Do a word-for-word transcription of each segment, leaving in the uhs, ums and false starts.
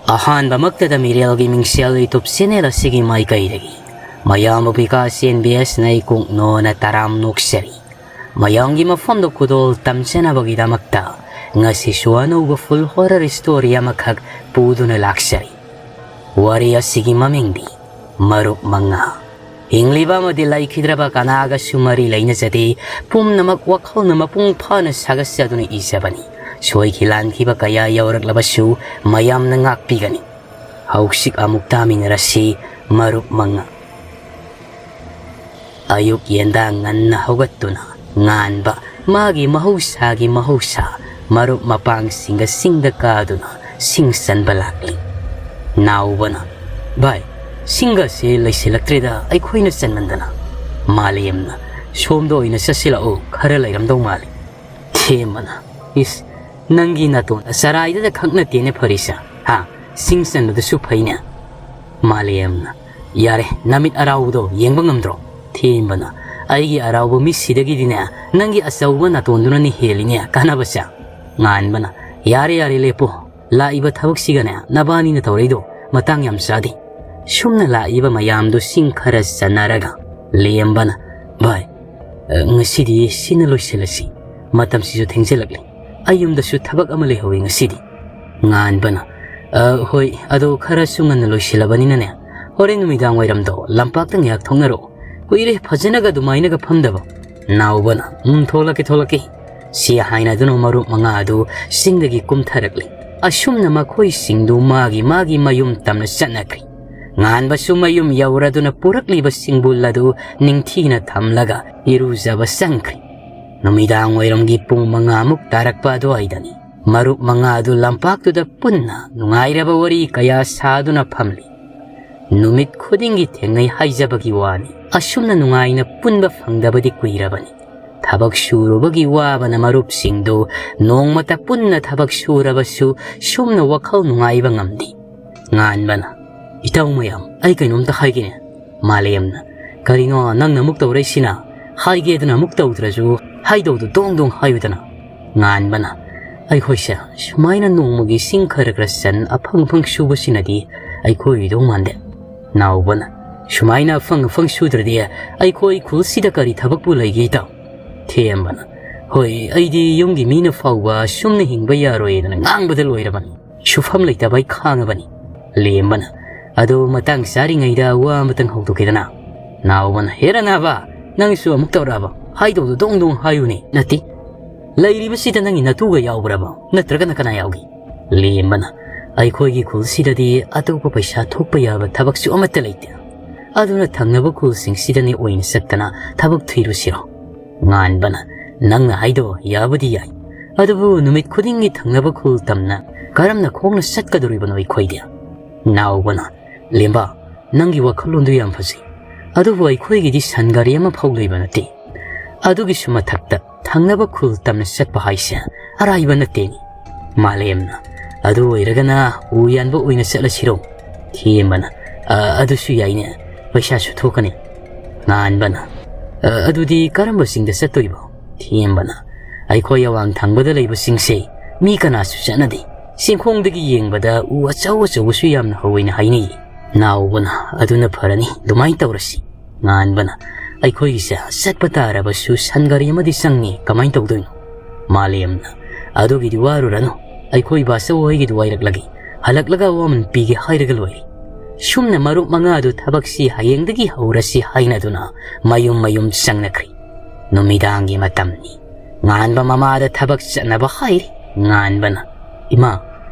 ꯑꯍꯥꯟꯕꯃꯛꯇꯗ ꯃꯤꯔꯦꯜꯒꯤ ꯃꯤꯡꯁꯦꯜ YouTube channel ꯑꯁꯤꯒꯤ ꯃꯥꯏꯀꯩꯗꯒꯤ ꯃꯌꯥꯝꯕꯨ ꯕꯤꯀꯥꯁ ꯑꯦꯟ ꯕꯤ ꯑꯦꯁꯅ ꯏꯀꯣꯛꯅꯣꯅ ꯇꯔꯥꯝ ꯅꯣꯛꯆꯔꯤ꯫ ꯃꯌꯥꯝꯒꯤ ꯃꯐꯝꯗ ꯈꯨꯗꯣꯜ ꯇꯝꯖꯅꯕꯒꯤꯗꯃꯛꯇ ꯉꯁꯤꯁꯨ ꯑꯅꯧꯕ full horror story ꯑꯃꯈꯛ ꯄꯨꯗꯨꯅ ꯂꯥꯛꯆꯔꯤ꯫ ꯋꯥꯔꯤ ꯑꯁꯤꯒꯤ ꯃꯃꯤꯡꯗꯤ ꯃꯔꯨꯞ ꯃꯉꯥ꯫ ꯍꯤꯡꯂꯤꯕ ꯑꯃꯗꯤ ꯂꯩꯈꯤꯗ꯭ꯔꯕ ꯀꯅꯥꯒꯁꯨ ꯃꯔꯤ ꯂꯩꯅꯖꯗꯦ꯫ ꯄꯨꯝꯅꯃꯛ ꯋꯥꯈꯜꯅ ꯃꯄꯨꯡ ꯐꯥꯅ ꯁꯥꯒꯠꯆꯗꯨꯅ ꯏꯖꯕꯅꯤ꯫ ꯁꯣꯏꯈꯤ ꯂꯥꯟꯈꯤꯕ ꯀꯌꯥ ꯌꯥꯎꯔꯛꯂꯕꯁꯨ ꯃꯌꯥꯝꯅ ꯉꯥꯛꯄꯤꯒꯅꯤ꯫ ꯍꯧꯖꯤꯛ ꯑꯃꯨꯛ ꯇꯥꯃꯤꯟꯅꯔꯁꯤ, ꯃꯔꯨꯞ ꯃꯉꯥ꯫ ꯑꯌꯨꯛ ꯌꯦꯟꯗꯥ ꯉꯟꯅ ꯍꯧꯒꯠꯇꯨꯅ ꯉꯥꯟꯕ ꯃꯥꯒꯤ ꯃꯍꯧꯁꯥꯒꯤ ꯃꯍꯧꯁꯥ ꯃꯔꯨꯞ ꯃꯄꯥꯡꯁꯤꯡꯒ ꯆꯤꯡꯗ ꯀꯥꯗꯨꯅ ꯁꯤꯡ ꯆꯟꯕ ꯂꯥꯛꯂꯤ꯫ ꯅꯥꯎꯕꯅ, "ꯚꯥꯏ, ꯁꯤꯡꯒꯁꯦ ꯂꯩꯁꯤꯜꯂꯛꯇ꯭ꯔꯦꯗ, ꯑꯩꯈꯣꯏꯅ ꯆꯟꯃꯟꯗꯅ꯫" ꯃꯥꯂꯦꯝꯅ, "ꯁꯣꯝꯗ ꯑꯣꯏꯅ ꯆꯠꯁꯤꯜꯂꯛꯎ, ꯈꯔ ꯂꯩꯔꯝꯗꯧ ꯃꯥꯜꯂꯤ꯫" ꯊꯦꯝꯕꯅ, "ꯏꯁ, ꯅꯪꯒꯤ ꯅꯥꯇꯣꯟ ꯆꯔꯥꯏꯗꯨꯗ ꯈꯛ ꯅꯠꯇꯦꯅꯦ ꯐꯔꯤꯁꯦ, ꯍꯥ? ꯁꯤꯡ ꯆꯟꯕꯗꯨꯁꯨ ꯐꯩꯅꯦ꯫" ꯃꯥꯂꯦꯝꯅ, "ꯌꯥꯔꯦ, ꯅꯃꯤꯠ ꯑꯔꯥꯎꯕꯗꯣ ꯌꯦꯡꯕ ꯉꯝꯗ꯭ꯔꯣ?" ꯊꯦꯝꯕꯅ, "ꯑꯩꯒꯤ ꯑꯔꯥꯎꯕ ꯃꯤꯠꯁꯤꯗꯒꯤꯗꯤꯅꯦ, ꯅꯪꯒꯤ ꯑꯆꯧꯕ ꯅꯥꯇꯣꯟꯗꯨꯅꯅꯤ ꯍꯦꯜꯂꯤꯅꯦ ꯀꯥꯟꯅꯕꯁꯦ꯫" ꯉꯥꯟꯕꯅ, "ꯌꯥꯔꯦ, ꯌꯥꯔꯦ, ꯂꯦꯞꯄꯣ꯫ ꯂꯥꯛꯏꯕ ꯊꯕꯛꯁꯤꯒꯅꯦ, ꯅꯕꯥꯅꯤꯅ ꯇꯧꯔꯛꯏꯗꯣ ꯃꯇꯥꯡ ꯌꯥꯝ ꯆꯥꯗꯦ꯫" ꯁꯨꯝꯅ ꯂꯥꯛꯏꯕ ꯃꯌꯥꯝꯗꯨ ꯁꯤꯡ ꯈꯔ ꯆꯟꯅꯔꯒ ꯂꯦꯝꯕꯅ, "ꯚꯥꯏ, ꯑ, ꯉꯁꯤꯗꯤ ꯁꯤꯅ ꯂꯣꯏꯁꯤꯜꯂꯁꯤ꯫ ꯃꯇꯝꯁꯤꯁꯨ ꯊꯦꯡꯖꯤꯜꯂꯛꯂꯦ꯫ ꯑꯩ ꯌꯨꯝꯗꯁꯨ ꯊꯕꯛ ꯑꯃ ꯂꯩꯍꯧꯋꯤ ꯉꯁꯤꯗꯤ꯫" ꯉꯥꯟꯕꯅ, "ꯑ, ꯍꯣꯏ, ꯑꯗꯣ ꯈꯔꯁꯨ ꯉꯟꯅ ꯂꯣꯏꯁꯤꯜꯂꯕꯅꯤꯅꯅꯦ, ꯍꯣꯔꯦꯟ ꯅꯨꯃꯤꯗꯥꯡ ꯋꯥꯏꯔꯝꯗꯣ ꯂꯝꯄꯥꯛꯇ ꯉꯥꯏꯍꯥꯛ ꯊꯣꯛꯅꯔꯛꯑꯣ꯫ ꯀꯨꯏꯔꯦ ꯐꯖꯅꯒ ꯑꯗꯨꯃꯥꯏꯅꯒ ꯐꯝꯗꯕ꯫" ꯅꯥꯎꯕꯅ, "ꯎꯝ, ꯊꯣꯛꯂꯛꯀꯦ, ꯊꯣꯛꯂꯛꯀꯦ꯫" ꯁꯤ ꯍꯥꯏꯅꯗꯨꯅ ꯃꯔꯨꯞ ꯃꯉꯥ ꯑꯗꯨ ꯆꯤꯡꯗꯒꯤ ꯀꯨꯝꯊꯔꯛꯂꯤ꯫ ꯑꯁꯨꯝꯅ ꯃꯈꯣꯏꯁꯤꯡꯗꯨ ꯃꯥꯒꯤ ꯃꯥꯒꯤ ꯃꯌꯨꯝ ꯇꯝꯅ ꯆꯠꯅꯈ꯭ꯔꯤ꯫ ꯉꯥꯟꯕꯁꯨ ꯃꯌꯨꯝ ꯌꯧꯔꯗꯨꯅ ꯄꯨꯔꯛꯂꯤꯕ ꯁꯤꯡꯕꯨꯜ ꯑꯗꯨ ꯅꯤꯡꯊꯤꯅ ꯊꯝꯂꯒ ꯏꯔꯨꯖꯕ ꯆꯪꯈ꯭ꯔꯤ꯫ ꯅꯨꯃꯤꯗꯥꯡ ꯋꯥꯏꯔꯝꯒꯤ ꯄꯨꯡ ꯃꯉꯥꯃꯨꯛ ꯇꯥꯔꯛꯄ ꯑꯗꯨꯋꯥꯏꯗꯅꯤ꯫ ꯃꯔꯨꯞ ꯃꯉꯥ ꯑꯗꯨ ꯂꯝꯄꯥꯛꯇꯨꯗ ꯄꯨꯟꯅ ꯅꯨꯡꯉꯥꯏꯔꯕ ꯋꯥꯔꯤ ꯀꯌꯥ ꯁꯥꯗꯨꯅ ꯐꯝꯂꯤ꯫ ꯅꯨꯃꯤꯠ ꯈꯨꯗꯤꯡꯒꯤ ꯊꯦꯡꯅꯩ ꯍꯥꯏꯖꯕꯒꯤ ꯋꯥꯅꯤ꯫ ꯑꯁꯨꯝꯅ ꯅꯨꯡꯉꯥꯏꯅ ꯄꯨꯟꯕ ꯐꯪꯗꯕꯗꯤ ꯀꯨꯏꯔꯕꯅꯤ꯫ ꯊꯕꯛ ꯁꯨꯔꯨꯕꯒꯤ ꯋꯥꯕꯅ ꯃꯔꯨꯞꯁꯤꯡꯗꯨ ꯅꯣꯡꯃꯇ ꯄꯨꯟꯅ ꯊꯕꯛ ꯁꯨꯔꯕꯁꯨ ꯁꯨꯝꯅ ꯋꯥꯈꯜ ꯅꯨꯡꯉꯥꯏꯕ ꯉꯝꯗꯦ꯫ ꯉꯥꯟꯕꯅ, "ꯏꯇꯥꯎ ꯃꯌꯥꯝ, ꯑꯩ ꯀꯩꯅꯣꯝꯇ ꯍꯥꯏꯒꯦꯅꯦ꯫" ꯃꯥꯂꯦꯝꯅ, "ꯀꯔꯤꯅꯣ ꯅꯪꯅ ꯑꯃꯨꯛ ꯇꯧꯔꯛꯏꯁꯤꯅ? ꯍꯥꯏꯒꯦꯗꯅ ꯑꯃꯨꯛ ꯇꯧꯗ꯭ꯔꯁꯨ ꯍꯥꯏꯗꯧꯗꯨ ꯗꯣꯡ ꯗꯣꯡ ꯍꯥꯏꯌꯨꯗꯅ꯫" ꯉꯥꯟꯕꯅ, ꯑꯩꯈꯣꯏꯁꯦ ꯁꯨꯃꯥꯏꯅ ꯅꯣꯡꯃꯒꯤ ꯁꯤꯡ ꯈꯔ ꯈꯔ ꯆꯟ ꯑꯐꯪ ꯑꯐꯪ ꯁꯨꯕꯁꯤꯅꯗꯤ ꯑꯩꯈꯣꯏ ꯑꯣꯏꯗꯧ ꯃꯥꯟꯗꯦ꯫ ꯅꯥꯎꯕꯅ, ꯁꯨꯃꯥꯏꯅ ꯑꯐꯪ ꯑꯐꯪ ꯁꯨꯗ꯭ꯔꯗꯤ ꯑꯩꯈꯣꯏ ꯈꯨꯜꯁꯤꯗ ꯀꯔꯤ ꯊꯕꯛꯄꯨ ꯂꯩꯒꯦ ꯏꯇꯥꯎ? ꯊꯦꯝꯕꯅ, ꯍꯣꯏ, ꯑꯩꯗꯤ ꯌꯨꯝꯒꯤ ꯃꯤꯅ ꯐꯥꯎꯕ ꯁꯨꯝꯅ ꯍꯤꯡꯕ ꯌꯥꯔꯣꯏꯗꯅ ꯉꯥꯡꯕꯗ ꯂꯣꯏꯔꯕꯅꯤ꯫ ꯁꯨꯐꯝ ꯂꯩꯇꯕ ꯑꯩ ꯈꯥꯡꯉꯕꯅꯤ꯫ ꯂꯦꯝꯕꯅ, ꯑꯗꯣ ꯃꯇꯥꯡ ꯆꯥꯔꯤꯉꯩꯗ ꯋꯥ ꯑꯃꯇꯪ ꯍꯧꯗꯣꯛꯀꯦꯗꯅ꯫ ꯅꯥꯎꯕꯅ, ꯍꯦꯔꯥ ꯅꯥꯕ, ꯅꯪꯁꯨ ꯑꯃꯨꯛ ꯇꯧꯔꯛꯑꯕ? ꯍꯥꯏꯗꯧꯗꯣ ꯗꯣꯡ ꯗꯣꯡ ꯍꯥꯏꯌꯨꯅꯦ꯫ ꯅꯠꯇꯦ, ꯂꯩꯔꯤꯕꯁꯤꯗ ꯅꯪꯒꯤ ꯅꯇꯨꯒ ꯌꯥꯎꯕ꯭ꯔꯕ? ꯅꯠꯇ꯭ꯔꯒꯅ ꯀꯅꯥ ꯌꯥꯎꯒꯦ? ꯂꯦꯝꯕꯅ, ꯑꯩꯈꯣꯏꯒꯤ ꯈꯨꯜꯁꯤꯗꯗꯤ ꯑꯇꯣꯞꯄ ꯄꯩꯁꯥ ꯊꯣꯛꯄ ꯌꯥꯕ ꯊꯕꯛꯁꯨ ꯑꯃꯠꯇ ꯂꯩꯇꯦ꯫ ꯑꯗꯨꯅ ꯊꯪꯅꯕ ꯈꯨꯜꯁꯤꯡꯁꯤꯗꯅꯦ ꯑꯣꯏꯅ ꯆꯠꯇꯅ ꯊꯕꯛ ꯊꯤꯔꯨꯁꯤꯔꯣ? ꯉꯥꯟꯕꯅ, ꯅꯪꯅ ꯍꯥꯏꯗꯣ ꯌꯥꯕꯨꯗꯤ ꯌꯥꯏ, ꯑꯗꯨꯕꯨ ꯅꯨꯃꯤꯠ ꯈꯨꯗꯤꯡꯒꯤ ꯊꯪꯅꯕ ꯈꯨꯜ ꯇꯝꯅ ꯀꯔꯝꯅ ꯈꯣꯡꯅ ꯆꯠꯀꯗꯧꯔꯤꯕꯅꯣ ꯑꯩꯈꯣꯏꯗꯤ? ꯅꯥꯎꯕꯅ, ꯂꯦꯝꯕ, ꯅꯪꯒꯤ ꯋꯥꯈꯜꯂꯣꯟꯗꯨ ꯌꯥꯝ ꯐꯖꯩ, ꯑꯗꯨꯕꯨ ꯑꯩꯈꯣꯏꯒꯤꯗꯤ ꯁꯟ ꯒꯥꯔꯤ ꯑꯃꯐꯥꯎ ꯂꯩꯕ ꯅꯠꯇꯦ꯫ ꯑꯗꯨꯒꯤꯁꯨ ꯃꯊꯛꯇ ꯊꯪꯅꯕ ꯈꯨꯜ ꯇꯝꯅ ꯆꯠꯄ ꯍꯥꯏꯁꯦ ꯑꯔꯥꯏꯕ ꯅꯠꯇꯦꯅꯦ꯫ ꯃꯥꯂꯦꯝꯅ, ꯑꯗꯨ ꯑꯣꯏꯔꯒꯅ ꯎ ꯌꯥꯟꯕ ꯑꯣꯏꯅ ꯆꯠꯂꯁꯤꯔꯣ? ꯊꯦꯝꯕꯅ, "ꯑ, ꯑꯗꯨꯁꯨ ꯌꯥꯏꯅꯦ, ꯄꯩꯁꯥꯁꯨ ꯊꯣꯛꯀꯅꯤ꯫" ꯉꯥꯟꯕꯅ, "ꯑ, ꯑꯗꯨꯗꯤ ꯀꯔꯝꯕ ꯆꯤꯡꯗ ꯆꯠꯇꯣꯏꯕ?" ꯊꯦꯝꯕꯅ, "ꯑꯩꯈꯣꯏ ꯑꯋꯥꯡ ꯊꯪꯕꯗ ꯂꯩꯕ ꯆꯤꯡꯁꯦ ꯃꯤ ꯀꯅꯥꯁꯨ ꯆꯠꯅꯗꯦ꯫ ꯆꯤꯡꯈꯣꯡꯗꯒꯤ ꯌꯦꯡꯕꯗ ꯎ ꯑꯆꯧ ꯑꯆꯧꯕꯁꯨ ꯌꯥꯝꯅ ꯍꯧꯋꯦꯅ ꯍꯥꯏꯅꯩ꯫" ꯅꯥꯎꯕꯅ, "ꯑꯗꯨꯅ ꯐꯔꯅꯤ, ꯑꯗꯨꯃꯥꯏꯅ ꯇꯧꯔꯁꯤ꯫" ꯉꯥꯟꯕꯅ, "ꯑꯩꯈꯣꯏꯒꯤꯁꯦ ꯆꯠꯄ ꯇꯥꯔꯕꯁꯨ ꯁꯟ ꯒꯥꯔꯤ ꯑꯃꯗꯤ ꯆꯪꯉꯤ, ꯀꯃꯥꯏꯅ ꯇꯧꯗꯣꯏꯅꯣ?" ꯃꯥꯂꯦꯝꯅ, "ꯑꯗꯨꯒꯤꯗꯤ ꯋꯥꯔꯨꯔꯅꯨ, ꯑꯩꯈꯣꯏ ꯕꯥꯆꯧ ꯍꯣꯏꯒꯤꯗꯨ ꯋꯥꯏꯔꯛꯂꯒꯦ, ꯍꯜꯂꯛꯂꯒ ꯑꯋꯥꯃꯟ ꯄꯤꯒꯦ ꯍꯥꯏꯔꯒ ꯂꯣꯏꯔꯦ꯫" ꯁꯨꯝꯅ ꯃꯔꯨꯞ ꯃꯉꯥꯗꯨ ꯊꯕꯛꯁꯤ ꯍꯌꯦꯡꯗꯒꯤ ꯍꯧꯔꯁꯤ ꯍꯥꯏꯅꯗꯨꯅ ꯃꯌꯨꯝ ꯃꯌꯨꯝ ꯆꯪꯅꯈ꯭ꯔꯦ꯫ ꯅꯨꯃꯤꯗꯥꯡꯒꯤ ꯃꯇꯝꯅꯤ꯫ ꯉꯥꯟꯕ ꯃꯃꯥꯗ ꯊꯕꯛ ꯆꯠꯅꯕ ꯍꯥꯏꯔꯤ꯫ ꯉꯥꯟꯕꯅ, "ꯏꯃꯥ,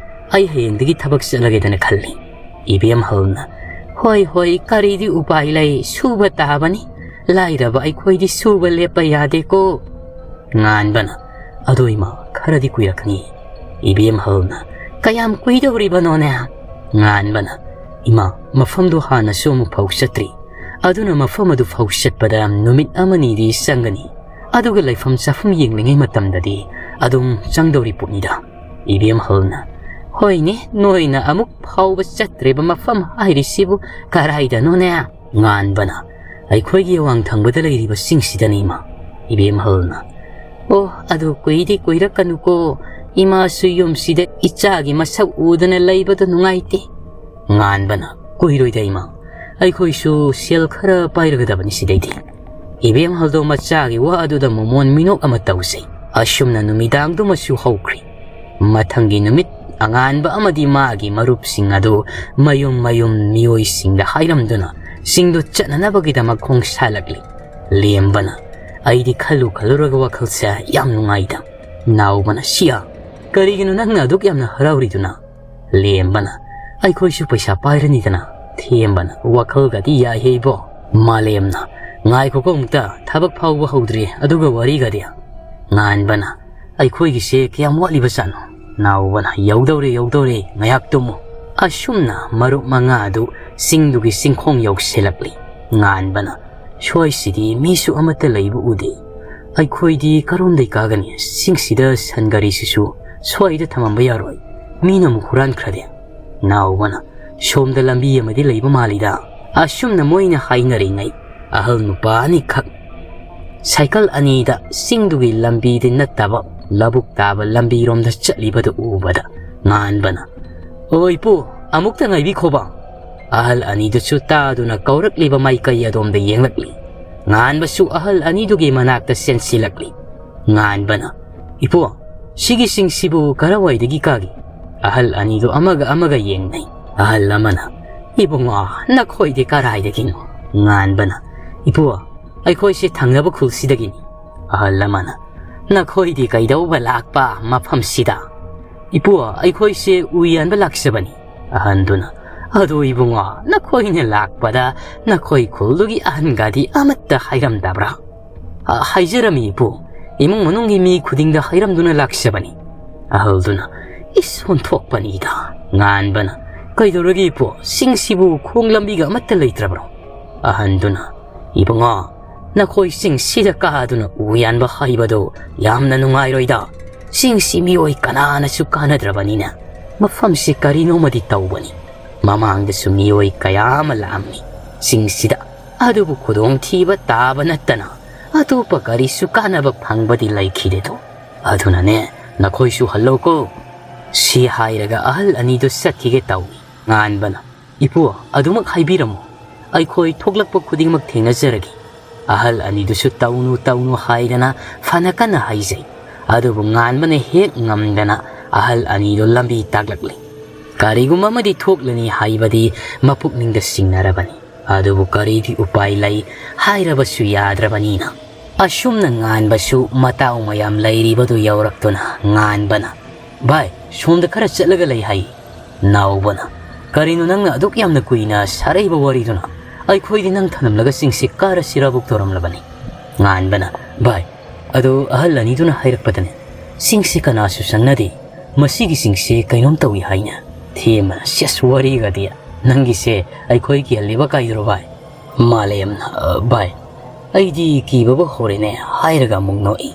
ꯑꯩ ꯍꯌꯦꯡꯗꯒꯤ ꯊꯕꯛ ꯆꯠꯂꯒꯦꯗꯅ ꯈꯜꯂꯤ꯫" ꯏꯕꯦꯝꯍꯜꯅ, "ꯍꯣꯏ, ꯍꯣꯏ, ꯀꯔꯤꯗꯤ ꯎꯄꯥꯏ ꯂꯩ, ꯁꯨꯕ ꯇꯥꯕꯅꯤ꯫ ꯂꯥꯏꯔꯕ ꯑꯩꯈꯣꯏꯗꯤ ꯁꯨꯕ ꯂꯦꯞꯄ ꯌꯥꯗꯦꯀꯣ꯫" ꯉꯥꯟꯕꯅ, "ꯑꯗꯣ ꯏꯃꯥ, ꯈꯔꯗꯤ ꯀꯨꯏꯔꯛꯀꯅꯤ꯫" ꯏꯕꯦꯝꯍꯜꯅ, "ꯀꯌꯥꯝ ꯀꯨꯏꯗꯧꯔꯤꯕꯅꯣꯅꯦ?" ꯉꯥꯟꯕꯅ, "ꯏꯃꯥ, ꯃꯐꯝꯗꯣ ꯍꯥꯟꯅꯁꯨ ꯑꯃꯨꯛ ꯐꯥꯎ ꯆꯠꯇ꯭ꯔꯤ꯫ ꯑꯗꯨꯅ ꯃꯐꯝ ꯑꯗꯨ ꯐꯥꯎ ꯆꯠꯄꯗ ꯅꯨꯃꯤꯠ ꯑꯃꯅꯤꯗꯤ ꯆꯪꯒꯅꯤ꯫ ꯑꯗꯨꯒ ꯂꯩꯐꯝ ꯆꯥꯐꯝ ꯌꯦꯡꯂꯤꯉꯩ ꯃꯇꯝꯗꯗꯤ ꯑꯗꯨꯝ ꯆꯪꯗꯧꯔꯤ ꯄꯣꯠꯅꯤꯗ꯫" ꯏꯕꯦꯝꯍꯜꯅ, "ꯍꯣꯏꯅꯦ, ꯅꯣꯏꯅ ꯑꯃꯨꯛ ꯐꯥꯎꯕ ꯆꯠꯇ꯭ꯔꯤꯕ ꯃꯐꯝ ꯍꯥꯏꯔꯤꯁꯤꯕꯨ ꯀꯔꯥꯏꯗꯅꯣꯅꯦ?" ꯉꯥꯟꯕꯅ, "ꯑꯩꯈꯣꯏꯒꯤ ꯑꯋꯥꯡ ꯊꯪꯕꯗ ꯂꯩꯔꯤꯕ ꯆꯤꯡꯁꯤꯗꯅꯤ, ꯏꯃꯥ꯫" ꯏꯕꯦꯝꯍꯜꯅ, "ꯑꯣ, ꯑꯗꯨ ꯀꯨꯏꯗꯤ ꯀꯨꯏꯔꯛꯀꯅꯨꯀꯣ, ꯏꯃꯥꯁꯨ ꯌꯨꯝꯁꯤꯗ ꯏꯆꯥꯒꯤ ꯃꯁꯛ ꯎꯗꯅ ꯂꯩꯕꯗ ꯅꯨꯡꯉꯥꯏꯇꯦ꯫ ꯉꯥꯟꯕꯅ, "ꯀꯨꯏꯔꯣꯏꯗ ꯏꯃꯥ, ꯑꯩꯈꯣꯏꯁꯨ ꯁꯦꯜ ꯈꯔ ꯄꯥꯏꯔꯒꯗꯕꯅꯤ ꯁꯤꯗꯩꯗꯤ꯫ ꯏꯕꯦꯝꯍꯜꯗꯣ ꯃꯆꯥꯒꯤ ꯋꯥ ꯑꯗꯨꯗ ꯃꯣꯃꯣꯟ ꯃꯤꯅꯣꯛ ꯑꯃ ꯇꯧꯖꯩ꯫ ꯑꯁꯨꯝꯅ ꯅꯨꯃꯤꯗꯥꯡꯗꯨꯃꯁꯨ ꯍꯧꯈ꯭ꯔꯦ꯫ ꯃꯊꯪꯒꯤ ꯅꯨꯃꯤꯠ ꯑꯉꯥꯟꯕ ꯑꯃꯗꯤ ꯃꯥꯒꯤ ꯃꯔꯨꯞꯁꯤꯡ ꯑꯗꯨ ꯃꯌꯨꯝ ꯃꯌꯨꯝ ꯃꯤꯑꯣꯏꯁꯤꯡꯗ ꯍꯥꯏꯔꯝꯗꯨꯅ ꯆꯤꯡꯗꯨ ꯆꯠꯅꯅꯕꯒꯤꯗꯃꯛ ꯈꯣꯡꯁꯥꯜꯂꯛꯂꯤ꯫ ꯂꯦꯝꯕꯅ, "ꯑꯩꯗꯤ ꯈꯜꯂꯨ ꯈꯜꯂꯨꯔꯒ ꯋꯥꯈꯜꯁꯦ ꯌꯥꯝ ꯅꯨꯡꯉꯥꯏꯗ꯫" ꯅꯥꯎꯕꯅ, "ꯁꯤꯌꯥ, ꯀꯔꯤꯒꯤꯅꯣ ꯅꯪꯅ ꯑꯗꯨꯛ ꯌꯥꯝꯅ ꯍꯔꯥꯎꯔꯤꯗꯨꯅ?" ꯂꯦꯝꯕꯅ, "ꯑꯩꯈꯣꯏꯁꯨ ꯄꯩꯁꯥ ꯄꯥꯏꯔꯅꯤꯗꯅ꯫" ꯊꯦꯝꯕꯅ, "ꯋꯥꯈꯜꯒꯗꯤ ꯌꯥꯏꯍꯦ ꯏꯕꯣ꯫" ꯃꯥꯂꯦꯝꯅ, "ꯉꯥꯏꯈꯣꯀꯣ ꯑꯃꯨꯛꯇ, ꯊꯕꯛ ꯐꯥꯎꯕ ꯍꯧꯗ꯭ꯔꯤ, ꯑꯗꯨꯒ ꯋꯥꯔꯤꯒꯗꯤ?" ꯉꯥꯟꯕꯅ, "ꯑꯩꯈꯣꯏꯒꯤꯁꯦ ꯀꯌꯥꯝ ꯋꯥꯠꯂꯤꯕ ꯖꯥꯠꯅꯣ?" ꯅꯥꯎꯕꯅ, "ꯌꯧꯗꯧꯔꯦ, ꯌꯧꯗꯧꯔꯦ, ꯉꯥꯏꯍꯥꯛ ꯇꯨꯝꯃꯨ꯫" ꯑꯁꯨꯝꯅ ꯃꯔꯨꯞ ꯃꯉꯥ ꯑꯗꯨ ꯆꯤꯡꯗꯨꯒꯤ ꯆꯤꯡꯈꯣꯡ ꯌꯧꯁꯤꯜꯂꯛꯂꯤ꯫ ꯉꯥꯟꯕꯅ, "ꯁ꯭ꯋꯥꯏꯁꯤꯗꯤ ꯃꯤꯁꯨ ꯑꯃꯠꯇ ꯂꯩꯕ ꯎꯗꯦ꯫ ꯑꯩꯈꯣꯏꯗꯤ ꯀꯔꯣꯝꯗꯩ ꯀꯥꯒꯅꯤ? ꯆꯤꯡꯁꯤꯗ ꯁꯟ ꯒꯥꯔꯤꯁꯤꯁꯨ ꯁ꯭ꯋꯥꯏꯗ ꯊꯝꯃꯝꯕ ꯌꯥꯔꯣꯏ꯫ ꯃꯤꯅ ꯑꯃꯨꯛ ꯍꯨꯔꯥꯟꯈ꯭ꯔꯗꯤ?" ꯅꯥꯎꯕꯅ, "ꯁꯣꯝꯗ ꯂꯝꯕꯤ ꯑꯃꯗꯤ ꯂꯩꯕ ꯃꯥꯜꯂꯤꯗ꯫" ꯑꯁꯨꯝꯅ ꯃꯣꯏꯅ ꯍꯥꯏꯅꯔꯤꯉꯩ ꯑꯍꯜ ꯅꯨꯄꯥ ꯑꯅꯤꯈꯛ ꯁꯥꯏꯀꯜ ꯑꯅꯤꯗ ꯆꯤꯡꯗꯨꯒꯤ ꯂꯝꯕꯤꯗꯤ ꯅꯠꯇꯕ ꯂꯧꯕꯨꯛ ꯇꯥꯕ ꯂꯝꯕꯤꯔꯣꯝꯗ ꯆꯠꯂꯤꯕꯗꯨ ꯎꯕꯗ ꯉꯥꯟꯕꯅ, "ꯑꯣ ꯏꯄꯨ, ꯑꯃꯨꯛꯇ ꯉꯥꯏꯕꯤꯈꯣꯕ꯫" ꯑꯍꯜ ꯑꯅꯤꯗꯨꯁꯨ ꯇꯥꯗꯨꯅ ꯀꯧꯔꯛꯂꯤꯕ ꯃꯥꯏꯀꯩ ꯑꯗꯣꯝꯗ ꯌꯦꯡꯂꯛꯂꯤ꯫ ꯉꯥꯟꯕꯁꯨ ꯑꯍꯜ ꯑꯅꯤꯗꯨꯒꯤ ꯃꯅꯥꯛꯇ ꯆꯦꯟꯁꯤꯜꯂꯛꯂꯤ꯫ ꯉꯥꯟꯕꯅ, "ꯏꯄꯨ, ꯁꯤꯒꯤ ꯆꯤꯡꯁꯤꯕꯨ ꯀꯔꯋꯥꯏꯗꯒꯤ ꯀꯥꯒꯦ?" ꯑꯍꯜ ꯑꯅꯤꯗꯨ ꯑꯃꯒ ꯑꯃꯒ ꯌꯦꯡꯅꯩ꯫ ꯑꯍꯜ ꯑꯃꯅ, "ꯏꯕꯨꯡꯉꯣ, ꯅꯈꯣꯏꯗꯤ ꯀꯔꯥꯏꯗꯒꯤꯅꯣ?" ꯉꯥꯟꯕꯅ, "ꯏꯄꯨ, ꯑꯩꯈꯣꯏꯁꯦ ꯊꯪꯅꯕ ꯈꯨꯜꯁꯤꯗꯒꯤꯅꯤ꯫" ꯑꯍꯜ ꯑꯃꯅ, "ꯅꯈꯣꯏꯗꯤ ꯀꯩꯗꯧꯕ ꯂꯥꯛꯄ ꯃꯐꯝꯁꯤꯗ?" "ꯏꯄꯨ, ꯑꯩꯈꯣꯏꯁꯦ ꯎ ꯌꯥꯟꯕ ꯂꯥꯛꯆꯕꯅꯤ꯫" ꯑꯍꯟꯗꯨꯅ, "ꯑꯗꯨ ꯏꯕꯨꯡꯉꯣ, ꯅꯈꯣꯏꯅ ꯂꯥꯛꯄꯗ ꯅꯈꯣꯏ ꯈꯨꯜꯗꯨꯒꯤ ꯑꯍꯟꯒꯗꯤ ꯑꯃꯠꯇ ꯍꯥꯏꯔꯝꯗꯕ꯭ꯔꯥ?" "ꯑ, ꯍꯥꯏꯖꯔꯝꯃꯤ ꯏꯄꯨ, ꯏꯃꯨꯡ ꯃꯅꯨꯡꯒꯤ ꯃꯤ ꯈꯨꯗꯤꯡꯗ ꯍꯥꯏꯔꯝꯗꯨꯅ ꯂꯥꯛꯆꯕꯅꯤ꯫" ꯑꯍꯜꯗꯨꯅ, "ꯏꯁ, ꯑꯣꯟꯊꯣꯛꯄꯅꯤꯗ꯫" ꯉꯥꯟꯕꯅ, "ꯀꯩꯗꯧꯔꯒꯦ ꯏꯄꯨ, ꯆꯤꯡꯁꯤꯕꯨ ꯈꯣꯡ ꯂꯝꯕꯤꯒ ꯑꯃꯠꯇ ꯂꯩꯇ꯭ꯔꯕ꯭ꯔꯣ?" ꯑꯍꯟꯗꯨꯅ, "ꯏꯕꯨꯡꯉꯣ, ꯅꯈꯣꯏ ꯆꯤꯡꯁꯤꯗ ꯀꯥꯗꯨꯅ ꯎ ꯌꯥꯟꯕ ꯍꯥꯏꯕꯗꯨ ꯌꯥꯝꯅ ꯅꯨꯡꯉꯥꯏꯔꯣꯏꯗ꯫ ꯆꯤꯡꯁꯤ ꯃꯤꯑꯣꯏ ꯀꯅꯥꯅꯁꯨ ꯀꯥꯅꯗ꯭ꯔꯕꯅꯤꯅ ꯃꯐꯝꯁꯤ ꯀꯔꯤꯅꯣꯃꯗꯤ ꯇꯧꯕꯅꯤ꯫ ꯃꯃꯥꯡꯗꯁꯨ ꯃꯤꯑꯣꯏ ꯀꯌꯥ ꯑꯃ ꯂꯥꯛꯑꯝꯃꯤ ꯆꯤꯡꯁꯤꯗ, ꯑꯗꯨꯕꯨ ꯈꯨꯗꯣꯡꯊꯤꯕ ꯇꯥꯕ ꯅꯠꯇꯅ ꯑꯇꯣꯞꯄ ꯀꯔꯤꯁꯨ ꯀꯥꯟꯅꯕ ꯐꯪꯕꯗꯤ ꯂꯩꯈꯤꯗꯦꯗꯣ꯫ ꯑꯗꯨꯅꯅꯦ, "ꯅꯈꯣꯏꯁꯨ ꯍꯜꯂꯣꯀꯣ꯫" ꯁꯤ ꯍꯥꯏꯔꯒ ꯑꯍꯜ ꯑꯅꯤꯗꯨ ꯆꯠꯈꯤꯒꯦ ꯇꯧꯏ꯫ ꯉꯥꯟꯕꯅ, "ꯏꯄꯨ, ꯑꯗꯨꯃꯛ ꯍꯥꯏꯕꯤꯔꯝꯃꯣ꯫ ꯑꯩꯈꯣꯏ ꯊꯣꯛꯂꯛꯄ ꯈꯨꯗꯤꯡꯃꯛ ꯊꯦꯡꯅꯖꯔꯒꯦ꯫" ꯑꯍꯜ ꯑꯅꯤꯗꯨꯁꯨ ꯇꯧꯅꯨ ꯇꯧꯅꯨ ꯍꯥꯏꯗꯅ ꯐꯅ ꯀꯟꯅ ꯍꯥꯏꯖꯩ꯫ ꯑꯗꯨꯕꯨ ꯉꯥꯟꯕꯅ ꯍꯦꯛ ꯉꯝꯗꯅ ꯑꯍꯜ ꯑꯅꯤꯗꯨ ꯂꯝꯕꯤ ꯇꯥꯛꯂꯛꯂꯤ꯫ ꯀꯔꯤꯒꯨꯝꯕ ꯑꯃꯗꯤ ꯊꯣꯛꯂꯅꯤ ꯍꯥꯏꯕꯗꯤ ꯃꯄꯨꯛꯅꯤꯡꯗ ꯆꯤꯡꯅꯔꯕꯅꯤ꯫ ꯑꯗꯨꯕꯨ ꯀꯔꯤꯗꯤ ꯎꯄꯥꯏ ꯂꯩ, ꯍꯥꯏꯔꯕꯁꯨ ꯌꯥꯗ꯭ꯔꯕꯅꯤꯅ꯫ ꯑꯁꯨꯝꯅ ꯉꯥꯟꯕꯁꯨ ꯃꯇꯥꯎ ꯃꯌꯥꯝ ꯂꯩꯔꯤꯕꯗꯨ ꯌꯧꯔꯛꯇꯨꯅ ꯉꯥꯟꯕꯅ, "ꯚꯥꯏ, ꯁꯣꯝꯗ ꯈꯔ ꯆꯠꯂꯒ ꯂꯩ ꯍꯥꯏ꯫" ꯅꯥꯎꯕꯅ, "ꯀꯔꯤꯅꯣ ꯅꯪꯅ ꯑꯗꯨꯛ ꯌꯥꯝꯅ ꯀꯨꯏꯅ ꯁꯥꯔꯛꯏꯕ ꯋꯥꯔꯤꯗꯨꯅ? ꯑꯩꯈꯣꯏꯗꯤ ꯅꯪ ꯊꯅꯝꯂꯒ ꯆꯤꯡꯁꯦ ꯀꯥꯔꯁꯤꯔꯕꯨꯛ ꯇꯧꯔꯝꯂꯕꯅꯤ꯫" ꯉꯥꯟꯕꯅ, "ꯚꯥꯏ, ꯑꯗꯨ ꯑꯍꯜ ꯑꯅꯤꯗꯨꯅ ꯍꯥꯏꯔꯛꯄꯗꯅꯦ, ꯆꯤꯡꯁꯦ ꯀꯅꯥꯁꯨ ꯆꯪꯅꯗꯦ꯫ ꯃꯁꯤꯒꯤ ꯆꯤꯡꯁꯦ ꯀꯩꯅꯣꯝ ꯇꯧꯏ ꯍꯥꯏꯅ꯫" ꯊꯦꯝꯕꯅ, "ꯁꯦꯁ, ꯋꯥꯔꯤꯒꯗꯤ꯫ ꯅꯪꯒꯤꯁꯦ ꯑꯩꯈꯣꯏ ꯀꯤꯍꯜꯂꯤꯕ ꯀꯥꯏꯗꯨꯔꯣ ꯚꯥꯏ?" ꯃꯥꯂꯦꯝꯅ, "ꯑ, ꯚꯥꯏ, ꯑꯩꯗꯤ ꯀꯤꯕꯕꯨ ꯍꯧꯔꯦꯅꯦ," ꯍꯥꯏꯔꯒ ꯑꯃꯨꯛ ꯅꯣꯛꯏ꯫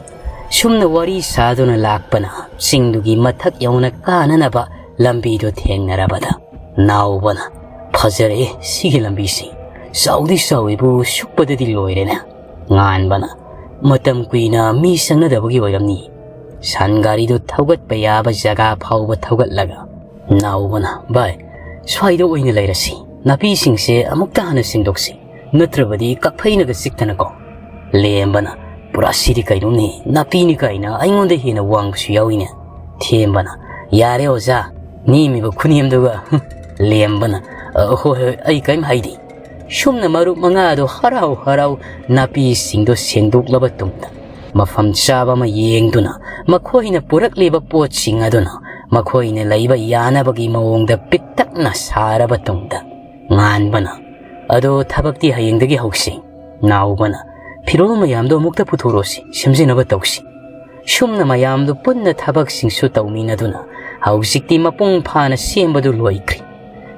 ꯁꯨꯝꯅ ꯋꯥꯔꯤ ꯁꯥꯗꯨꯅ ꯂꯥꯛꯄꯅ ꯆꯤꯡꯗꯨꯒꯤ ꯃꯊꯛ ꯌꯧꯅ ꯀꯥꯅꯅꯕ ꯂꯝꯕꯤꯗꯨ ꯊꯦꯡꯅꯔꯕꯗ ꯅꯥꯎꯕꯅ, "ꯐꯖꯔꯦ ꯁꯤꯒꯤ ꯂꯝꯕꯤꯁꯤ꯫ ꯆꯥꯎꯗꯤ ꯆꯥꯎꯏꯕꯨ ꯁꯨꯛꯄꯗꯗꯤ ꯂꯣꯏꯔꯦꯅꯦ꯫" ꯉꯥꯟꯕꯅ, "ꯃꯇꯝ ꯀꯨꯏꯅ ꯃꯤ ꯆꯪꯅꯗꯕꯒꯤ ꯑꯣꯏꯔꯝꯅꯤ꯫" ꯁꯟ ꯒꯥꯔꯤꯗꯨ ꯊꯧꯒꯠꯄ ꯌꯥꯕ ꯖꯒꯥ ꯐꯥꯎꯕ ꯊꯧꯒꯠꯂꯒ ꯅꯥꯎꯕꯅ, "ꯚꯥꯏ, ꯁ꯭ꯋꯥꯏꯗ ꯑꯣꯏꯅ ꯂꯩꯔꯁꯤ꯫ ꯅꯥꯄꯤꯁꯤꯡꯁꯦ ꯑꯃꯨꯛꯇ ꯍꯥꯟꯅ ꯁꯦꯡꯗꯣꯛꯁꯤ, ꯅꯠꯇ꯭ꯔꯕꯗꯤ ꯀꯛꯐꯩꯅꯒ ꯆꯤꯛꯇꯅꯀꯣ꯫" ꯂꯦꯝꯕꯅ, "ꯄꯨꯔꯥ ꯁꯤꯗꯤ ꯀꯩꯅꯣꯝꯅꯤ, ꯅꯥꯄꯤꯅꯤ ꯀꯥꯏꯅ ꯑꯩꯉꯣꯟꯗ ꯍꯦꯟꯅ ꯋꯥꯡꯕꯁꯨ ꯌꯥꯎꯏꯅꯦ꯫" ꯊꯦꯝꯕꯅ, "ꯌꯥꯔꯦ ꯑꯣꯖꯥ, ꯅꯦꯝꯃꯤꯕ ꯈꯨꯅꯦꯝꯗꯨꯒ꯫" ꯂꯦꯝꯕꯅ, "ꯑ, ꯍꯣꯏ, ꯍꯣꯏ, ꯑꯩ ꯀꯔꯤꯝ ꯍꯥꯏꯗꯦ꯫" ꯁꯨꯝꯅ ꯃꯔꯨꯞ ꯃꯉꯥꯗꯣ ꯍꯔꯥꯎ ꯍꯔꯥꯎ ꯅꯥꯄꯤꯁꯤꯡꯗꯣ ꯁꯦꯡꯗꯣꯛꯂꯕ ꯇꯨꯡꯗ, ꯃꯐꯝ ꯆꯥꯕ ꯑꯃ ꯌꯦꯡꯗꯨꯅ ꯃꯈꯣꯏꯅ ꯄꯨꯔꯛꯂꯤꯕ ꯄꯣꯠꯁꯤꯡ ꯑꯗꯨꯅ ꯃꯈꯣꯏꯅ ꯂꯩꯕ ꯌꯥꯅꯕꯒꯤ ꯃꯑꯣꯡꯗ ꯄꯤꯛꯇꯛꯅ ꯁꯥꯔꯕ ꯇꯨꯡꯗ, ꯉꯥꯟꯕꯅ, "ꯑꯗꯣ ꯊꯕꯛꯇꯤ ꯍꯌꯦꯡꯗꯒꯤ ꯍꯧꯁꯤ꯫" ꯅꯥꯎꯕꯅ, "ꯐꯤꯔꯣꯜ ꯃꯌꯥꯝꯗꯣ ꯑꯃꯨꯛꯇ ꯄꯨꯊꯣꯔꯛꯑꯣꯁꯤ, ꯁꯦꯝꯖꯤꯟꯅꯕ ꯇꯧꯁꯤ꯫" ꯁꯨꯝꯅ ꯃꯌꯥꯝꯗꯨ ꯄꯨꯟꯅ ꯊꯕꯛꯁꯤꯡꯁꯨ ꯇꯧꯃꯤꯟꯅꯗꯨꯅ ꯍꯧꯖꯤꯛꯇꯤ ꯃꯄꯨꯡ ꯐꯥꯅ ꯁꯦꯝꯕꯗꯨ ꯂꯣꯏꯈ꯭ꯔꯦ꯫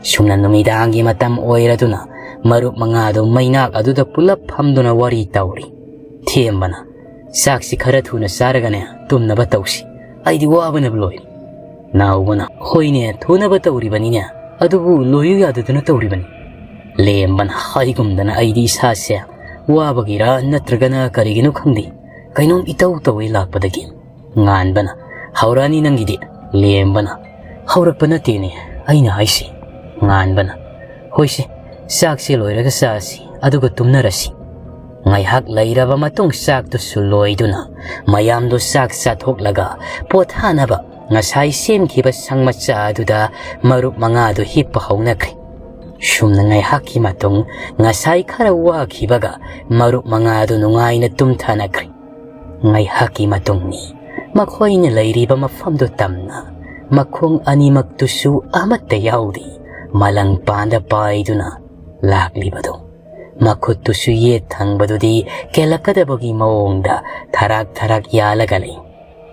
ꯁꯨꯝꯅ ꯅꯨꯃꯤꯗꯥꯡꯒꯤ ꯃꯇꯝ ꯑꯣꯏꯔꯗꯨꯅ ꯃꯔꯨꯞ ꯃꯉꯥꯗꯨ ꯃꯩꯅꯥꯛ ꯑꯗꯨꯗ ꯄꯨꯂꯞ ꯐꯝꯗꯨꯅ ꯋꯥꯔꯤ ꯇꯧꯔꯤ꯫ ꯊꯦꯝꯕꯅ, "ꯆꯥꯛꯁꯤ ꯈꯔ ꯊꯨꯅ ꯆꯥꯔꯒꯅꯦ ꯇꯨꯝꯅꯕ ꯇꯧꯁꯤ꯫ ꯑꯩꯗꯤ ꯋꯥꯕꯅ ꯂꯣꯏꯔꯦ꯫" ꯅꯥꯎꯕꯅ, "ꯍꯣꯏꯅꯦ, ꯊꯨꯅꯕ ꯇꯧꯔꯤꯕꯅꯤꯅꯦ꯫ ꯑꯗꯨꯕꯨ ꯂꯣꯏꯌꯨ ꯌꯥꯗꯗꯅ ꯇꯧꯔꯤꯕꯅꯤ꯫" ꯂꯦꯝꯕꯅ, "ꯍꯥꯏꯒꯨꯝꯗꯅ ꯑꯩꯗꯤ ꯏꯁꯥꯁꯦ ꯋꯥꯕꯒꯤꯔ ꯅꯠꯇ꯭ꯔꯒꯅ ꯀꯔꯤꯒꯤꯅꯣ ꯈꯪꯗꯦ, ꯀꯩꯅꯣꯝ ꯏꯇꯧ ꯇꯧꯏ ꯂꯥꯛꯄꯗꯒꯤ꯫" ꯉꯥꯟꯕꯅ, "ꯍꯧꯔꯛꯑꯅꯤ ꯅꯪꯒꯤꯗꯤ", ꯂꯦꯝꯕꯅ꯫ "ꯍꯧꯔꯛꯄ ꯅꯠꯇꯦꯅꯦ ꯑꯩꯅ ꯍꯥꯏꯁꯤ", ꯉꯥꯟꯕꯅ꯫ "ꯍꯣꯏꯁꯦ, ꯆꯥꯛꯁꯦ ꯂꯣꯏꯔꯒ ꯆꯥꯁꯤ, ꯑꯗꯨꯒ ꯇꯨꯝꯅꯔꯁꯤ"꯫ ꯉꯥꯏꯍꯥꯛ ꯂꯩꯔꯕ ꯃꯇꯨꯡ ꯆꯥꯛꯇꯨꯁꯨ ꯂꯣꯏꯗꯨꯅ ꯃꯌꯥꯝꯗꯨ ꯆꯥꯛ ꯆꯥꯊꯣꯛꯂꯒ ꯄꯣꯊꯥꯅꯕ ꯉꯁꯥꯏ ꯁꯦꯝꯈꯤꯕ ꯁꯪ ꯃꯆꯥ ꯑꯗꯨꯗ ꯃꯔꯨꯞ ꯃꯉꯥꯗꯨ ꯍꯤꯞꯄ ꯍꯧꯅꯈ꯭ꯔꯦ꯫ ꯁꯨꯝꯅ ꯉꯥꯏꯍꯥꯛꯀꯤ ꯃꯇꯨꯡ ꯉꯁꯥꯏ ꯈꯔ ꯋꯥꯈꯤꯕꯒ ꯃꯔꯨꯞ ꯃꯉꯥꯗꯨ ꯅꯨꯡꯉꯥꯏꯅ ꯇꯨꯝꯊꯅꯈ꯭ꯔꯦ꯫ ꯉꯥꯏꯍꯥꯛꯀꯤ ꯃꯇꯨꯡꯅꯤ꯫ ꯃꯈꯣꯏꯅ ꯂꯩꯔꯤꯕ ꯃꯐꯝꯗꯨ ꯇꯝꯅ ꯃꯈꯣꯡ ꯑꯅꯤꯃꯛꯇꯨꯁꯨ ꯑꯃꯠꯇ ꯌꯥꯎꯗꯦ ꯃꯂꯪ ꯄꯥꯟꯗ ꯄꯥꯏꯗꯨꯅ ꯂꯥꯛꯂꯤꯕꯗꯨ꯫ ꯃꯈꯨꯠꯇꯨꯁꯨ ꯌꯦꯠ ꯊꯪꯕꯗꯨꯗꯤ ꯀꯦꯜꯂꯛꯀꯗꯕꯒꯤ ꯃꯑꯣꯡꯗ ꯊꯔꯥꯛ ꯊꯔꯥꯛ ꯌꯥꯜꯂꯒ ꯂꯩ꯫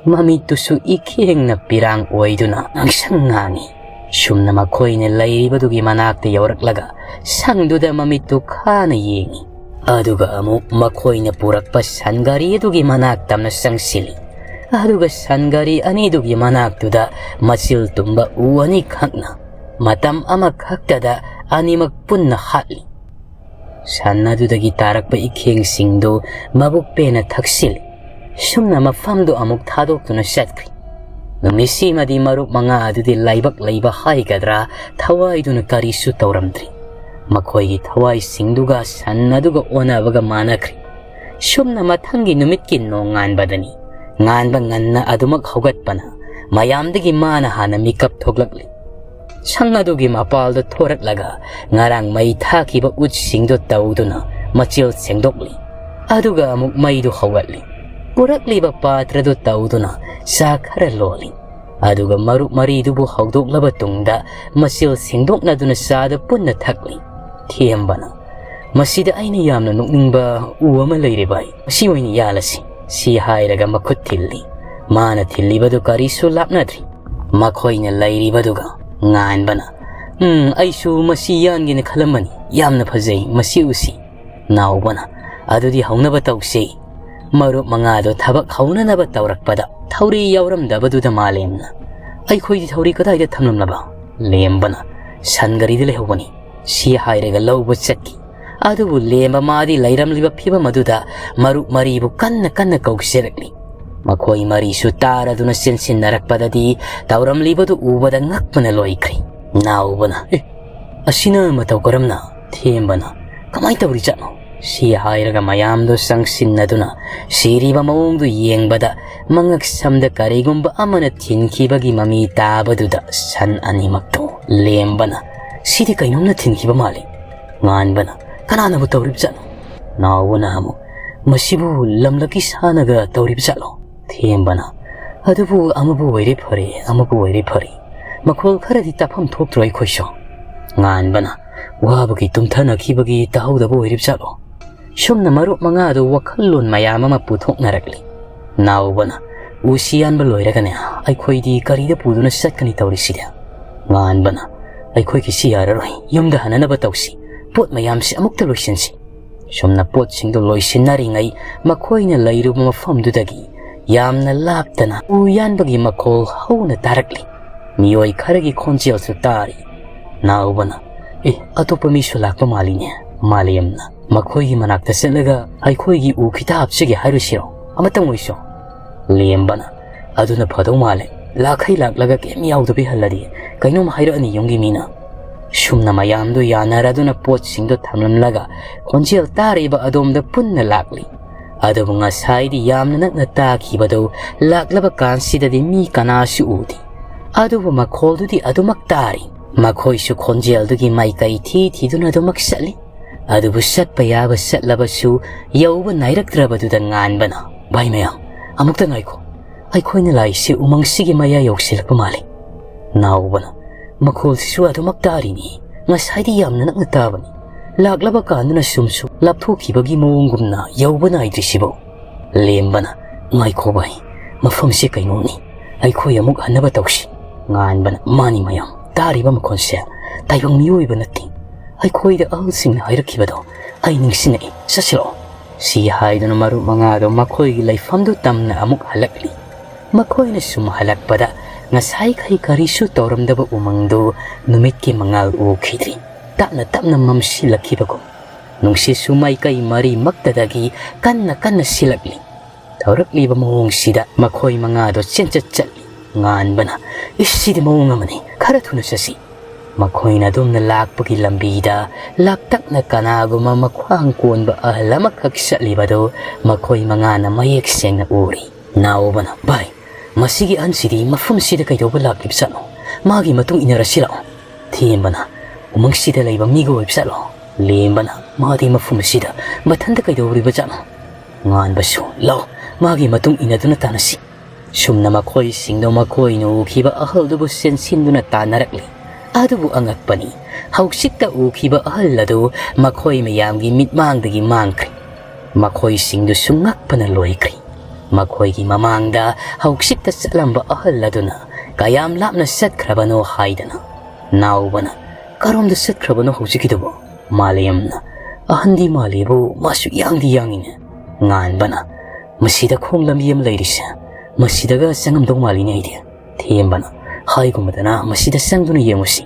ꯃꯃꯤꯠꯇꯨꯁꯨ ꯏꯈꯦꯡꯅ ꯄꯤꯔꯥꯡ ꯑꯣꯏꯗꯨꯅ ꯉꯥꯡꯁꯪ ꯉꯥꯡꯏ꯫ ꯁꯨꯝꯅ ꯃꯈꯣꯏꯅ ꯂꯩꯔꯤꯕꯗꯨꯒꯤ ꯃꯅꯥꯛꯇ ꯌꯧꯔꯛꯂꯒ ꯁꯪꯗꯨꯗ ꯃꯃꯤꯠꯇꯨ ꯈꯥꯅ ꯌꯦꯡꯏ꯫ ꯑꯗꯨꯒ ꯑꯃꯨꯛ ꯃꯈꯣꯏꯅ ꯄꯨꯔꯛꯄ ꯁꯟ ꯒꯥꯔꯤ ꯑꯗꯨꯒꯤ ꯃꯅꯥꯛ ꯇꯝꯅ ꯆꯪꯁꯤꯜꯂꯤ꯫ ꯑꯗꯨꯒ ꯁꯟ ꯒꯥꯔꯤ ꯑꯅꯤꯗꯨꯒꯤ ꯃꯅꯥꯛꯇꯨꯗ ꯃꯆꯤꯜ ꯇꯨꯝꯕ ꯎ ꯑꯅꯤꯈꯛꯅ ꯃꯇꯝ ꯑꯃꯈꯛꯇꯗ ꯑꯅꯤꯃꯛ ꯄꯨꯟꯅ ꯍꯥꯠꯂꯤ꯫ ꯁꯟ ꯑꯗꯨꯗꯒꯤ ꯇꯥꯔꯛꯄ ꯏꯈꯦꯡꯁꯤꯡꯗꯨ ꯃꯕꯨꯛ ꯄꯦꯟꯅ ꯊꯛꯆꯤꯜꯂꯤ꯫ ꯁꯨꯝꯅ ꯃꯐꯝꯗꯨ ꯑꯃꯨꯛ ꯊꯥꯗꯣꯛꯇꯨꯅ ꯆꯠꯈ꯭ꯔꯤ꯫ ꯅꯨꯃꯤꯠꯁꯤꯃꯗꯤ ꯃꯔꯨꯞ ꯃꯉꯥ ꯑꯗꯨꯗꯤ ꯂꯥꯏꯕꯛ ꯂꯩꯕ ꯍꯥꯏꯒꯗ꯭ꯔꯥ, ꯊꯋꯥꯏꯗꯨꯅ ꯀꯔꯤꯁꯨ ꯇꯧꯔꯝꯗ꯭ꯔꯤ꯫ ꯃꯈꯣꯏꯒꯤ ꯊꯋꯥꯏꯁꯤꯡꯗꯨꯒ ꯁꯟ ꯑꯗꯨꯒ ꯑꯣꯟꯅꯕꯒ ꯃꯥꯟꯅꯈ꯭ꯔꯤ꯫ ꯁꯨꯝꯅ ꯃꯊꯪꯒꯤ ꯅꯨꯃꯤꯠꯀꯤ ꯅꯣꯡꯉꯥꯟꯕꯗꯅꯤ꯫ ꯉꯥꯟꯕ ꯉꯟꯅ ꯑꯗꯨꯃꯛ ꯍꯧꯒꯠꯄꯅ ꯃꯌꯥꯝꯗꯒꯤ ꯃꯥꯅ ꯍꯥꯟꯅ ꯃꯤꯀꯞ ꯊꯣꯛꯂꯛꯂꯤ꯫ ꯁꯪ ꯑꯗꯨꯒꯤ ꯃꯄꯥꯜꯗ ꯊꯣꯔꯛꯂꯒ ꯉꯔꯥꯡ ꯃꯩ ꯊꯥꯈꯤꯕ ꯎꯠꯁꯤꯡꯗꯨ ꯇꯧꯗꯨꯅ ꯃꯆꯤꯜ ꯁꯦꯡꯗꯣꯛꯂꯤ꯫ ꯑꯗꯨꯒ ꯑꯃꯨꯛ ꯃꯩꯗꯨ ꯍꯧꯒꯠꯂꯤ꯫ ꯄꯨꯔꯛꯂꯤꯕ ꯄꯥꯇ꯭ꯔꯗꯨ ꯇꯧꯗꯨꯅ ꯆꯥ ꯈꯔ ꯂꯣꯜꯂꯤ꯫ ꯑꯗꯨꯒ ꯃꯔꯨꯞ ꯃꯔꯤꯗꯨꯕꯨ ꯍꯧꯗꯣꯛꯂꯕ ꯇꯨꯡꯗ ꯃꯆꯤꯜ ꯁꯦꯡꯗꯣꯛꯅꯗꯨꯅ ꯆꯥꯗꯨ ꯄꯨꯟꯅ ꯊꯛꯂꯤ꯫ ꯊꯦꯝꯕꯅ, "ꯃꯁꯤꯗ ꯑꯩꯅ ꯌꯥꯝꯅ ꯅꯣꯛꯅꯤꯡꯕ ꯎ ꯑꯃ ꯂꯩꯔꯦ ꯚꯥꯏ, ꯃꯁꯤ ꯑꯣꯏꯅ ꯌꯥꯜꯂꯁꯤ", ꯁꯤ ꯍꯥꯏꯔꯒ ꯃꯈꯨꯠ ꯊꯤꯜꯂꯤ꯫ ꯃꯥꯅ ꯊꯤꯜꯂꯤꯕꯗꯨ ꯀꯔꯤꯁꯨ ꯂꯥꯞꯅꯗ꯭ꯔꯤ꯫ ꯃꯈꯣꯏꯅ ꯂꯩꯔꯤꯕꯗꯨꯒ ꯉꯥꯟꯕꯅ, "ꯎꯝ, ꯑꯩꯁꯨ ꯃꯁꯤ ꯌꯥꯟꯒꯦꯅ ꯈꯜꯂꯝꯕꯅꯤ, ꯌꯥꯝꯅ ꯐꯖꯩ ꯃꯁꯤ ꯎꯁꯤ"꯫ ꯅꯥꯎꯕꯅ, "ꯑꯗꯨꯗꯤ ꯍꯧꯅꯕ ꯇꯧꯁꯤ"꯫ ꯃꯔꯨꯞ ꯃꯉꯥꯗꯨ ꯊꯕꯛ ꯍꯧꯅꯅꯕ ꯇꯧꯔꯛꯄꯗ ꯊꯧꯔꯤ ꯌꯥꯎꯔꯝꯗꯕꯗꯨꯗ ꯃꯥꯂꯦꯝꯅ, "ꯑꯩꯈꯣꯏꯗꯤ ꯊꯧꯔꯤ ꯀꯗꯥꯏꯗ ꯊꯝꯂꯝꯂꯕ?" ꯂꯦꯝꯕꯅ, "ꯁꯟ ꯒꯥꯔꯤꯗ ꯂꯩꯍꯧꯕꯅꯤ" ꯁꯤ ꯍꯥꯏꯔꯒ ꯂꯧꯕ ꯆꯠꯈꯤ꯫ ꯑꯗꯨꯕꯨ ꯂꯦꯝꯕ ꯃꯥꯗꯤ ꯂꯩꯔꯝꯂꯤꯕ ꯐꯤꯕꯝ ꯑꯗꯨꯗ ꯃꯔꯨꯞ ꯃꯔꯤꯕꯨ ꯀꯟꯅ ꯀꯟꯅ ꯀꯧꯖꯔꯛꯂꯤ꯫ ꯃꯈꯣꯏ ꯃꯔꯤꯁꯨ ꯇꯥꯔꯗꯨꯅ ꯆꯦꯟꯁꯤꯟꯅꯔꯛꯄꯗꯗꯤ ꯇꯧꯔꯝꯂꯤꯕꯗꯨ ꯎꯕꯗ ꯉꯛꯄꯅ ꯂꯣꯏꯈ꯭ꯔꯦ꯫ ꯅꯥꯎꯕꯅ, "ꯑꯦ, ꯑꯁꯤꯅ ꯃꯇꯧ ꯀꯔꯝꯅ?" ꯊꯦꯝꯕꯅ, "ꯀꯃꯥꯏ ꯇꯧꯔꯤꯖꯥꯠꯅꯣ?" ꯁꯤ ꯍꯥꯏꯔꯒ ꯃꯌꯥꯝꯗꯨ ꯆꯪꯁꯤꯟꯅꯗꯨꯅ ꯁꯤꯔꯤꯕ ꯃꯑꯣꯡꯗꯨ ꯌꯦꯡꯕꯗ, ꯃꯉꯛ ꯁꯝꯗ ꯀꯔꯤꯒꯨꯝꯕ ꯑꯃꯅ ꯊꯤꯟꯈꯤꯕꯒꯤ ꯃꯃꯤ ꯇꯥꯕꯗꯨꯗ ꯁꯟ ꯑꯅꯤꯃꯛꯇꯨ ꯂꯦꯝꯕꯅ, "ꯁꯤꯗꯤ ꯀꯩꯅꯣꯝꯅ ꯊꯤꯟꯈꯤꯕ ꯃꯥꯜꯂꯤ꯫" ꯉꯥꯟꯕꯅ, "ꯀꯅꯥꯅꯕꯨ ꯇꯧꯔꯤꯕꯖꯥꯠꯅꯣ?" ꯅꯥꯎꯕꯅ ꯑꯃꯨꯛ, "ꯃꯁꯤꯕꯨ ꯂꯝꯂꯛꯀꯤ ꯁꯥꯅꯒ ꯇꯧꯔꯤꯕꯖꯥꯠꯂꯣ?" ꯊꯦꯝꯕꯅ, "ꯑꯗꯨꯕꯨ ꯑꯃꯕꯨ ꯑꯣꯏꯔꯦ ꯐꯔꯦ, ꯑꯃꯕꯨ ꯑꯣꯏꯔꯦ ꯐꯔꯦ꯫ ꯃꯈꯣꯜ ꯈꯔꯗꯤ ꯇꯥꯐꯝ ꯊꯣꯛꯇ꯭ꯔꯣ ꯑꯩꯈꯣꯏꯁꯨ?" ꯉꯥꯟꯕꯅ, "ꯋꯥꯕꯒꯤ ꯇꯨꯝꯊꯅꯈꯤꯕꯒꯤ ꯇꯥꯍꯧꯗꯕ ꯑꯣꯏꯔꯤꯕꯖꯥꯠꯂꯣ?" ꯁꯨꯝꯅ ꯃꯔꯨꯞ ꯃꯉꯥꯗꯨ ꯋꯥꯈꯜꯂꯣꯟ ꯃꯌꯥꯝ ꯑꯃ ꯄꯨꯊꯣꯛꯅꯔꯛꯂꯤ꯫ ꯅꯥꯎꯕꯅ, "ꯎꯁꯤ ꯌꯥꯟꯕ ꯂꯣꯏꯔꯒꯅꯦ ꯑꯩꯈꯣꯏꯗꯤ ꯀꯔꯤꯗ ꯄꯨꯗꯨꯅ ꯆꯠꯀꯅꯤ ꯇꯧꯔꯤꯁꯤꯗꯤ?" ꯉꯥꯟꯕꯅ, "ꯑꯩꯈꯣꯏꯒꯤꯁꯤ ꯌꯥꯔꯔꯣꯏ, ꯌꯨꯝꯗ ꯍꯟꯅꯅꯕ ꯇꯧꯁꯤ꯫ ꯄꯣꯠ ꯃꯌꯥꯝꯁꯤ ꯑꯃꯨꯛꯇ ꯂꯣꯏꯁꯤꯟꯁꯤ꯫" ꯁꯨꯝꯅ ꯄꯣꯠꯁꯤꯡꯗꯨ ꯂꯣꯏꯁꯤꯟꯅꯔꯤꯉꯩ, ꯃꯈꯣꯏꯅ ꯂꯩꯔꯨꯕ ꯃꯐꯝꯗꯨꯗꯒꯤ ꯌꯥꯝꯅ ꯂꯥꯞꯇꯅ ꯎ ꯌꯥꯟꯕꯒꯤ ꯃꯈꯣꯜ ꯍꯧꯅ ꯇꯥꯔꯛꯂꯤ꯫ ꯃꯤꯑꯣꯏ ꯈꯔꯒꯤ ꯈꯣꯟꯖꯦꯜꯁꯨ ꯇꯥꯔꯤ꯫ ꯅꯥꯎꯕꯅ, "ꯑꯦ, ꯑꯇꯣꯞꯄ ꯃꯤꯁꯨ ꯂꯥꯛꯄ ꯃꯥꯜꯂꯤꯅꯦ, ꯃꯥꯂꯦꯝꯅ꯫ ꯃꯈꯣꯏꯒꯤ ꯃꯅꯥꯛꯇ ꯆꯠꯂꯒ ꯑꯩꯈꯣꯏꯒꯤ ꯎ ꯈꯤꯇ ꯍꯥꯞꯆꯒꯦ ꯍꯥꯏꯔꯨꯁꯤꯔꯣ? ꯑꯃꯇꯪ ꯑꯣꯏꯁꯨ?" ꯂꯦꯝꯕꯅ, "ꯑꯗꯨꯅ ꯐꯗꯧ ꯃꯥꯜꯂꯦ꯫ ꯂꯥꯛꯈꯩ ꯂꯥꯛꯂꯒ ꯀꯩꯝ ꯌꯥꯎꯗꯕꯤ ꯍꯜꯂꯗꯤ ꯀꯩꯅꯣꯝ ꯍꯥꯏꯔꯛꯑꯅꯤ ꯌꯨꯝꯒꯤ ꯃꯤꯅ꯫" ꯁꯨꯝꯅ ꯃꯌꯥꯝꯗꯨ ꯌꯥꯅꯔꯗꯨꯅ ꯄꯣꯠꯁꯤꯡꯗꯨ ꯊꯝꯂꯝꯂꯒ ꯈꯣꯟꯖꯦꯜ ꯇꯥꯔꯤꯕ ꯑꯗꯣꯝꯗ ꯄꯨꯟꯅ ꯂꯥꯛꯂꯤ꯫ ꯑꯗꯨꯕꯨ ꯉꯁꯥꯏꯗꯤ ꯌꯥꯝꯅ ꯅꯛꯅ ꯇꯥꯈꯤꯕꯗꯨ ꯂꯥꯛꯂꯕ ꯀꯥꯟꯁꯤꯗꯗꯤ ꯃꯤ ꯀꯅꯥꯁꯨ ꯎꯗꯦ꯫ ꯑꯗꯨꯕꯨ ꯃꯈꯣꯜꯗꯨꯗꯤ ꯑꯗꯨꯃꯛ ꯇꯥꯔꯤ꯫ ꯃꯈꯣꯏꯁꯨ ꯈꯣꯟꯖꯦꯜꯗꯨꯒꯤ ꯃꯥꯏꯀꯩ ꯊꯤ ꯊꯤꯗꯨꯅ ꯑꯗꯨꯃꯛ ꯆꯠꯂꯤ꯫ ꯑꯗꯨꯕꯨ ꯆꯠꯄ ꯌꯥꯕ ꯆꯠꯂꯕꯁꯨ ꯌꯧꯕ ꯅꯥꯏꯔꯛꯇ꯭ꯔꯕꯗꯨꯗ ꯉꯥꯟꯕꯅ, "ꯚꯥꯏ ꯃꯌꯥꯝ, ꯑꯃꯨꯛꯇ ꯉꯥꯏꯈꯣ꯫ ꯑꯩꯈꯣꯏꯅ ꯂꯥꯛꯏꯁꯤ ꯎꯃꯪꯁꯤꯒꯤ ꯃꯌꯥ ꯌꯧꯁꯤꯜꯂꯛꯄ ꯃꯥꯜꯂꯤ꯫" ꯅꯥꯎꯕꯅ, "ꯃꯈꯣꯜꯁꯤꯁꯨ ꯑꯗꯨꯃꯛ ꯇꯥꯔꯤꯅꯤ꯫ ꯉꯁꯥꯏꯗꯤ ꯌꯥꯝꯅ ꯅꯛꯅ ꯇꯥꯕꯅꯤ꯫ ꯂꯥꯛꯂꯕ ꯀꯥꯟꯗꯅ ꯁꯨꯝ ꯁꯨꯝ ꯂꯥꯞꯊꯣꯛꯈꯤꯕꯒꯤ ꯃꯑꯣꯡꯒꯨꯝꯅ ꯌꯧꯕ ꯅꯥꯏꯗ꯭ꯔꯤꯁꯤꯕꯨ?" ꯂꯦꯝꯕꯅ, "ꯉꯥꯏꯈꯣ ꯚꯥꯏ, ꯃꯐꯝꯁꯤ ꯀꯩꯅꯣꯝꯅꯤ꯫ ꯑꯩꯈꯣꯏ ꯑꯃꯨꯛ ꯍꯟꯅꯕ ꯇꯧꯁꯤ꯫" ꯉꯥꯟꯕꯅ, "ꯃꯥꯅꯤ ꯃꯌꯥꯝ, ꯇꯥꯔꯤꯕ ꯃꯈꯣꯟꯁꯦ ꯇꯥꯏꯕꯪ ꯃꯤꯑꯣꯏꯕ ꯅꯠꯇꯦ꯫ ꯑꯩꯈꯣꯏꯗ ꯑꯍꯜꯁꯤꯡꯅ ꯍꯥꯏꯔꯛꯈꯤꯕꯗꯣ ꯑꯩ ꯅꯤꯡꯁꯤꯡꯉꯛꯏ꯫ ꯆꯠꯁꯤꯔꯣ?" ꯁꯤ ꯍꯥꯏꯗꯨꯅ ꯃꯔꯨꯞ ꯃꯉꯥꯗꯣ ꯃꯈꯣꯏꯒꯤ ꯂꯩꯐꯝꯗꯨ ꯇꯝꯅ ꯑꯃꯨꯛ ꯍꯜꯂꯛꯂꯤ꯫ ꯃꯈꯣꯏꯅ ꯁꯨꯝ ꯍꯜꯂꯛꯄꯗ ꯉꯁꯥꯏꯈꯩ ꯀꯔꯤꯁꯨ ꯇꯧꯔꯝꯗꯕ ꯎꯃꯪꯗꯨ ꯅꯨꯃꯤꯠꯀꯤ ꯃꯉꯥꯜ ꯎꯈꯤꯗ꯭ꯔꯤ꯫ ꯇꯞꯅ ꯇꯞꯅ ꯃꯝꯁꯤꯜꯂꯛꯈꯤꯕꯒꯨꯝ ꯅꯨꯡꯁꯤꯠꯁꯨ ꯃꯥꯏꯀꯩ ꯃꯔꯤꯃꯛꯇꯗꯒꯤ ꯀꯟꯅ ꯀꯟꯅ ꯁꯤꯜꯂꯛꯂꯤ꯫ ꯊꯧꯔꯛꯂꯤꯕ ꯃꯑꯣꯡꯁꯤꯗ ꯃꯈꯣꯏ ꯃꯉꯥꯗꯣ ꯆꯦꯟꯆꯠ ꯆꯠꯂꯤ꯫ ꯉꯥꯟꯕꯅ, "ꯏꯁ, ꯁꯤꯗꯤ ꯃꯑꯣꯡ ꯑꯃꯅꯤ, ꯈꯔ ꯊꯨꯅ ꯆꯠꯁꯤ"꯫ ꯃꯈꯣꯏꯅ ꯑꯗꯨꯝꯅ ꯂꯥꯛꯄꯒꯤ ꯂꯝꯕꯤꯗ ꯂꯥꯞꯇꯛꯅ ꯀꯅꯥꯒꯨꯝꯕ ꯃꯈ꯭ꯋꯥꯡ ꯀꯣꯟꯕ ꯑꯍꯜ ꯑꯃꯈꯛ ꯆꯠꯂꯤꯕꯗꯨ ꯃꯈꯣꯏ ꯃꯉꯥꯅ ꯃꯌꯦꯛ ꯁꯦꯡꯅ ꯎꯔꯤ꯫ ꯅꯥꯎꯕꯅ, "ꯚꯥꯏ, ꯃꯁꯤꯒꯤ ꯑꯍꯟꯁꯤꯗꯤ ꯃꯐꯝꯁꯤꯗ ꯀꯩꯗꯧꯕ ꯂꯥꯛꯂꯤꯕꯖꯥꯠꯅꯣ? ꯃꯥꯒꯤ ꯃꯇꯨꯡ ꯏꯟꯅꯔꯁꯤ ꯂꯥꯛꯑꯣ"꯫ ꯊꯦꯝꯕꯅ, "ꯎꯃꯪꯁꯤꯗ ꯂꯩꯕ ꯃꯤꯒ ꯑꯣꯏꯕꯖꯥꯠꯂꯣ?" ꯂꯦꯝꯕꯅ, "ꯃꯥꯗꯤ ꯃꯐꯝ ꯑꯁꯤꯗ ꯃꯊꯟꯇ ꯀꯩꯗꯧꯔꯤꯕꯖꯥꯠꯅꯣ?" ꯉꯥꯟꯕꯁꯨ, "ꯂꯥꯎ, ꯃꯥꯒꯤ ꯃꯇꯨꯡ ꯏꯟꯅꯗꯨꯅ ꯇꯥꯟꯅꯁꯤ"꯫ ꯁꯨꯝꯅ ꯃꯈꯣꯏꯁꯤꯡꯗꯣ ꯃꯈꯣꯏꯅ ꯎꯈꯤꯕ ꯑꯍꯜꯗꯨꯕꯨ ꯆꯦꯟꯁꯤꯟꯗꯨꯅ ꯇꯥꯟꯅꯔꯛꯂꯤ꯫ ꯑꯗꯨꯕꯨ ꯑꯉꯛꯄꯅꯤ, ꯍꯧꯖꯤꯛꯇ ꯎꯈꯤꯕ ꯑꯍꯜ ꯑꯗꯨ ꯃꯈꯣꯏ ꯃꯌꯥꯝꯒꯤ ꯃꯤꯠꯃꯥꯡꯗꯒꯤ ꯃꯥꯡꯈ꯭ꯔꯦ꯫ ꯃꯈꯣꯏꯁꯤꯡꯗꯨꯁꯨ ꯉꯛꯄꯅ ꯂꯣꯏꯈ꯭ꯔꯦ꯫ ꯃꯈꯣꯏꯒꯤ ꯃꯃꯥꯡꯗ ꯍꯧꯖꯤꯛꯇ ꯆꯠꯂꯝꯕ ꯑꯍꯜ ꯑꯗꯨꯅ ꯀꯌꯥꯝ ꯂꯥꯞꯅ ꯆꯠꯈ꯭ꯔꯕꯅꯣ ꯍꯥꯏꯗꯅ꯫ ꯅꯥꯎꯕꯅ, "ꯀꯔꯣꯝꯗ ꯆꯠꯈ꯭ꯔꯕꯅꯣ ꯍꯧꯖꯤꯛꯀꯤꯗꯨꯕꯣ?" ꯃꯥꯂꯦꯝꯅ, "ꯑꯍꯟꯗꯤ ꯃꯥꯜꯂꯦꯕꯨ, ꯃꯥꯁꯨ ꯌꯥꯡꯗꯤ ꯌꯥꯡꯉꯤꯅꯦ"꯫ ꯉꯥꯟꯕꯅ, "ꯃꯁꯤꯗ ꯈꯣꯡ ꯂꯝꯕꯤ ꯑꯃ ꯂꯩꯔꯤꯁꯦ, ꯃꯁꯤꯗꯒ ꯆꯪꯉꯝꯗꯧ ꯃꯥꯜꯂꯤꯅꯦ ꯑꯩꯗꯤ"꯫ ꯊꯦꯝꯕꯅ, "ꯍꯥꯏꯒꯨꯝꯕꯗꯅ ꯃꯁꯤꯗ ꯆꯪꯗꯨꯅ ꯌꯦꯡꯉꯨꯁꯤ"꯫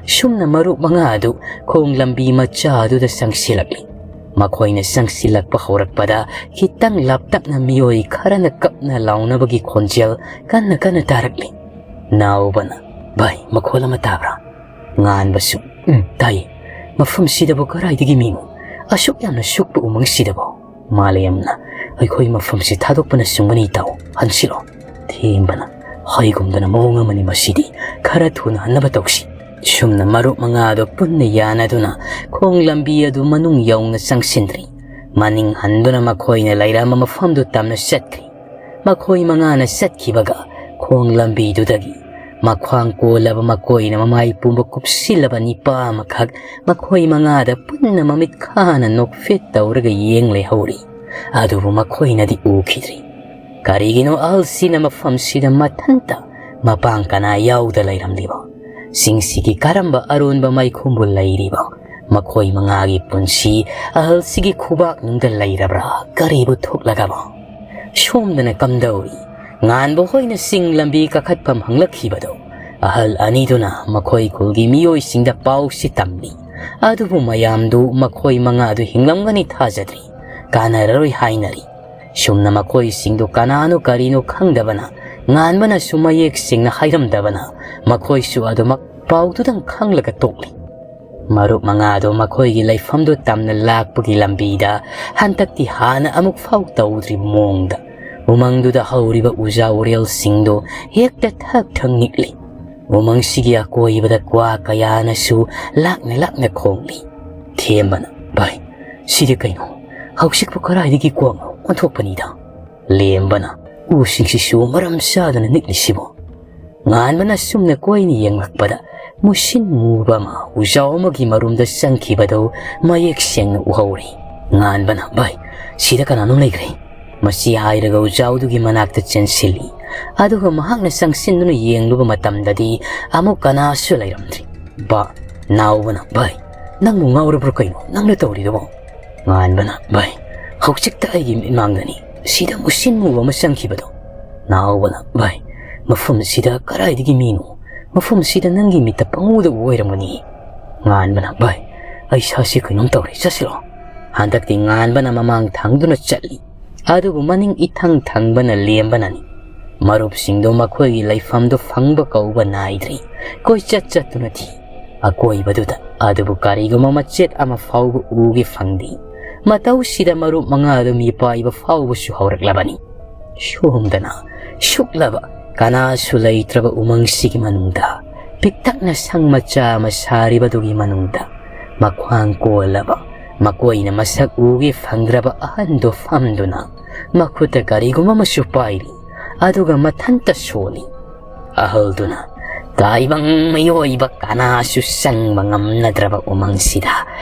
ꯁꯨꯝꯅ ꯃꯔꯨꯞ ꯃꯉꯥ ꯑꯗꯨ ꯈꯣꯡ ꯂꯝꯕꯤ ꯃꯆꯥ ꯑꯗꯨꯗ ꯆꯪꯁꯤꯜꯂꯛꯂꯤ꯫ ꯃꯈꯣꯏꯅ ꯆꯪꯁꯤꯜꯂꯛꯄ ꯍꯧꯔꯛꯄꯗ ꯈꯤꯇꯪ ꯂꯥꯞꯇꯛꯅ ꯃꯤꯑꯣꯏ ꯈꯔꯅ ꯀꯞꯅ ꯂꯥꯎꯅꯕꯒꯤ ꯈꯣꯟꯖꯦꯜ ꯀꯟꯅ ꯀꯟꯅ ꯇꯥꯔꯛꯂꯤ꯫ ꯅꯥꯎꯕꯅ, "ꯚꯥꯏ, ꯃꯈꯣꯜ ꯑꯃ ꯇꯥꯕ꯭ꯔꯥ?" ꯉꯥꯟꯕꯁꯨ, "ꯎꯝ, ꯇꯥꯏꯌꯦ꯫ ꯃꯐꯝꯁꯤꯗꯕꯨ ꯀꯗꯥꯏꯗꯒꯤ ꯃꯤꯅꯣ? ꯑꯁꯨꯛ ꯌꯥꯝꯅ ꯁꯨꯛꯄ ꯎꯃꯪꯁꯤꯗꯕꯨ?" ꯃꯥꯂꯦꯝꯅ, "ꯑꯩꯈꯣꯏ ꯃꯐꯝꯁꯤ ꯊꯥꯗꯣꯛꯄꯅ ꯆꯨꯝꯒꯅꯤ, ꯏꯇꯥꯎ꯫ ꯍꯟꯁꯤꯜꯂꯣ"꯫ ꯊꯦꯝꯕꯅ, "ꯍꯥꯏꯒꯨꯝꯗꯅ ꯃꯑꯣꯡ ꯑꯃꯅꯤ ꯃꯁꯤꯗꯤ꯫ ꯈꯔ ꯊꯨꯅ ꯍꯟꯅꯕ ꯇꯧꯁꯤ"꯫ ꯁꯨꯝꯅ ꯃꯔꯨꯞ ꯃꯉꯥꯗꯣ ꯄꯨꯟꯅ ꯌꯥꯅꯗꯨꯅ ꯈꯣꯡ ꯂꯝꯕꯤ ꯑꯗꯨ ꯃꯅꯨꯡ ꯌꯧꯅ ꯆꯪꯁꯤꯟꯗ꯭ꯔꯤ꯫ ꯃꯅꯤꯡ ꯍꯟꯗꯨꯅ ꯃꯈꯣꯏꯅ ꯂꯩꯔꯝꯕ ꯃꯐꯝꯗꯨ ꯇꯝꯅ ꯆꯠꯈ꯭ꯔꯤ꯫ ꯃꯈꯣꯏ ꯃꯉꯥꯅ ꯆꯠꯈꯤꯕꯒ ꯈꯣꯡ ꯂꯝꯕꯤꯗꯨꯗꯒꯤ ꯃꯈ꯭ꯋꯥꯡ ꯀꯣꯜꯂꯕ, ꯃꯀꯣꯏꯅ ꯃꯃꯥꯏ ꯄꯨꯝꯕ ꯀꯨꯞꯁꯤꯜꯂꯕ ꯅꯤꯄꯥ ꯑꯃꯈꯛ ꯃꯈꯣꯏ ꯃꯉꯥꯗ ꯄꯨꯟꯅ ꯃꯃꯤꯠ ꯈꯥꯅ ꯅꯣꯛꯐꯦꯠ ꯇꯧꯔꯒ ꯌꯦꯡ ꯂꯩꯍꯧꯔꯤ꯫ ꯑꯗꯨꯕꯨ ꯃꯈꯣꯏꯅꯗꯤ ꯎꯈꯤꯗ꯭ꯔꯤ꯫ ꯀꯔꯤꯒꯤꯅꯣ ꯑꯍꯜꯁꯤꯅ ꯃꯐꯝꯁꯤꯗ ꯃꯊꯟꯇ, ꯃꯄꯥꯡ ꯀꯅꯥ ꯌꯥꯎꯗ ꯂꯩꯔꯝꯂꯤꯕ? ꯆꯤꯡꯁꯤꯒꯤ ꯀꯔꯝꯕ ꯑꯔꯣꯟꯕ ꯃꯥꯏꯈꯨꯝꯕꯨ ꯂꯩꯔꯤꯕ? ꯃꯈꯣꯏ ꯃꯉꯥꯒꯤ ꯄꯨꯟꯁꯤ ꯑꯍꯜꯁꯤꯒꯤ ꯈꯨꯕꯥꯛꯅꯨꯡꯗ ꯂꯩꯔꯕ꯭ꯔꯥ? ꯀꯔꯤꯕꯨ ꯊꯣꯛꯂꯒꯕ? ꯁꯣꯝꯗꯅ ꯀꯝꯗꯧꯔꯤ? ꯉꯥꯟꯕ ꯍꯣꯏꯅ ꯆꯤꯡ ꯂꯝꯕꯤ ꯀꯥꯈꯠꯐꯝ ꯍꯪꯂꯛꯈꯤꯕꯗꯣ ꯑꯍꯜ ꯑꯅꯤꯗꯨꯅ ꯃꯈꯣꯏ ꯈꯨꯜꯒꯤ ꯃꯤꯑꯣꯏꯁꯤꯡꯗ ꯄꯥꯎꯁꯤ ꯇꯝꯂꯤ꯫ ꯑꯗꯨꯕꯨ ꯃꯌꯥꯝꯗꯨ ꯃꯈꯣꯏ ꯃꯉꯥꯗꯨ ꯍꯤꯡꯂꯝꯒꯅꯤ ꯊꯥꯖꯗ꯭ꯔꯤ, ꯀꯥꯟꯅꯔꯔꯣꯏ ꯍꯥꯏꯅꯔꯤ꯫ ꯁꯨꯝꯅ ꯃꯈꯣꯏꯁꯤꯡꯗꯨ ꯀꯅꯥꯅꯣ ꯀꯔꯤꯅꯣ ꯈꯪꯗꯕꯅ, ꯉꯥꯟꯕꯅꯁꯨ ꯃꯌꯦꯛ ꯁꯦꯡꯅ ꯍꯥꯏꯔꯝꯗꯕꯅ, ꯃꯈꯣꯏꯁꯨ ꯑꯗꯨꯃꯛ ꯄꯥꯎꯗꯨꯗꯪ ꯈꯪꯂꯒ ꯇꯣꯛꯂꯤ꯫ ꯃꯔꯨꯞ ꯃꯉꯥꯗꯣ ꯃꯈꯣꯏꯒꯤ ꯂꯩꯐꯝꯗꯨ ꯇꯝꯅ ꯂꯥꯛꯄꯒꯤ ꯂꯝꯕꯤꯗ ꯍꯟꯗꯛꯇꯤ ꯍꯥꯟꯅ ꯑꯃꯨꯛ ꯐꯥꯎ ꯇꯧꯗ꯭ꯔꯤꯕ ꯃꯑꯣꯡꯗ ꯎꯃꯪꯗꯨꯗ ꯍꯧꯔꯤꯕ ꯎꯖꯥ ꯎꯔꯦꯜꯁꯤꯡꯗꯣ ꯍꯦꯛꯇ ꯊꯛ ꯊꯛ ꯅꯤꯛꯂꯤ꯫ ꯎꯃꯪꯁꯤꯒꯤ ꯑꯀꯣꯏꯕꯗ ꯀ꯭ꯋꯥ ꯀꯌꯥꯅꯁꯨ ꯂꯥꯛꯅ ꯂꯥꯛꯅ ꯈꯣꯡꯂꯤ꯫ ꯊꯦꯝꯕꯅ, "ꯚꯥꯏ, ꯁꯤꯗꯤ ꯀꯩꯅꯣ? ꯍꯧꯖꯤꯛꯄꯨ ꯀꯗꯥꯏꯗꯒꯤ ꯀ꯭ꯋꯥꯅꯣ? ꯑꯣꯟꯊꯣꯛꯄꯅꯤꯗ!" ꯂꯦꯝꯕꯅ, "ꯎꯁꯤꯡꯁꯤꯁꯨ ꯃꯔꯝ ꯆꯥꯗꯅ ꯅꯤꯛꯂꯤꯁꯤꯕꯣ?" ꯉꯥꯟꯕꯅ ꯁꯨꯝꯅ ꯀꯣꯏꯅ ꯌꯦꯡꯂꯛꯄꯗ ꯃꯨꯁꯤꯟ ꯃꯨꯕ ꯑꯃ ꯎꯖꯥꯎ ꯑꯃꯒꯤ ꯃꯔꯨꯝꯗ ꯆꯪꯈꯤꯕꯗꯨ ꯃꯌꯦꯛ ꯁꯦꯡꯅ ꯎꯍꯧꯔꯤ꯫ ꯉꯥꯟꯕꯅ, "ꯚꯥꯏ, ꯁꯤꯗ ꯀꯅꯥꯅꯣꯝ ꯂꯩꯈ꯭ꯔꯦ!" ꯃꯁꯤ ꯍꯥꯏꯔꯒ ꯎꯖꯥꯎꯗꯨꯒꯤ ꯃꯅꯥꯛꯇ ꯆꯦꯟꯁꯤꯜꯂꯤ꯫ ꯑꯗꯨꯒ ꯃꯍꯥꯛꯅ ꯆꯪꯁꯤꯟꯗꯨꯅ ꯌꯦꯡꯂꯨꯕ ꯃꯇꯝꯗꯗꯤ ꯑꯃꯨꯛ ꯀꯅꯥꯁꯨ ꯂꯩꯔꯝꯗ꯭ꯔꯤ꯫ ꯕꯥ, ꯅꯥꯎꯕꯅ, "ꯚꯥꯏ, ꯅꯪꯕꯨ ꯉꯥꯎꯔꯕ꯭ꯔꯣ ꯀꯩꯅꯣ ꯅꯪꯅ ꯇꯧꯔꯤꯗꯨꯕꯣ?" ꯉꯥꯟꯕꯅ, "ꯚꯥꯏ, ꯍꯧꯖꯤꯛꯇ ꯑꯩꯒꯤ ꯃꯤꯠꯃꯥꯡꯗꯅꯤ ꯁꯤꯗ ꯃꯨꯁꯤꯟ ꯃꯨꯕ ꯑꯃ ꯆꯪꯈꯤꯕꯗꯣ꯫" ꯅꯥꯎꯕꯅ, "ꯚꯥꯏ, ꯃꯐꯝꯁꯤꯗ ꯀꯗꯥꯏꯗꯒꯤ ꯃꯤꯅꯣ? ꯃꯐꯝꯁꯤꯗ ꯅꯪꯒꯤ ꯃꯤꯠꯇ ꯄꯪꯎꯗ ꯎꯕ ꯑꯣꯏꯔꯝꯒꯅꯤ꯫" ꯉꯥꯟꯕꯅ, "ꯚꯥꯏ, ꯑꯩ ꯏꯁꯥꯁꯤ ꯀꯩꯅꯣꯝ ꯇꯧꯔꯦ, ꯆꯠꯁꯤꯔꯣ?" ꯍꯟꯗꯛꯇꯤ ꯉꯥꯟꯕꯅ ꯃꯃꯥꯡ ꯊꯪꯗꯨꯅ ꯆꯠꯂꯤ꯫ ꯑꯗꯨꯕꯨ ꯃꯅꯤꯡ ꯏꯊꯪ ꯊꯪꯕꯅ ꯂꯦꯝꯕꯅꯅꯤ꯫ ꯃꯔꯨꯞꯁꯤꯡꯗꯨ ꯃꯈꯣꯏꯒꯤ ꯂꯩꯐꯝꯗꯨ ꯐꯪꯕ ꯀꯧꯕ ꯅꯥꯏꯗ꯭ꯔꯤ꯫ ꯀꯣꯏꯆꯠ ꯆꯠꯇꯨꯅ ꯊꯤ꯫ ꯑꯀꯣꯏꯕꯗꯨꯗ ꯑꯗꯨꯕꯨ ꯀꯔꯤꯒꯨꯝꯕ ꯃꯆꯦꯠ ꯑꯃ ꯐꯥꯎꯕ ꯎꯒꯦ ꯐꯪꯗꯦ꯫ ꯃꯇꯧꯁꯤꯗ ꯃꯔꯨꯞ ꯃꯉꯥꯗꯨ ꯃꯤꯄꯥꯏꯕ ꯐꯥꯎꯕꯁꯨ ꯍꯧꯔꯛꯂꯕꯅꯤ꯫ ꯁꯣꯝꯗꯅ ꯁꯨꯛꯂꯕ ꯀꯅꯥꯁꯨ ꯂꯩꯇ꯭ꯔꯕ ꯎꯃꯪꯁꯤꯒꯤ ꯃꯅꯨꯡꯗ, ꯄꯤꯛꯇꯛꯅ ꯁꯪ ꯃꯆꯥ ꯑꯃ ꯁꯥꯔꯤꯕꯗꯨꯒꯤ ꯃꯅꯨꯡꯗ, ꯃꯈ꯭ꯋꯥꯡ ꯀꯣꯜꯂꯕ, ꯃꯀꯣꯏꯅ ꯃꯁꯛ ꯎꯒꯦ ꯐꯪꯗ꯭ꯔꯕ ꯑꯍꯟꯗꯨ ꯐꯝꯗꯨꯅ ꯃꯈꯨꯠꯇ ꯀꯔꯤꯒꯨꯝꯕ ꯑꯃꯁꯨ ꯄꯥꯏꯔꯤ꯫ ꯑꯗꯨꯒ ꯃꯊꯟꯇ ꯁꯣꯜꯂꯤ꯫ ꯑꯍꯜꯗꯨꯅ, "ꯇꯥꯏꯕꯪ ꯃꯤꯑꯣꯏꯕ ꯀꯅꯥꯁꯨ ꯆꯪꯕ ꯉꯝꯅꯗ꯭ꯔꯕ ꯎꯃꯪꯁꯤꯗ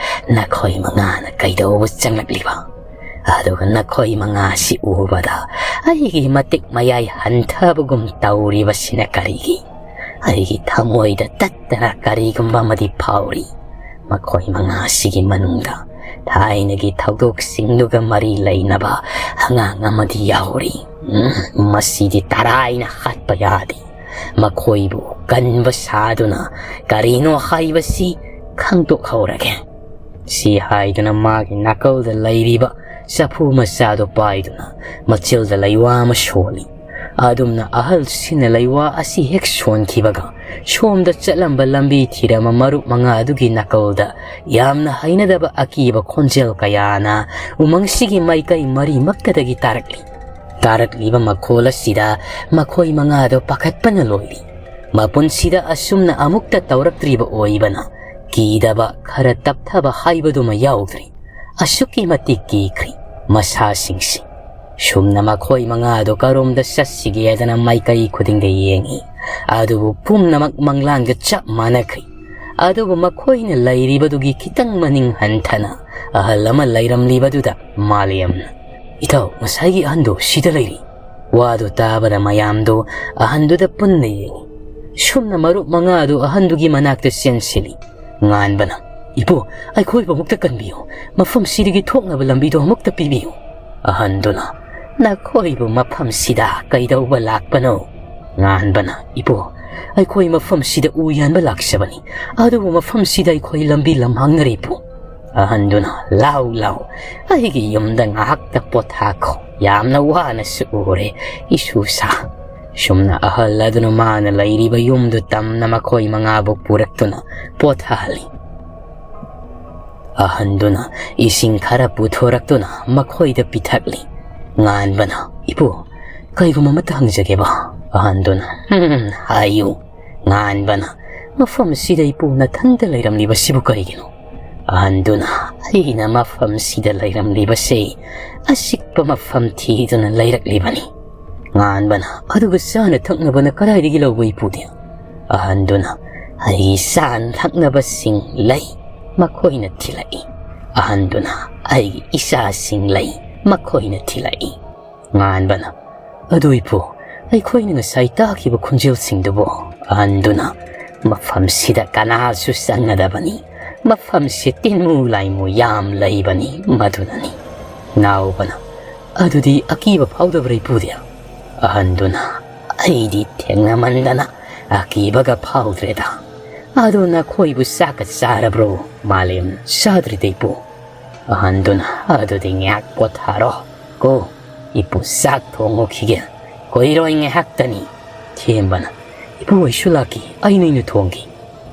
ꯅꯈꯣꯏ ꯃꯉꯥꯅ ꯀꯩꯗꯧꯕ ꯆꯪꯂꯛꯂꯤꯕ? ꯑꯗꯨꯒ ꯅꯈꯣꯏ ꯃꯉꯥꯁꯤ ꯎꯕꯗ ꯑꯩꯒꯤ ꯃꯇꯤꯛ ꯃꯌꯥꯏ ꯍꯟꯊꯕꯒꯨꯝ ꯇꯧꯔꯤꯕꯁꯤꯅ ꯀꯔꯤꯒꯤ? ꯑꯩꯒꯤ ꯊꯃꯣꯏꯗ ꯇꯠꯇꯅ ꯀꯔꯤꯒꯨꯝꯕ ꯑꯃꯗꯤ ꯐꯥꯎꯔꯤ꯫ ꯃꯈꯣꯏ ꯃꯉꯥꯁꯤꯒꯤ ꯃꯅꯨꯡꯗ ꯊꯥꯏꯅꯒꯤ ꯊꯧꯗꯣꯛꯁꯤꯡꯗꯨꯒ ꯃꯔꯤ ꯂꯩꯅꯕ ꯑꯉꯥꯡ ꯑꯃꯗꯤ ꯌꯥꯎꯔꯤ꯫ ꯎꯝ, ꯃꯁꯤꯗꯤ ꯇꯔꯥꯏꯅ ꯍꯥꯠꯄ ꯌꯥꯗꯦ꯫ ꯃꯈꯣꯏꯕꯨ ꯀꯟꯕ ꯁꯥꯗꯨꯅ ꯀꯔꯤꯅꯣ ꯍꯥꯏꯕꯁꯤ ꯈꯪꯗꯣꯛꯍꯧꯔꯒꯦ꯫" ꯁꯤ ꯍꯥꯏꯗꯨꯅ ꯃꯥꯒꯤ ꯅꯥꯀꯜꯗ ꯂꯩꯔꯤꯕ ꯆꯐꯨ ꯃꯆꯥꯗꯨ ꯄꯥꯏꯗꯨꯅ ꯃꯆꯤꯜꯗ ꯂꯩꯋꯥ ꯑꯃ ꯁꯣꯜꯂꯤ꯫ ꯑꯗꯨꯝꯅ ꯑꯍꯜꯁꯤꯡꯅ ꯂꯩꯋꯥ ꯑꯁꯤ ꯍꯦꯛ ꯁꯣꯟꯈꯤꯕꯒ, ꯁꯣꯝꯗ ꯆꯠꯂꯝꯕ ꯂꯝꯕꯤ ꯊꯤꯔꯝꯕ ꯃꯔꯨꯞ ꯃꯉꯥ ꯑꯗꯨꯒꯤ ꯅꯥꯀꯜꯗ ꯌꯥꯝꯅ ꯍꯩꯅꯗꯕ ꯑꯀꯤꯕ ꯈꯣꯟꯖꯦꯜ ꯀꯌꯥꯅ ꯎꯃꯪꯁꯤꯒꯤ ꯃꯥꯏꯀꯩ ꯃꯔꯤꯃꯛꯇꯗꯒꯤ ꯇꯥꯔꯛꯂꯤ꯫ ꯇꯥꯔꯛꯂꯤꯕ ꯃꯈꯣꯜ ꯑꯁꯤꯗ ꯃꯈꯣꯏ ꯃꯉꯥꯗꯣ ꯄꯥꯈꯠꯄꯅ ꯂꯣꯏꯔꯤ꯫ ꯃꯄꯨꯟꯁꯤꯗ ꯑꯁꯨꯝꯅ ꯑꯃꯨꯛꯇ ꯇꯧꯔꯛꯇ꯭ꯔꯤꯕ ꯑꯣꯏꯕꯅ, ꯀꯤꯗꯕ ꯈꯔ ꯇꯞꯊꯕ ꯍꯥꯏꯕꯗꯨꯃ ꯌꯥꯎꯗ꯭ꯔꯤ꯫ ꯑꯁꯨꯛꯀꯤ ꯃꯇꯤꯛ ꯀꯤꯈ꯭ꯔꯤ ꯃꯁꯥꯁꯤꯡꯁꯤ꯫ ꯁꯨꯝꯅ ꯃꯈꯣꯏ ꯃꯉꯥꯗꯣ ꯀꯔꯣꯝꯗ ꯆꯠꯁꯤꯒꯦꯗꯅ ꯃꯥꯏꯀꯩ ꯈꯨꯗꯤꯡꯗ ꯌꯦꯡꯉꯤ꯫ ꯑꯗꯨꯕꯨ ꯄꯨꯝꯅꯃꯛ ꯃꯪꯂꯥꯟꯒ ꯆꯞ ꯃꯥꯟꯅꯈ꯭ꯔꯤ꯫ ꯑꯗꯨꯕꯨ ꯃꯈꯣꯏꯅ ꯂꯩꯔꯤꯕꯗꯨꯒꯤ ꯈꯤꯇꯪ ꯃꯅꯤꯡ ꯍꯟꯊꯅ ꯑꯍꯜ ꯑꯃ ꯂꯩꯔꯝꯂꯤꯕꯗꯨꯗ ꯃꯥꯂꯦꯝꯅ, "ꯏꯇꯥꯎ, ꯉꯁꯥꯏꯒꯤ ꯑꯍꯟꯗꯣ ꯁꯤꯗ ꯂꯩꯔꯤ!" ꯋꯥꯗꯨ ꯇꯥꯕꯗ ꯃꯌꯥꯝꯗꯨ ꯑꯍꯟꯗꯨꯗ ꯄꯨꯟꯅ ꯌꯦꯡꯉꯤ꯫ ꯁꯨꯝꯅ ꯃꯔꯨꯞ ꯃꯉꯥꯗꯨ ꯑꯍꯟꯗꯨꯒꯤ ꯃꯅꯥꯛꯇ ꯆꯦꯟꯁꯤꯜꯂꯤ꯫ ꯉꯥꯟꯕꯅ, "ꯏꯄꯨ, ꯑꯩꯈꯣꯏꯕꯨ ꯑꯃꯨꯛꯇ ꯀꯟꯕꯤꯌꯨ꯫ ꯃꯐꯝꯁꯤꯗꯒꯤ ꯊꯣꯛꯅꯕ ꯂꯝꯕꯤꯗꯣ ꯑꯃꯨꯛꯇ ꯄꯤꯕꯤꯌꯨ꯫" ꯑꯍꯟꯗꯨꯅ, "ꯅꯈꯣꯏꯕꯨ ꯃꯐꯝꯁꯤꯗ ꯀꯩꯗꯧꯕ ꯂꯥꯛꯄꯅꯣ?" ꯉꯥꯟꯕꯅ, "ꯏꯄꯨ, ꯑꯩꯈꯣꯏ ꯃꯐꯝꯁꯤꯗ ꯎ ꯌꯥꯟꯕ ꯂꯥꯛꯆꯕꯅꯤ꯫ ꯑꯗꯨꯕꯨ ꯃꯐꯝꯁꯤꯗ ꯑꯩꯈꯣꯏ ꯂꯝꯕꯤ ꯂꯝꯍꯥꯡꯅꯔꯦ, ꯏꯄꯨ꯫" ꯑꯍꯟꯗꯨꯅ, "ꯂꯥꯎ, ꯂꯥꯎ, ꯑꯩꯒꯤ ꯌꯨꯝꯗ ꯉꯥꯏꯍꯥꯛꯇ ꯄꯣꯊꯥꯈꯣ꯫ ꯌꯥꯝꯅ ꯋꯥꯅꯁꯨ ꯎꯔꯦ, ꯏꯁꯨꯁꯥ꯫" ꯁꯨꯝꯅ ꯑꯍꯜ ꯑꯗꯨꯅ ꯃꯥꯅ ꯂꯩꯔꯤꯕ ꯌꯨꯝꯗꯨ ꯇꯝꯅ ꯃꯈꯣꯏ ꯃꯉꯥꯕꯨ ꯄꯨꯔꯛꯇꯨꯅ ꯄꯣꯊꯥꯍꯜꯂꯤ꯫ ꯑꯍꯟꯗꯨꯅ ꯏꯁꯤꯡ ꯈꯔ ꯄꯨꯊꯣꯔꯛꯇꯨꯅ ꯃꯈꯣꯏꯗ ꯄꯤꯊꯛꯂꯤ꯫ ꯉꯥꯟꯕꯅ, "ꯏꯄꯨ, ꯀꯩꯒꯨꯝꯕ ꯑꯃꯠꯇ ꯍꯪꯖꯒꯦꯕ?" ꯑꯍꯟꯗꯨꯅ, "ꯍꯝ, ꯍꯥꯏꯌꯨ꯫" ꯉꯥꯟꯕꯅ, "ꯃꯐꯝꯁꯤꯗ ꯏꯄꯨ ꯅꯊꯟꯇ ꯂꯩꯔꯝꯂꯤꯕꯁꯤꯕꯨ ꯀꯔꯤꯒꯤꯅꯣ?" ꯑꯍꯟꯗꯨꯅ, "ꯑꯩꯅ ꯃꯐꯝꯁꯤꯗ ꯂꯩꯔꯝꯂꯤꯕꯁꯤ ꯑꯆꯤꯛꯄ ꯃꯐꯝ ꯊꯤꯗꯨꯅ ꯂꯩꯔꯛꯂꯤꯕꯅꯤ꯫" ꯉꯥꯟꯕꯅ, "ꯑꯗꯨꯒ ꯆꯥꯅ ꯊꯛꯅꯕꯅ ꯀꯗꯥꯏꯗꯒꯤ ꯂꯧꯕ, ꯏꯄꯨꯗꯤ?" ꯑꯍꯟꯗꯨꯅ, "ꯑꯩꯒꯤ ꯆꯥꯅ ꯊꯛꯅꯕꯁꯤꯡ ꯂꯩ, ꯃꯈꯣꯏꯅ ꯊꯤꯜꯂꯛꯏ꯫" ꯑꯍꯟꯗꯨꯅ, "ꯑꯩꯒꯤ ꯏꯆꯥꯁꯤꯡ ꯂꯩ, ꯃꯈꯣꯏꯅ ꯊꯤꯜꯂꯛꯏ꯫" ꯉꯥꯟꯕꯅ, "ꯑꯗꯨ ꯏꯄꯨ, ꯑꯩꯈꯣꯏꯅ ꯉꯁꯥꯏ ꯇꯥꯈꯤꯕ ꯈꯣꯟꯖꯦꯜꯁꯤꯡꯗꯨꯕꯨ?" ꯑꯍꯟꯗꯨꯅ, "ꯃꯐꯝꯁꯤꯗ ꯀꯅꯥꯁꯨ ꯆꯪꯒꯗꯕꯅꯤ꯫ ꯃꯐꯝꯁꯤ ꯇꯤꯟꯃꯨ ꯂꯥꯏꯃꯨ ꯌꯥꯝ ꯂꯩꯕꯅꯤ, ꯃꯗꯨꯅꯅꯤ꯫" ꯅꯥꯎꯕꯅ, "ꯑꯗꯨꯗꯤ ꯑꯀꯤꯕ ꯐꯥꯎꯗꯕ꯭ꯔꯥ, ꯏꯄꯨꯗꯤ?" ꯑꯍꯟꯗꯨꯅ, "ꯑꯩꯗꯤ ꯊꯦꯡꯅꯃꯟꯗꯅ ꯑꯀꯤꯕꯒ ꯐꯥꯎꯗ꯭ꯔꯦꯗ꯫ ꯑꯗꯣ ꯅꯈꯣꯏꯕꯨ ꯆꯥꯛꯀ ꯆꯥꯔꯕ꯭ꯔꯣ?" ꯃꯥꯂꯦꯝ, "ꯆꯥꯗ꯭ꯔꯤꯗ, ꯏꯄꯨ꯫" ꯑꯍꯟꯗꯨꯅ, "ꯑꯗꯨꯗꯤ ꯉꯥꯏꯍꯥꯛ ꯄꯣꯊꯥꯔꯣ ꯀꯣ, ꯏꯄꯨ ꯆꯥꯛ ꯊꯣꯡꯉꯨꯈꯤꯒꯦ, ꯀꯨꯏꯔꯣꯏ, ꯉꯥꯏꯍꯥꯛꯇꯅꯤ"꯫ ꯊꯦꯝꯕꯅ, "ꯏꯄꯨ ꯑꯩꯁꯨ ꯂꯥꯛꯀꯦ, ꯑꯩꯅ ꯑꯣꯏꯅ ꯊꯣꯡꯒꯦ"꯫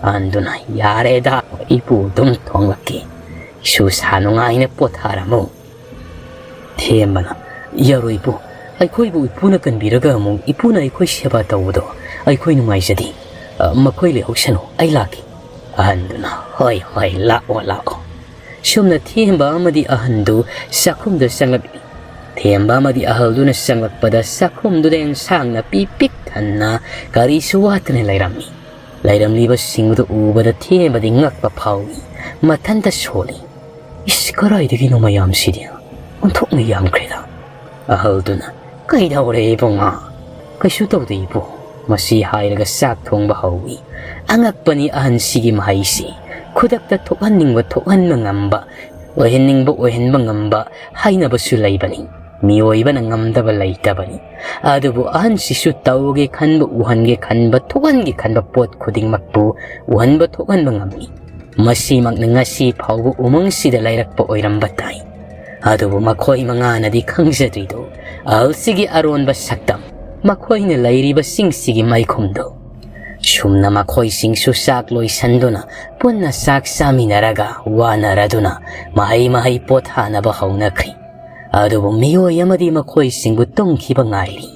ꯑꯍꯟꯗꯨꯅ, "ꯌꯥꯔꯦꯗ, ꯏꯄꯨ ꯑꯗꯨꯝ ꯊꯣꯡꯂꯛꯀꯦ, ꯏꯁꯨ ꯁꯥ ꯅꯨꯡꯉꯥꯏꯅ ꯄꯣꯊꯥꯔꯝꯃꯨ"꯫ ꯊꯦꯝꯕꯅ, "ꯌꯥꯔꯣꯏ ꯏꯄꯨ, ꯑꯩꯈꯣꯏꯕꯨ ꯏꯄꯨꯅ ꯀꯟꯕꯤꯔꯒ ꯑꯃꯨꯛ ꯏꯄꯨꯅ ꯑꯩꯈꯣꯏ ꯁꯦꯕꯥ ꯇꯧꯕꯗꯣ ꯑꯩꯈꯣꯏ ꯅꯨꯡꯉꯥꯏꯖꯗꯦ꯫ ꯑ, ꯃꯈꯣꯏ ꯂꯩꯍꯧꯁꯅꯨ, ꯑꯩ ꯂꯥꯛꯀꯦ"꯫ ꯑꯍꯟꯗꯨꯅ, "ꯍꯣꯏ ꯍꯣꯏ, ꯂꯥꯛꯑꯣ ꯂꯥꯛꯑꯣ"꯫ ꯁꯨꯝꯅ ꯊꯦꯝꯕ ꯑꯃꯗꯤ ꯑꯍꯟꯗꯨ ꯆꯥꯛꯈꯨꯝꯗ ꯆꯪꯂꯛꯂꯤ꯫ ꯊꯦꯝꯕ ꯑꯃꯗꯤ ꯑꯍꯜꯗꯨꯅ ꯆꯪꯂꯛꯄꯗ ꯆꯥꯛꯈꯨꯝꯗꯨꯗ ꯑꯦꯟꯁꯥꯡ ꯅꯥꯄꯤ ꯄꯤꯛ ꯊꯟꯅ ꯀꯔꯤꯁꯨ ꯋꯥꯠꯇꯅ ꯂꯩꯔꯝꯃꯤ꯫ ꯂꯩꯔꯝꯂꯤꯕꯁꯤꯡꯗꯨ ꯎꯕꯗ ꯊꯦꯝꯕꯗꯤ ꯉꯛꯄ ꯐꯥꯎꯏ꯫ ꯃꯊꯟꯇ ꯁꯣꯜꯂꯤ꯫ "ꯏꯁ, ꯀꯗꯥꯏꯗꯒꯤꯅꯣ ꯃꯌꯥꯝꯁꯤꯗꯤ? ꯑꯣꯟꯊꯣꯛꯅ ꯌꯥꯝꯈ꯭ꯔꯦꯗ"꯫ ꯑꯍꯜꯗꯨꯅ, "ꯀꯩꯗꯧꯔꯦ ꯏꯕꯨꯡꯉꯣ?" "ꯀꯩꯁꯨ ꯇꯧꯗꯦ ꯏꯄꯨ"꯫ ꯃꯁꯤ ꯍꯥꯏꯔꯒ ꯆꯥꯛ ꯊꯣꯡꯕ ꯍꯧꯏ꯫ ꯑꯉꯛꯄꯅꯤ ꯑꯍꯟꯁꯤꯒꯤ ꯃꯍꯩꯁꯤ꯫ ꯈꯨꯗꯛꯇ ꯊꯣꯛꯍꯟꯅꯤꯡꯕ ꯊꯣꯛꯍꯟꯕ ꯉꯝꯕ, ꯑꯣꯏꯍꯟꯅꯤꯡꯕ ꯑꯣꯏꯍꯟꯕ ꯉꯝꯕ ꯍꯥꯏꯅꯕꯁꯨ ꯂꯩꯕꯅꯤ꯫ ꯃꯤꯑꯣꯏꯕꯅ ꯉꯝꯗꯕ ꯂꯩꯇꯕꯅꯤ꯫ ꯑꯗꯨꯕꯨ ꯑꯍꯟꯁꯤꯁꯨ ꯇꯧꯒꯦ ꯈꯟꯕ, ꯎꯍꯟꯒꯦ ꯈꯟꯕ, ꯊꯣꯛꯍꯟꯒꯦ ꯈꯟꯕ ꯄꯣꯠ ꯈꯨꯗꯤꯡꯃꯛꯄꯨ ꯎꯍꯟꯕ ꯊꯣꯛꯍꯟꯕ ꯉꯝꯃꯤ꯫ ꯃꯁꯤꯃꯛꯅ ꯉꯁꯤ ꯐꯥꯎꯕ ꯎꯃꯪꯁꯤꯗ ꯂꯩꯔꯛꯄ ꯑꯣꯏꯔꯝꯕ ꯇꯥꯏ꯫ ꯑꯗꯨꯕꯨ ꯃꯈꯣꯏ ꯃꯉꯥꯅꯗꯤ ꯈꯪꯖꯗ꯭ꯔꯤꯗꯣ, ꯑꯍꯜꯁꯤꯒꯤ ꯑꯔꯣꯟꯕ ꯁꯛꯇꯝ, ꯃꯈꯣꯏꯅ ꯂꯩꯔꯤꯕꯁꯤꯡꯁꯤꯒꯤ ꯃꯩꯈꯨꯝꯗꯣ꯫ ꯁꯨꯝꯅ ꯃꯈꯣꯏꯁꯤꯡꯁꯨ ꯆꯥꯛ ꯂꯣꯏꯁꯟꯗꯨꯅ ꯄꯨꯟꯅ ꯆꯥꯛ ꯆꯥꯃꯤꯟꯅꯔꯒ ꯋꯥꯅꯔꯗꯨꯅ ꯃꯍꯩ ꯃꯍꯩ ꯄꯣꯊꯥꯅꯕ ꯍꯧꯅꯈ꯭ꯔꯤ꯫ ꯑꯗꯨꯕꯨ ꯃꯤꯑꯣꯏ ꯑꯃꯗꯤ ꯃꯈꯣꯏꯁꯤꯡꯕꯨ ꯇꯨꯝꯈꯤꯕ ꯉꯥꯏꯔꯤ꯫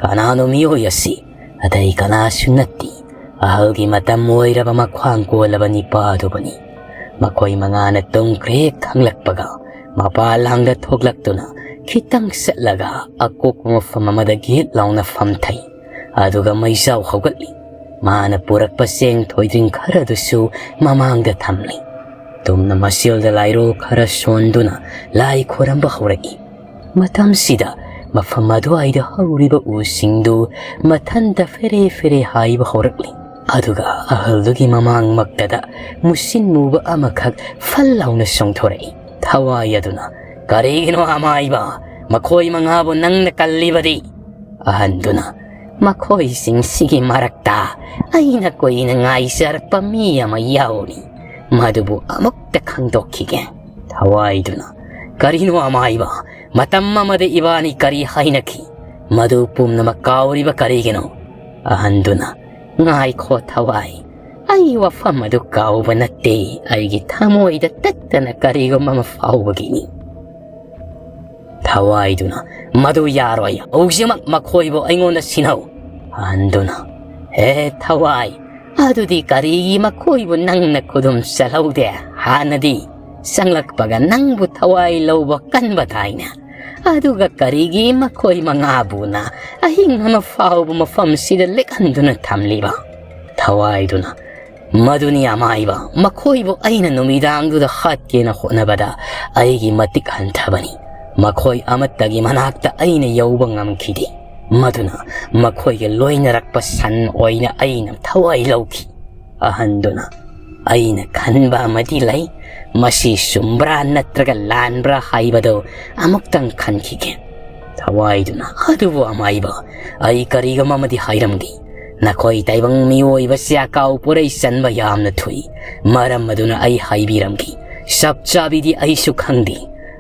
ꯀꯅꯥꯅꯣ ꯃꯤꯑꯣꯏ ꯑꯁꯤ? ꯑꯇꯩ ꯀꯅꯥꯁꯨ ꯅꯠꯇꯦ, ꯑꯍꯜꯒꯤ ꯃꯇꯝ ꯑꯣꯏꯔꯕ ꯃꯈ꯭ꯋꯥꯡ ꯀꯣꯜꯂꯕ ꯅꯤꯄꯥꯗꯨꯕꯨꯅꯤ꯫ ꯃꯈꯣꯏ ꯃꯉꯥꯅ ꯇꯨꯝꯈ꯭ꯔꯦ ꯈꯪꯂꯛꯄꯒ ꯃꯄꯥꯜ ꯂꯥꯡꯗ ꯊꯣꯛꯂꯛꯇꯨꯅ ꯈꯤꯇꯪ ꯆꯠꯂꯒ ꯑꯀꯣꯛꯄ ꯃꯐꯝ ꯑꯃꯗ ꯒꯤꯠ ꯂꯥꯎꯅ ꯐꯝꯊꯩ꯫ ꯑꯗꯨꯒ ꯃꯩꯖꯥꯎ ꯍꯧꯒꯠꯂꯤ꯫ ꯃꯥꯅ ꯄꯨꯔꯛꯄ ꯆꯦꯡ ꯊꯣꯏꯗ꯭ꯔꯤꯡ ꯈꯔꯗꯨꯁꯨ ꯃꯃꯥꯡꯗ ꯊꯝꯂꯤ꯫ ꯇꯨꯝꯅ ꯃꯆꯦꯜꯗ ꯂꯥꯏꯔꯣ ꯈꯔ ꯁꯣꯟꯗꯨꯅ ꯂꯥꯏ ꯈꯣꯏꯔꯝꯕ ꯍꯧꯔꯛꯏ꯫ ꯃꯇꯝꯁꯤꯗ ꯃꯐꯝ ꯑꯗꯨꯋꯥꯏꯗ ꯍꯧꯔꯤꯕ ꯎꯁꯤꯡꯗꯨ ꯃꯊꯟꯇ ꯐꯦꯔꯦ ꯐꯦꯔꯦ ꯍꯥꯏꯕ ꯍꯧꯔꯛꯂꯤ꯫ ꯑꯗꯨꯒ ꯑꯍꯜꯗꯨꯒꯤ ꯃꯃꯥꯡꯃꯛꯇꯗ ꯃꯨꯁꯤꯟ ꯃꯨꯕ ꯑꯃꯈꯛ ꯐꯜ ꯂꯥꯎꯅ ꯆꯣꯡꯊꯣꯔꯛꯏ꯫ ꯊꯋꯥꯏ ꯑꯗꯨꯅ, "ꯀꯔꯤꯒꯤꯅꯣ ꯑꯃꯥꯏꯕ? ꯃꯈꯣꯏ ꯃꯉꯥꯕꯨ ꯅꯪꯅ ꯀꯜꯂꯤꯕꯗꯤ?" ꯑꯍꯟꯗꯨꯅ, "ꯃꯈꯣꯏꯁꯤꯡꯁꯤꯒꯤ ꯃꯔꯛꯇ ꯑꯩꯅ ꯀꯨꯏꯅ ꯉꯥꯏꯖꯔꯛꯄ ꯃꯤ ꯑꯃ ꯌꯥꯎꯔꯤ꯫ ꯃꯗꯨꯕꯨ ꯑꯃꯨꯛꯇ ꯈꯪꯗꯣꯛꯈꯤꯒꯦ"꯫ ꯊꯋꯥꯏꯗꯨꯅ, "ꯀꯔꯤꯅꯣ ꯑꯃꯥꯏꯕ? ꯃꯇꯝ ꯑꯃꯗ ꯏꯕꯥꯅꯤ ꯀꯔꯤ ꯍꯥꯏꯅꯈꯤ? ꯃꯗꯨ ꯄꯨꯝꯅꯃꯛ ꯀꯥꯎꯔꯤꯕ ꯀꯔꯤꯒꯤꯅꯣ?" ꯑꯍꯟꯗꯨꯅ, "ꯉꯥꯏꯈꯣ ꯊꯋꯥꯏ, ꯑꯩ ꯋꯥꯐꯝ ꯑꯗꯨ ꯀꯥꯎꯕ ꯅꯠꯇꯦ, ꯑꯩꯒꯤ ꯊꯃꯣꯏꯗ ꯇꯠꯇꯅ ꯀꯔꯤꯒꯨꯝꯕ ꯑꯃ ꯐꯥꯎꯕꯒꯤꯅꯤ꯫" ꯊꯋꯥꯏꯗꯨꯅ, "ꯃꯗꯨ ꯌꯥꯔꯣꯏ, ꯍꯧꯖꯤꯛꯃꯛ ꯃꯈꯣꯏꯕꯨ ꯑꯩꯉꯣꯟꯗ ꯁꯤꯟꯅꯧ꯫" ꯑꯍꯟꯗꯨꯅ, "ꯍꯦ ꯊꯋꯥꯏ, ꯑꯗꯨꯗꯤ ꯀꯔꯤꯒꯤ ꯃꯈꯣꯏꯕꯨ ꯅꯪꯅ ꯈꯨꯗꯨꯝ ꯆꯜꯍꯧꯗꯦ? ꯍꯥꯟꯅꯗꯤ ꯆꯪꯂꯛꯄꯒ ꯅꯪꯕꯨ ꯊꯋꯥꯏ ꯂꯧꯕ ꯀꯟꯕ ꯇꯥꯏꯅꯦ꯫ ꯑꯗꯨꯒ ꯀꯔꯤꯒꯤ ꯃꯈꯣꯏ ꯃꯉꯥꯕꯨꯅ ꯑꯍꯤꯡ ꯑꯃ ꯐꯥꯎꯕ ꯃꯐꯝꯁꯤꯗ ꯂꯦꯛꯍꯟꯗꯨꯅ ꯊꯝꯂꯤꯕ?" ꯊꯋꯥꯏꯗꯨꯅ, "ꯃꯗꯨꯅꯤ ꯑꯃꯥꯏꯕ, ꯃꯈꯣꯏꯕꯨ ꯑꯩꯅ ꯅꯨꯃꯤꯗꯥꯡꯗꯨꯗ ꯍꯥꯠꯀꯦꯅ ꯍꯣꯠꯅꯕꯗ ꯑꯩꯒꯤ ꯃꯇꯤꯛ ꯍꯟꯊꯕꯅꯤ꯫ ꯃꯈꯣꯏ ꯑꯃꯠꯇꯒꯤ ꯃꯅꯥꯛꯇ ꯑꯩꯅ ꯌꯧꯕ ꯉꯝꯈꯤꯗꯦ꯫ ꯃꯗꯨꯅ ꯃꯈꯣꯏꯒ ꯂꯣꯏꯅꯔꯛꯄ ꯁꯟ ꯑꯣꯏꯅ ꯑꯩꯅ ꯊꯋꯥꯏ ꯂꯧꯈꯤ꯫" ꯑꯍꯟꯗꯨꯅ, "ꯑꯩꯅ ꯈꯟꯕ ꯑꯃꯗꯤ ꯂꯩ, ꯃꯁꯤ ꯆꯨꯝꯕ꯭ꯔꯥ ꯅꯠꯇ꯭ꯔꯒ ꯂꯥꯟꯕ꯭ꯔꯥ ꯍꯥꯏꯕꯗꯨ ꯑꯃꯨꯛꯇꯪ ꯈꯟꯈꯤꯒꯦ꯫" ꯊꯋꯥꯏꯗꯨꯅ, "ꯑꯗꯨꯕꯨ ꯑꯃꯥꯏꯕ, ꯑꯩ ꯀꯔꯤꯒꯨꯝꯕ ꯑꯃꯗꯤ ꯍꯥꯏꯔꯝꯒꯦ꯫ ꯅꯈꯣꯏ ꯇꯥꯏꯕꯪ ꯃꯤꯑꯣꯏꯕꯁꯦ ꯑꯀꯥꯎ ꯄꯣꯔꯩ ꯆꯟꯕ ꯌꯥꯝꯅ ꯊꯨꯏ꯫ ꯃꯔꯝ ꯑꯗꯨꯅ ꯑꯩ ꯍꯥꯏꯕꯤꯔꯝꯒꯦ꯫ ꯆꯞ ꯆꯥꯕꯤꯗꯤ ꯑꯩꯁꯨ ꯈꯪꯗꯦ꯫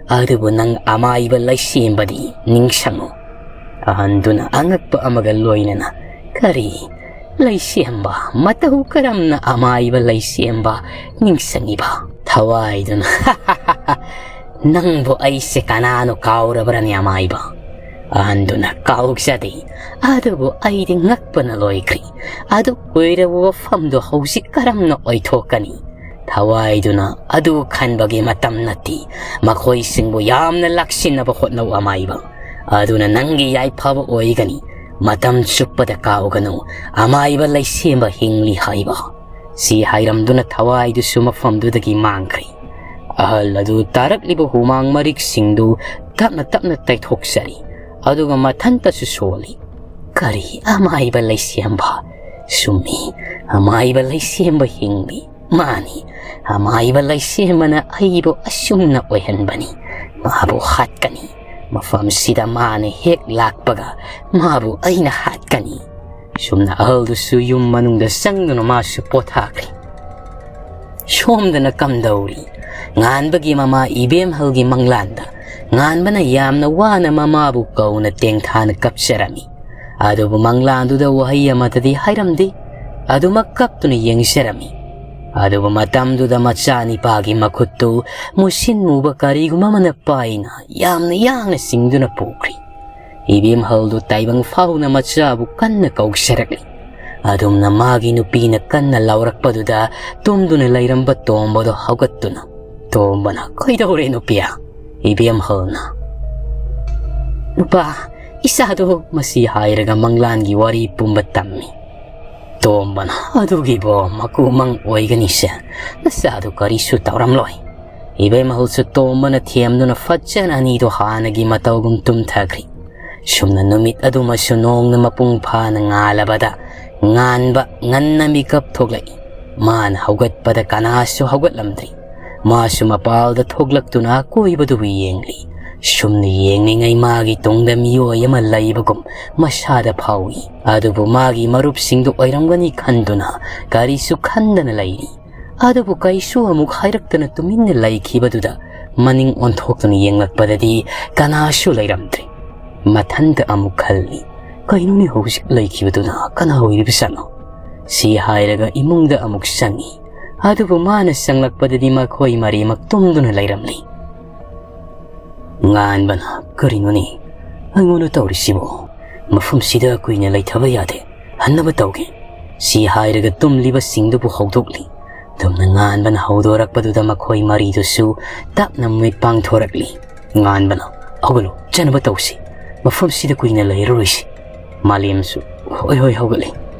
ꯑꯗꯨꯕꯨ ꯅꯪ ꯑꯃꯥꯏꯕ ꯂꯩꯁꯦꯝꯕꯗꯤ ꯅꯤꯡꯁꯤꯡꯉꯨ꯫" ꯑꯍꯟꯗꯨꯅ ꯑꯉꯛꯄ ꯑꯃꯒ ꯂꯣꯏꯅꯅ, "ꯀꯔꯤ? ꯂꯩꯁꯦꯝꯕ? ꯃꯇꯧ ꯀꯔꯝꯅ ꯑꯃꯥꯏꯕ ꯂꯩꯁꯦꯝꯕ ꯅꯤꯡꯁꯤꯡꯉꯤꯕ?" ꯊꯋꯥꯏꯗꯨꯅ, "ꯅꯪꯕꯨ ꯑꯩꯁꯦ ꯀꯅꯥꯅꯣ ꯀꯥꯎꯔꯕ꯭ꯔꯅꯦ ꯑꯃꯥꯏꯕ?" ꯑꯍꯟꯗꯨꯅ, "ꯀꯥꯎꯖꯗꯦ, ꯑꯗꯨꯕꯨ ꯑꯩꯗꯤ ꯉꯛꯄꯅ ꯂꯣꯏꯈ꯭ꯔꯦ꯫ ꯑꯗꯨ ꯀꯨꯏꯔꯕ ꯋꯥꯐꯝꯗꯨ ꯍꯧꯖꯤꯛ ꯀꯔꯝꯅ ꯑꯣꯏꯊꯣꯛꯀꯅꯤ?" ꯊꯋꯥꯏꯗꯨꯅ, "ꯑꯗꯨ ꯈꯟꯕꯒꯤ ꯃꯇꯝ ꯅꯠꯇꯦ꯫ ꯃꯈꯣꯏꯁꯤꯡꯕꯨ ꯌꯥꯝꯅ ꯂꯥꯛꯁꯤꯟꯅꯕ ꯍꯣꯠꯅꯧ ꯑꯃꯥꯏꯕ꯫ ꯑꯗꯨꯅ ꯅꯪꯒꯤ ꯌꯥꯏꯐꯕ ꯑꯣꯏꯒꯅꯤ꯫ ꯃꯇꯝ ꯆꯨꯞꯄꯗ ꯀꯥꯎꯒꯅꯨ, ꯑꯃꯥꯏꯕ ꯂꯩꯁꯦꯝꯕ ꯍꯤꯡꯂꯤ ꯍꯥꯏꯕ꯫" ꯁꯤ ꯍꯥꯏꯔꯝꯗꯨꯅ ꯊꯋꯥꯏꯗꯨꯁꯨ ꯃꯐꯝꯗꯨꯗꯒꯤ ꯃꯥꯡꯈ꯭ꯔꯦ꯫ ꯑꯍꯜ ꯑꯗꯨ ꯇꯥꯔꯛꯂꯤꯕ ꯍꯨꯃꯥꯡ ꯃꯔꯤꯛꯁꯤꯡꯗꯨ ꯇꯞꯅ ꯇꯞꯅ ꯇꯩꯊꯣꯛꯆꯔꯤ, ꯑꯗꯨꯒ ꯃꯊꯟꯇꯁꯨ ꯁꯣꯜꯂꯤ꯫ "ꯀꯔꯤ ꯑꯃꯥꯏꯕ ꯂꯩꯁꯦꯝꯕ? ꯆꯨꯝꯃꯤ, ꯑꯃꯥꯏꯕ ꯂꯩꯁꯦꯝꯕ ꯍꯤꯡꯂꯤ꯫ ꯃꯥꯅꯤ, ꯑꯃꯥꯏꯕ ꯂꯩꯁꯦꯝꯕꯅ ꯑꯩꯕꯨ ꯑꯁꯨꯝꯅ ꯑꯣꯏꯍꯟꯕꯅꯤ꯫ ꯃꯥꯕꯨ ꯍꯥꯠꯀꯅꯤ꯫ ꯃꯐꯝꯁꯤꯗ ꯃꯥꯅ ꯍꯦꯛ ꯂꯥꯛꯄꯒ ꯃꯥꯕꯨ ꯑꯩꯅ ꯍꯥꯠꯀꯅꯤ꯫" ꯁꯨꯝꯅ ꯑꯍꯜꯗꯨꯁꯨ ꯌꯨꯝ ꯃꯅꯨꯡꯗ ꯆꯪꯗꯨꯅ ꯃꯥꯁꯨ ꯄꯣꯊꯥꯈ꯭ꯔꯦ꯫ ꯁꯣꯝꯗꯅ ꯀꯝꯗꯧꯔꯤ? ꯉꯥꯟꯕꯒꯤ ꯃꯃꯥ ꯏꯕꯦꯝꯍꯜꯒꯤ ꯃꯪꯂꯥꯟꯗ ꯉꯥꯟꯕꯅ ꯌꯥꯝꯅ ꯋꯥꯅ ꯃꯃꯥꯕꯨ ꯀꯧꯅ ꯇꯦꯡꯊꯥꯅ ꯀꯞꯆꯔꯝꯃꯤ꯫ ꯑꯗꯨꯕꯨ ꯃꯪꯂꯥꯟꯗꯨꯗ ꯋꯥꯍꯩ ꯑꯃꯠꯇꯗꯤ ꯍꯥꯏꯔꯝꯗꯦ꯫ ꯑꯗꯨꯃꯛ ꯀꯞꯇꯨꯅ ꯌꯦꯡꯖꯔꯝꯃꯤ꯫ ꯑꯗꯨꯕꯨ ꯃꯇꯝꯗꯨꯗ ꯃꯆꯥꯅꯤꯄꯥꯒꯤ ꯃꯈꯨꯠꯇꯨ ꯃꯨꯁꯤꯟ ꯃꯨꯕ ꯀꯔꯤꯒꯨꯝꯕ ꯑꯃꯅ ꯄꯥꯏꯅ ꯌꯥꯝꯅ ꯌꯥꯡꯅ ꯆꯤꯡꯗꯨꯅ ꯄꯨꯈ꯭ꯔꯤ꯫ ꯏꯕꯦꯝꯍꯜꯗꯨ ꯇꯥꯏꯕꯪ ꯐꯥꯎꯅ ꯃꯆꯥꯕꯨ ꯀꯟꯅ ꯀꯧꯖꯔꯛꯂꯤ꯫ ꯑꯗꯨꯝꯅ ꯃꯥꯒꯤ ꯅꯨꯄꯤꯅ ꯀꯟꯅ ꯂꯥꯎꯔꯛꯄꯗꯨꯗ ꯇꯨꯝꯗꯨꯅ ꯂꯩꯔꯝꯕ ꯇꯣꯝꯕꯗꯨ ꯍꯧꯒꯠꯇꯨꯅ ꯇꯣꯝꯕꯅ, "ꯀꯩꯗꯧꯔꯦ ꯅꯨꯄꯤ?" ꯏꯕꯦꯝꯍꯜꯅ, "ꯅꯨꯄꯥ, ꯏꯆꯥꯗꯣ" ꯃꯁꯤ ꯍꯥꯏꯔꯒ ꯃꯪꯂꯥꯟꯒꯤ ꯋꯥꯔꯤ ꯄꯨꯝꯕ ꯇꯝꯃꯤ꯫ ꯇꯣꯝꯕꯅ, "ꯑꯗꯨꯒꯤꯕꯣ ꯃꯀꯨꯃꯪ ꯑꯣꯏꯒꯅꯤꯁꯦ, ꯅꯆꯥꯗꯨ ꯀꯔꯤꯁꯨ ꯇꯧꯔꯝꯂꯣꯏ"꯫ ꯏꯕꯦꯝꯍꯜꯁꯨ ꯇꯣꯝꯕꯅ ꯊꯦꯝꯗꯨꯅ ꯐꯠꯖꯅ ꯑꯅꯤꯗꯣ ꯍꯥꯟꯅꯒꯤ ꯃꯇꯧꯒꯨꯝ ꯇꯨꯝꯊꯈ꯭ꯔꯤ꯫ ꯁꯨꯝꯅ ꯅꯨꯃꯤꯠ ꯑꯗꯨꯃꯁꯨ ꯅꯣꯡꯅ ꯃꯄꯨꯡ ꯐꯥꯅ ꯉꯥꯜꯂꯕꯗ ꯉꯥꯟꯕ ꯉꯟꯅ ꯃꯤꯀꯞ ꯊꯣꯛꯂꯛꯏ꯫ ꯃꯥꯅ ꯍꯧꯒꯠꯄꯗ ꯀꯅꯥꯁꯨ ꯍꯧꯒꯠꯂꯝꯗ꯭ꯔꯤ꯫ ꯃꯥꯁꯨ ꯃꯄꯥꯜꯗ ꯊꯣꯛꯂꯛꯇꯨꯅ ꯑꯀꯣꯏꯕꯗꯨꯕꯨ ꯌꯦꯡꯂꯤ꯫ ꯁꯨꯝꯅ ꯌꯦꯡꯂꯤꯉꯩ ꯃꯥꯒꯤ ꯇꯨꯡꯗ ꯃꯤꯑꯣꯏ ꯑꯃ ꯂꯩꯕꯒꯨꯝ ꯃꯁꯥꯗ ꯐꯥꯎꯏ꯫ ꯑꯗꯨꯕꯨ ꯃꯥꯒꯤ ꯃꯔꯨꯞꯁꯤꯡꯗꯨ ꯑꯣꯏꯔꯝꯒꯅꯤ ꯈꯟꯗꯨꯅ ꯀꯔꯤꯁꯨ ꯈꯟꯗꯅ ꯂꯩꯔꯤ꯫ ꯑꯗꯨꯕꯨ ꯀꯩꯁꯨ ꯑꯃꯨꯛ ꯍꯥꯏꯔꯛꯇꯅ ꯇꯨꯃꯤꯟꯅ ꯂꯩꯈꯤꯕꯗꯨꯗ ꯃꯅꯤꯡ ꯑꯣꯟꯊꯣꯛꯇꯨꯅ ꯌꯦꯡꯂꯛꯄꯗꯗꯤ ꯀꯅꯥꯁꯨ ꯂꯩꯔꯝꯗ꯭ꯔꯦ꯫ ꯃꯊꯟꯇ ꯑꯃꯨꯛ ꯈꯜꯂꯤ, "ꯀꯩꯅꯣꯅꯦ ꯍꯧꯖꯤꯛ ꯂꯩꯈꯤꯕꯗꯨꯅ ꯀꯅꯥ ꯑꯣꯏꯔꯤꯕꯖꯥꯠꯅꯣ?" ꯁꯤ ꯍꯥꯏꯔꯒ ꯏꯃꯨꯡꯗ ꯑꯃꯨꯛ ꯆꯪꯉꯤ꯫ ꯑꯗꯨꯕꯨ ꯃꯥꯅ ꯆꯪꯂꯛꯄꯗꯗꯤ ꯃꯈꯣꯏ ꯃꯔꯤꯃꯛ ꯇꯨꯝꯗꯨꯅ ꯂꯩꯔꯝꯂꯤ꯫ ꯉꯥꯟꯕꯅ, "ꯀꯔꯤꯅꯣꯅꯦ ꯑꯩꯉꯣꯟꯗ ꯇꯧꯔꯤꯁꯤꯕꯣ? ꯃꯐꯝꯁꯤꯗ ꯀꯨꯏꯅ ꯂꯩꯊꯕ ꯌꯥꯗꯦ, ꯍꯟꯅꯕ ꯇꯧꯒꯦ"꯫ ꯁꯤ ꯍꯥꯏꯔꯒ ꯇꯨꯝꯂꯤꯕꯁꯤꯡꯗꯨꯕꯨ ꯍꯧꯗꯣꯛꯂꯤ꯫ ꯑꯗꯨꯝꯅ ꯉꯥꯟꯕꯅ ꯍꯧꯗꯣꯔꯛꯄꯗꯨꯗ ꯃꯈꯣꯏ ꯃꯔꯤꯗꯨꯁꯨ ꯇꯞꯅ ꯃꯤꯠ ꯄꯥꯡꯊꯣꯔꯛꯂꯤ꯫ ꯉꯥꯟꯕꯅ, "ꯍꯧꯒꯠꯂꯨ, ꯆꯠꯅꯕ ꯇꯧꯁꯤ, ꯃꯐꯝꯁꯤꯗ ꯀꯨꯏꯅ ꯂꯩꯔꯔꯣꯏꯁꯤ"꯫ ꯃꯥꯂꯦꯝꯁꯨ, "ꯍꯣꯏ ꯍꯣꯏ, ꯍꯧꯒꯠꯂꯤ"꯫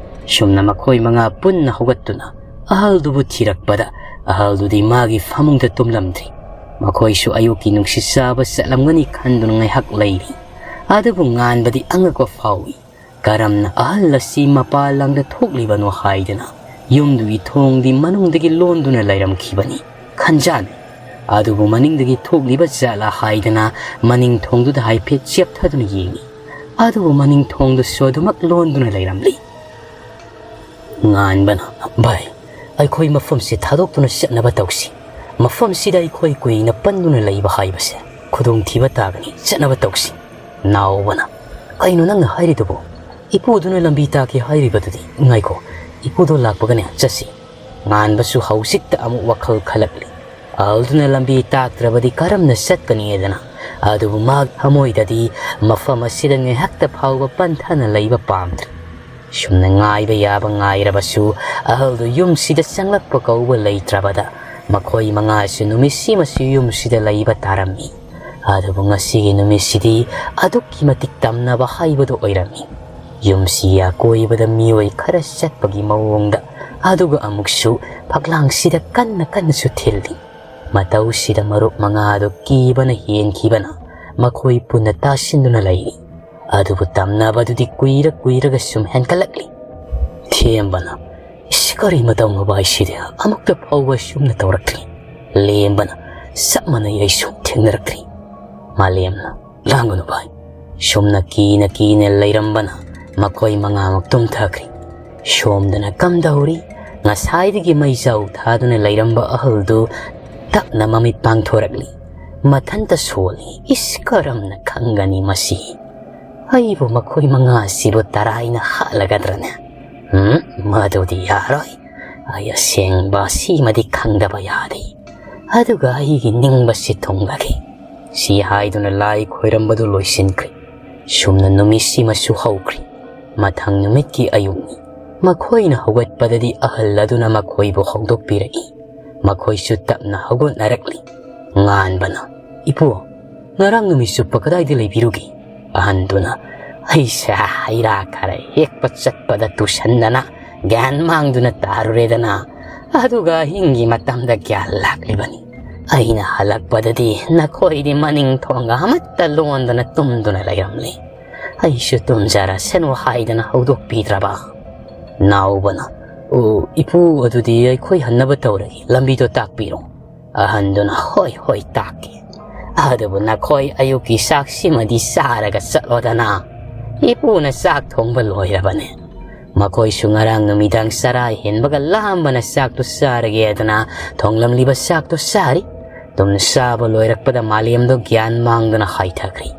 ꯁꯨꯝꯅ ꯃꯈꯣꯏ ꯃꯉꯥ ꯄꯨꯟꯅ ꯍꯧꯒꯠꯇꯨꯅ ꯑꯍꯜꯗꯨꯕꯨ ꯊꯤꯔꯛꯄꯗ ꯑꯍꯜꯗꯨꯗꯤ ꯃꯥꯒꯤ ꯐꯃꯨꯡꯗ ꯇꯨꯝꯂꯝꯗ꯭ꯔꯤ꯫ ꯃꯈꯣꯏꯁꯨ ꯑꯌꯨꯛꯀꯤ ꯅꯨꯡꯁꯤꯠ ꯆꯥꯕ ꯆꯠꯂꯝꯒꯅꯤ ꯈꯟꯗꯨꯅ ꯉꯥꯏꯍꯥꯛ ꯂꯩꯔꯤ꯫ ꯑꯗꯨꯕꯨ ꯉꯥꯟꯕꯗꯤ ꯑꯉꯛꯄ ꯐꯥꯎꯏ꯫ ꯀꯔꯝꯅ ꯑꯍꯜ ꯑꯁꯤ ꯃꯄꯥꯟ ꯂꯝꯗ ꯊꯣꯛꯂꯤꯕꯅꯣ ꯍꯥꯏꯗꯅ ꯌꯨꯝꯗꯨꯒꯤ ꯊꯣꯡꯗꯤ ꯃꯅꯨꯡꯗꯒꯤ ꯂꯣꯟꯗꯨꯅ ꯂꯩꯔꯝꯈꯤꯕꯅꯤ ꯈꯟꯖꯥꯅꯩ꯫ ꯑꯗꯨꯕꯨ ꯃꯅꯤꯡꯗꯒꯤ ꯊꯣꯛꯂꯤꯕ ꯖꯥꯠꯂꯥ ꯍꯥꯏꯗꯅ ꯃꯅꯤꯡ ꯊꯣꯡꯗꯨꯗ ꯍꯥꯏꯐꯦꯠ ꯆꯦꯞꯊꯗꯨꯅ ꯌꯦꯡꯉꯤ꯫ ꯑꯗꯨꯕꯨ ꯃꯅꯤꯡ ꯊꯣꯡꯗꯨꯁꯨ ꯑꯗꯨꯃꯛ ꯂꯣꯟꯗꯨꯅ ꯂꯩꯔꯝꯂꯤ꯫ ꯉꯥꯟꯕꯅ, "ꯚꯥꯏ, ꯑꯩꯈꯣꯏ ꯃꯐꯝꯁꯤ ꯊꯥꯗꯣꯛꯇꯨꯅ ꯆꯠꯅꯕ ꯇꯧꯁꯤ꯫ "ꯃꯐꯝꯁꯤꯗ ꯑꯩꯈꯣꯏ ꯀꯨꯏꯅ ꯄꯟꯗꯨꯅ ꯂꯩꯕ ꯍꯥꯏꯕꯁꯦ ꯈꯨꯗꯣꯡꯊꯤꯕ ꯇꯥꯒꯅꯤ꯫ ꯆꯠꯅꯕ ꯇꯧꯁꯤ꯫" ꯅꯥꯎꯕꯅ, "ꯀꯩꯅꯣ ꯅꯪꯅ ꯍꯥꯏꯔꯤꯗꯨꯕꯨ? ꯏꯄꯨꯗꯨꯅ ꯂꯝꯕꯤ ꯇꯥꯛꯀꯦ ꯍꯥꯏꯔꯤꯕꯗꯨꯗꯤ꯫ ꯉꯥꯏꯈꯣ, ꯏꯄꯨꯗꯣ ꯂꯥꯛꯄꯒꯅꯦ ꯆꯠꯁꯤ꯫" ꯉꯥꯟꯕꯁꯨ ꯍꯧꯖꯤꯛꯇ ꯑꯃꯨꯛ ꯋꯥꯈꯜ ꯈꯜꯂꯛꯂꯤ꯫ ꯑꯍꯜꯗꯨꯅ ꯂꯝꯕꯤ ꯇꯥꯛꯇ꯭ꯔꯕꯗꯤ ꯀꯔꯝꯅ ꯆꯠꯀꯅꯤꯗꯅ꯫ ꯑꯗꯨꯕꯨ ꯃꯍꯥꯛ ꯊꯃꯣꯏꯗꯗꯤ ꯃꯐꯝ ꯑꯁꯤꯗ ꯉꯥꯏꯍꯥꯛꯇ ꯐꯥꯎꯕ ꯄꯟꯊꯅ ꯂꯩꯕ ꯄꯥꯝꯗ꯭ꯔꯤ꯫ ꯁꯨꯝꯅ ꯉꯥꯏꯕ ꯌꯥꯕ ꯉꯥꯏꯔꯕꯁꯨ, ꯑꯍꯜꯗꯨ ꯌꯨꯝꯁꯤꯗ ꯆꯪꯂꯛꯄ ꯀꯧꯕ ꯂꯩꯇ꯭ꯔꯕꯗ, ꯃꯈꯣꯏ ꯃꯉꯥꯁꯨ ꯅꯨꯃꯤꯠꯁꯤꯃꯁꯨ ꯌꯨꯝꯁꯤꯗ ꯂꯩꯕ ꯇꯥꯔꯝꯃꯤ꯫ ꯑꯗꯨꯕꯨ ꯉꯁꯤꯒꯤ ꯅꯨꯃꯤꯠꯁꯤꯗꯤ ꯑꯗꯨꯛꯀꯤ ꯃꯇꯤꯛ ꯇꯝꯅꯕ ꯍꯥꯏꯕꯗꯨ ꯑꯣꯏꯔꯝꯃꯤ꯫ ꯌꯨꯝꯁꯤꯒꯤ ꯑꯀꯣꯏꯕꯗ ꯃꯤꯑꯣꯏ ꯈꯔ ꯆꯠꯄꯒꯤ ꯃꯑꯣꯡꯗ, ꯑꯗꯨꯒ ꯑꯃꯨꯛꯁꯨ ꯐꯛꯂꯥꯡꯁꯤꯗ ꯀꯟꯅ ꯀꯟꯅꯁꯨ ꯊꯤꯜꯂꯤ꯫ ꯃꯇꯧꯁꯤꯗ ꯃꯔꯨꯞ ꯃꯉꯥꯗꯨ ꯀꯤꯕꯅ ꯍꯦꯟꯈꯤꯕꯅ ꯃꯈꯣꯏ ꯄꯨꯟꯅ ꯇꯥꯁꯤꯟꯗꯨꯅ ꯂꯩꯔꯤ꯫ ꯑꯗꯨꯕꯨ ꯇꯝꯅꯕꯗꯨꯗꯤ ꯀꯨꯏꯔ ꯀꯨꯏꯔꯒ ꯁꯨꯝ ꯍꯦꯟꯒꯠꯂꯛꯂꯤ꯫ ꯊꯦꯝꯕꯅ, "ꯏꯁ, ꯀꯔꯤ ꯃꯇꯧꯅꯣ ꯚꯥꯏ ꯁꯤꯗꯤ? ꯑꯃꯨꯛꯇ ꯐꯥꯎꯕ ꯁꯨꯝꯅ ꯇꯧꯔꯛꯇ꯭ꯔꯤ꯫" ꯂꯦꯝꯕꯅ, "ꯆꯞ ꯃꯥꯟꯅꯩ, ꯑꯩꯁꯨ ꯊꯦꯡꯅꯔꯛꯇ꯭ꯔꯤ꯫" ꯃꯥꯂꯦꯝꯅ, "ꯂꯥꯡꯒꯅꯨ ꯚꯥꯏ꯫" ꯁꯨꯝꯅ ꯀꯤꯅ ꯀꯤꯅ ꯂꯩꯔꯝꯕꯅ ꯃꯈꯣꯏ ꯃꯉꯥꯃꯛ ꯇꯨꯝꯊꯈ꯭ꯔꯤ꯫ ꯁꯣꯝꯗꯅ ꯀꯝꯗꯧꯔꯤ? ꯉꯁꯥꯏꯗꯒꯤ ꯃꯩꯖꯥꯎ ꯊꯥꯗꯨꯅ ꯂꯩꯔꯝꯕ ꯑꯍꯜꯗꯨ ꯇꯞꯅ ꯃꯃꯤꯠ ꯄꯥꯡꯊꯣꯔꯛꯂꯤ꯫ ꯃꯊꯟꯇ ꯁꯣꯜꯂꯤ꯫ "ꯏꯁ, ꯀꯔꯝꯅ ꯈꯪꯒꯅꯤ ꯃꯁꯤ? ꯑꯩꯕꯨ ꯃꯈꯣꯏ ꯃꯉꯥꯁꯤꯕꯨ ꯇꯔꯥꯏꯅ ꯍꯥꯠꯂꯒꯗ꯭ꯔꯅꯦ? ꯎꯝ, ꯃꯗꯨꯗꯤ ꯌꯥꯔꯣꯏ꯫ ꯑꯩ ꯑꯁꯦꯡꯕ ꯑꯁꯤꯃꯗꯤ ꯈꯪꯗꯕ ꯌꯥꯗꯦ꯫" ꯑꯗꯨꯒ ꯑꯩꯒꯤ ꯅꯤꯡꯕꯁꯤ ꯊꯨꯡꯂꯈꯤ꯫ ꯁꯤ ꯍꯥꯏꯗꯨꯅ ꯂꯥꯏ ꯈꯣꯏꯔꯝꯕꯗꯨ ꯂꯣꯏꯁꯤꯟꯈ꯭ꯔꯤ꯫ ꯁꯨꯝꯅ ꯅꯨꯃꯤꯠꯁꯤꯃꯁꯨ ꯍꯧꯈ꯭ꯔꯤ꯫ ꯃꯊꯪ ꯅꯨꯃꯤꯠꯀꯤ ꯑꯌꯨꯛꯅꯤ꯫ ꯃꯈꯣꯏꯅ ꯍꯧꯒꯠꯄꯗꯗꯤ ꯑꯍꯜ ꯑꯗꯨꯅ ꯃꯈꯣꯏꯕꯨ ꯍꯧꯗꯣꯛꯄꯤꯔꯛꯏ꯫ ꯃꯈꯣꯏꯁꯨ ꯇꯞꯅ ꯍꯧꯒꯠꯅꯔꯛꯂꯤ꯫ ꯉꯥꯟꯕꯅ, "ꯏꯄꯨ, ꯉꯔꯥꯡ ꯅꯨꯃꯤꯠ ꯆꯨꯞꯄ ꯀꯗꯥꯏꯗ ꯂꯩꯕꯤꯔꯨꯒꯦ?" ꯑꯍꯟꯗꯨꯅ, "ꯑꯩꯁꯦ ꯍꯩ ꯔꯥ ꯈꯔ ꯍꯦꯛꯄ ꯆꯠꯄꯗ ꯇꯨꯁꯟꯗꯅ ꯒ꯭ꯌꯥꯟ ꯃꯥꯡꯗꯨꯅ ꯇꯥꯔꯨꯔꯦꯗꯅ꯫ ꯑꯗꯨꯒ ꯑꯍꯤꯡꯒꯤ ꯃꯇꯝꯗ ꯒ꯭ꯌꯥꯟ ꯂꯥꯛꯂꯤꯕꯅꯤ꯫ ꯑꯩꯅ ꯍꯜꯂꯛꯄꯗꯗꯤ ꯅꯈꯣꯏꯗꯤ ꯃꯅꯤꯡ ꯊꯣꯡꯒ ꯑꯃꯠꯇ ꯂꯣꯟꯗꯅ ꯇꯨꯝꯗꯨꯅ ꯂꯩꯔꯝꯂꯤ꯫ ꯑꯩꯁꯨ ꯇꯨꯝꯖꯔꯁꯅꯨ ꯍꯥꯏꯗꯅ ꯍꯧꯗꯣꯛꯄꯤꯗ꯭ꯔꯕ꯫" ꯅꯥꯎꯕꯅ, "ꯑꯣ, ꯏꯄꯨ, ꯑꯗꯨꯗꯤ ꯑꯩꯈꯣꯏ ꯍꯟꯅꯕ ꯇꯧꯔꯒꯦ, ꯂꯝꯕꯤꯗꯣ ꯇꯥꯛꯄꯤꯔꯣ꯫" ꯑꯍꯟꯗꯨꯅ, "ꯍꯣꯏ, ꯍꯣꯏ, ꯇꯥꯛꯀꯦ꯫ ꯑꯗꯨꯕꯨ ꯅꯈꯣꯏ ꯑꯌꯨꯛꯀꯤ ꯆꯥꯛꯁꯤꯃꯗꯤ ꯆꯥꯔꯒ ꯆꯠꯂꯣꯗꯅ꯫ ꯏꯄꯨꯅ ꯆꯥꯛ ꯊꯣꯡꯕ ꯂꯣꯏꯔꯕꯅꯦ꯫ ꯃꯈꯣꯏꯁꯨ ꯉꯔꯥꯡ ꯅꯨꯃꯤꯗꯥꯡ ꯆꯔꯥ ꯍꯦꯟꯕꯒ ꯂꯥꯝꯕꯅ ꯆꯥꯛꯇꯨ ꯆꯥꯔꯒꯦ ꯍꯥꯏꯗꯅ ꯊꯣꯡꯂꯝꯂꯤꯕ ꯆꯥꯛꯇꯨ ꯆꯥꯔꯤ꯫ ꯇꯨꯝ ꯆꯥꯕ ꯂꯣꯏꯔꯛꯄꯗ ꯃꯥꯂꯦꯝꯗꯣ ꯒ꯭ꯌꯥꯟ ꯃꯥꯡꯗꯨꯅ ꯍꯥꯏꯊꯈ꯭ꯔꯤ꯫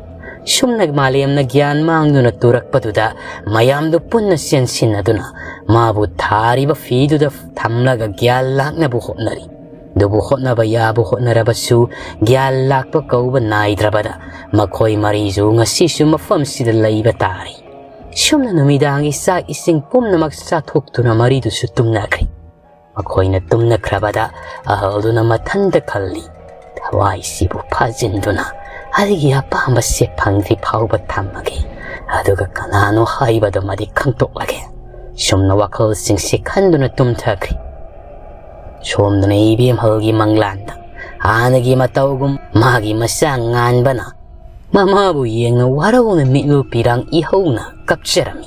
ꯁꯨꯝꯅ ꯃꯥꯂꯦꯝꯅ ꯒ꯭ꯌꯥꯟ ꯃꯥꯡꯗꯨꯅ ꯇꯨꯔꯛꯄꯗꯨꯗ ꯃꯌꯥꯝꯗꯨ ꯄꯨꯟꯅ ꯆꯦꯟꯁꯤꯟꯅꯗꯨꯅ ꯃꯥꯕꯨ ꯊꯥꯔꯤꯕ ꯐꯤꯗꯨꯗ ꯊꯝꯂꯒ ꯒ꯭ꯌꯥꯟ ꯂꯥꯛꯅꯕ ꯍꯣꯠꯅꯔꯤ꯫ ꯑꯗꯨꯕꯨ ꯍꯣꯠꯅꯕ ꯌꯥꯕ ꯍꯣꯠꯅꯔꯕꯁꯨ ꯒ꯭ꯌꯥꯟ ꯂꯥꯛꯄ ꯀꯧꯕ ꯅꯥꯏꯗ꯭ꯔꯕꯗ ꯃꯈꯣꯏ ꯃꯔꯤꯁꯨ ꯉꯁꯤꯁꯨ ꯃꯐꯝꯁꯤꯗ ꯂꯩꯕ ꯇꯥꯔꯤ꯫ ꯁꯨꯝꯅ ꯅꯨꯃꯤꯗꯥꯡꯒꯤ ꯆꯥꯛ ꯏꯁꯤꯡ ꯄꯨꯝꯅꯃꯛ ꯆꯥꯊꯣꯛꯇꯨꯅ ꯃꯔꯤꯗꯨꯁꯨ ꯇꯨꯝꯅꯈ꯭ꯔꯤ꯫ ꯃꯈꯣꯏꯅ ꯇꯨꯝꯅꯈ꯭ꯔꯕꯗ ꯑꯍꯜꯗꯨꯅ ꯃꯊꯟꯇ ꯈꯜꯂꯤ, ꯊꯋꯥꯏꯁꯤꯕꯨ ꯐꯥꯖꯤꯟꯗꯨꯅ ꯑꯩꯒꯤ ꯑꯄꯥꯝꯕꯁꯦ ꯐꯪꯗ꯭ꯔꯤ ꯐꯥꯎꯕ ꯊꯝꯃꯒꯦ, ꯑꯗꯨꯒ ꯀꯅꯥꯅꯣ ꯍꯥꯏꯕꯗꯨꯃꯗꯤ ꯈꯪꯗꯣꯛꯂꯒꯦ꯫ ꯁꯨꯝꯅ ꯋꯥꯈꯜꯁꯤꯡꯁꯤ ꯈꯟꯗꯨꯅ ꯇꯨꯝꯊꯈ꯭ꯔꯤ꯫ ꯁꯣꯝꯗꯅ ꯏꯕꯦꯝꯍꯜꯒꯤ ꯃꯪꯂꯥꯟꯗ ꯍꯥꯟꯅꯒꯤ ꯃꯇꯧꯒꯨꯝ ꯃꯥꯒꯤ ꯃꯆꯥ ꯉꯥꯟꯕꯅ ꯃꯃꯥꯕꯨ ꯌꯦꯡꯅ ꯋꯥꯔꯧꯅ ꯃꯤꯠꯂꯨ ꯄꯤꯔꯥꯡ ꯏꯍꯧꯅ ꯀꯞꯆꯔꯝꯃꯤ꯫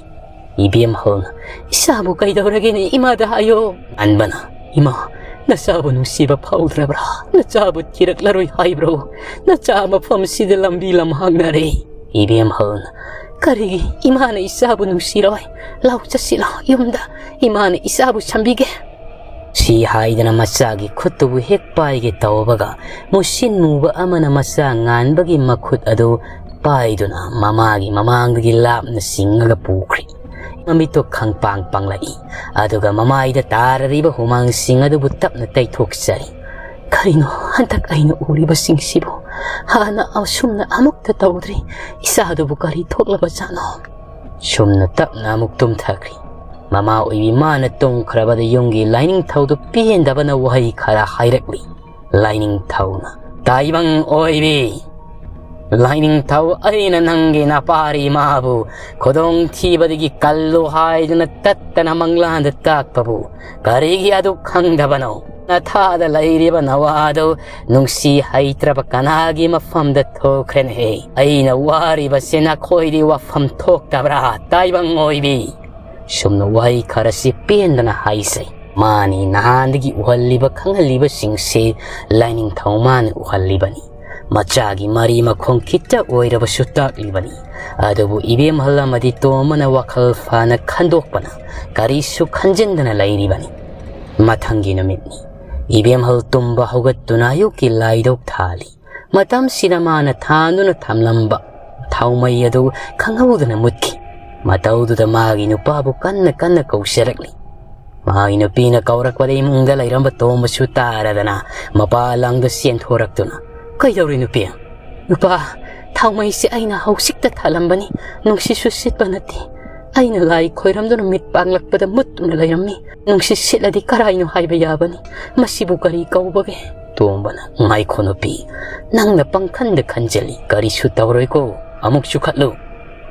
ꯏꯕꯦꯝꯍꯜꯅ, "ꯏꯆꯥꯕꯨ ꯀꯩꯗꯧꯔꯒꯦꯅꯦ? ꯏꯃꯥꯗ ꯍꯥꯏꯌꯣ꯫" ꯉꯥꯟꯕꯅ, "ꯏꯃꯥ, ꯅꯆꯥꯕꯨ ꯅꯨꯡꯁꯤꯕ ꯐꯥꯎꯗ꯭ꯔꯕ꯭ꯔꯥ? ꯅꯆꯥꯕꯨ ꯊꯤꯔꯛꯂꯔꯣꯏ ꯍꯥꯏꯕ꯭ꯔꯣ? ꯅꯆꯥ ꯃꯐꯝꯁꯤꯗ ꯂꯝꯕꯤ ꯂꯝꯍꯥꯡꯅꯔꯦ꯫" ꯏꯕꯦꯝꯍꯜꯅ, "ꯀꯔꯤꯒꯤ ꯏꯃꯥꯅ ꯏꯆꯥꯕꯨ ꯅꯨꯡꯁꯤꯔꯣꯏ? ꯂꯥꯎ ꯆꯠꯁꯤ ꯂꯥꯎ ꯌꯨꯝꯗ, ꯏꯃꯥꯅ ꯏꯆꯥꯕꯨ ꯁꯝꯕꯤꯒꯦ꯫" ꯁꯤ ꯍꯥꯏꯗꯅ ꯃꯆꯥꯒꯤ ꯈꯨꯠꯇꯨꯕꯨ ꯍꯦꯛ ꯄꯥꯏꯒꯦ ꯇꯧꯕꯒ ꯃꯨꯁꯤꯟ ꯃꯨꯕ ꯑꯃꯅ ꯃꯆꯥ ꯉꯥꯟꯕꯒꯤ ꯃꯈꯨꯠ ꯑꯗꯨ ꯄꯥꯏꯗꯨꯅ ꯃꯃꯥꯒꯤ ꯃꯃꯥꯡꯗꯒꯤ ꯂꯥꯞꯅ ꯆꯤꯡꯉꯒ ꯄꯨꯈ꯭ꯔꯤ꯫ ꯃꯃꯤꯠꯇꯨ ꯈꯪꯄꯥꯡ ꯄꯥꯡꯂꯛꯏ꯫ ꯑꯗꯨꯒ ꯃꯃꯥꯏꯗ ꯇꯥꯔꯔꯤꯕ ꯍꯨꯃꯥꯡꯁꯤꯡ ꯑꯗꯨꯕꯨ ꯇꯞꯅ ꯇꯩꯊꯣꯛꯆꯔꯤ꯫ "ꯀꯔꯤꯅꯣ ꯍꯟꯗꯛ ꯑꯩꯅ ꯎꯔꯤꯕꯁꯤꯡꯁꯤꯕꯨ? ꯍꯥꯟꯅ ꯑꯁꯨꯝꯅ ꯑꯃꯨꯛꯇ ꯇꯧꯗ꯭ꯔꯤ꯫ ꯏꯆꯥꯗꯨꯕꯨ ꯀꯔꯤ ꯊꯣꯛꯂꯕꯖꯥꯠꯅꯣ?" ꯁꯨꯝꯅ ꯇꯞꯅ ꯑꯃꯨꯛ ꯇꯨꯝꯊꯈ꯭ꯔꯤ꯫ ꯃꯃꯥ ꯑꯣꯏꯕꯤ ꯃꯥꯅ ꯇꯨꯝꯈ꯭ꯔꯕꯗ ꯌꯨꯝꯒꯤ ꯂꯥꯏꯅꯤꯡꯊꯧꯗꯨ ꯄꯦꯟꯗꯕꯅ ꯋꯥꯍꯩ ꯈꯔ ꯍꯥꯏꯔꯛꯂꯤ꯫ ꯂꯥꯏꯅꯤꯡꯊꯧꯅ, "ꯇꯥꯏꯕꯪ ꯑꯣꯏꯕꯤ, ꯂꯥꯏꯅꯤꯡꯊꯧ, ꯑꯩꯅ ꯅꯪꯒꯤ ꯅꯄꯥꯔꯤ ꯃꯥꯕꯨ ꯈꯨꯗꯣꯡꯊꯤꯕꯗꯒꯤ ꯀꯜꯂꯨ ꯍꯥꯏꯗꯨꯅ ꯇꯠꯇꯅ ꯃꯪꯂꯥꯟꯗ ꯇꯥꯛꯄꯕꯨ ꯀꯔꯤꯒꯤ ꯑꯗꯨ ꯈꯪꯗꯕꯅꯣ? ꯅꯊꯥꯗ ꯂꯩꯔꯤꯕ ꯅꯋꯥꯗꯨ ꯅꯨꯡꯁꯤ ꯍꯩꯇ꯭ꯔꯕ ꯀꯅꯥꯒꯤ ꯃꯐꯝꯗ ꯊꯣꯛꯈ꯭ꯔꯦꯅꯦ? ꯑꯩꯅ ꯋꯥꯔꯤꯕꯁꯦ ꯅꯈꯣꯏꯗꯤ ꯋꯥꯐꯝ ꯊꯣꯛꯇꯕ꯭ꯔꯥ, ꯇꯥꯏꯕꯪ ꯑꯣꯏꯕꯤ?" ꯁꯨꯝꯅ ꯋꯥꯍꯩ ꯈꯔꯁꯤ ꯄꯦꯟꯗꯅ ꯍꯥꯏꯖꯩ꯫ ꯃꯥꯅꯤ ꯅꯍꯥꯟꯗꯒꯤ ꯎꯍꯜꯂꯤꯕ ꯈꯪꯍꯜꯂꯤꯕꯁꯤꯡꯁꯦ ꯂꯥꯏꯅꯤꯡꯊꯧ ꯃꯥꯅ ꯎꯍꯜꯂꯤꯕꯅꯤ꯫ ꯃꯆꯥꯒꯤ ꯃꯔꯤ ꯃꯈꯣꯡ ꯈꯤꯇ ꯑꯣꯏꯔꯕꯁꯨ ꯇꯥꯛꯂꯤꯕꯅꯤ꯫ ꯑꯗꯨꯕꯨ ꯏꯕꯦꯝꯍꯜ ꯑꯃꯗꯤ ꯇꯣꯝꯕꯅ ꯋꯥꯈꯜ ꯐꯅ ꯈꯟꯗꯣꯛꯄꯅ ꯀꯔꯤꯁꯨ ꯈꯟꯖꯤꯟꯗꯅ ꯂꯩꯔꯤꯕꯅꯤ꯫ ꯃꯊꯪꯒꯤ ꯅꯨꯃꯤꯠꯅꯤ꯫ ꯏꯕꯦꯝꯍꯜ ꯇꯨꯝꯕ ꯍꯧꯒꯠꯇꯨꯅ ꯑꯌꯨꯛꯀꯤ ꯂꯥꯏꯗꯧ ꯊꯥꯜꯂꯤ꯫ ꯃꯇꯝꯁꯤꯗ ꯃꯥꯅ ꯊꯥꯟꯗꯨꯅ ꯊꯝꯂꯝꯕ ꯊꯥꯎꯃꯩ ꯑꯗꯨ ꯈꯪꯍꯧꯗꯅ ꯃꯨꯠꯈꯤ꯫ ꯃꯇꯧꯗꯨꯗ ꯃꯥꯒꯤ ꯅꯨꯄꯥꯕꯨ ꯀꯟꯅ ꯀꯟꯅ ꯀꯧꯖꯔꯛꯂꯤ꯫ ꯃꯥꯒꯤ ꯅꯨꯄꯤꯅ ꯀꯧꯔꯛꯄꯗ ꯏꯃꯨꯡꯗ ꯂꯩꯔꯝꯕ ꯇꯣꯝꯕꯁꯨ ꯇꯥꯔꯗꯅ ꯃꯄꯥ ꯂꯥꯡꯗ ꯆꯦꯟꯊꯣꯔꯛꯇꯨꯅ, "ꯀꯩꯗꯧꯔꯦ ꯅꯨꯄꯤ?" "ꯅꯨꯄꯥ, ꯊꯥꯎꯃꯩꯁꯦ ꯑꯩꯅ ꯍꯧꯖꯤꯛꯇ ꯊꯥꯜꯂꯝꯕꯅꯤ꯫ ꯅꯨꯡꯁꯤꯠꯁꯨ ꯁꯤꯠꯄ ꯅꯠꯇꯦ꯫ ꯑꯩꯅ ꯂꯥꯏ ꯈꯣꯏꯔꯝꯗꯨꯅ ꯃꯤꯠ ꯄꯥꯡꯂꯛꯄꯗ ꯃꯨꯠꯇꯨꯅ ꯂꯩꯔꯝꯃꯤ꯫ ꯅꯨꯡꯁꯤꯠ ꯁꯤꯠꯂꯗꯤ ꯀꯔꯥꯏꯅꯣ ꯍꯥꯏꯕ ꯌꯥꯕꯅꯤ꯫ ꯃꯁꯤꯕꯨ ꯀꯔꯤ ꯀꯧꯕꯒꯦ?" ꯇꯣꯝꯕꯅ, "ꯉꯥꯏꯈꯣ ꯅꯨꯄꯤ, ꯅꯪꯅ ꯄꯪꯈꯟꯗ ꯈꯟꯖꯤꯜꯂꯤ꯫ ꯀꯔꯤꯁꯨ ꯇꯧꯔꯣꯏꯀꯣ꯫ ꯑꯃꯨꯛꯁꯨ ꯈꯠꯂꯨ꯫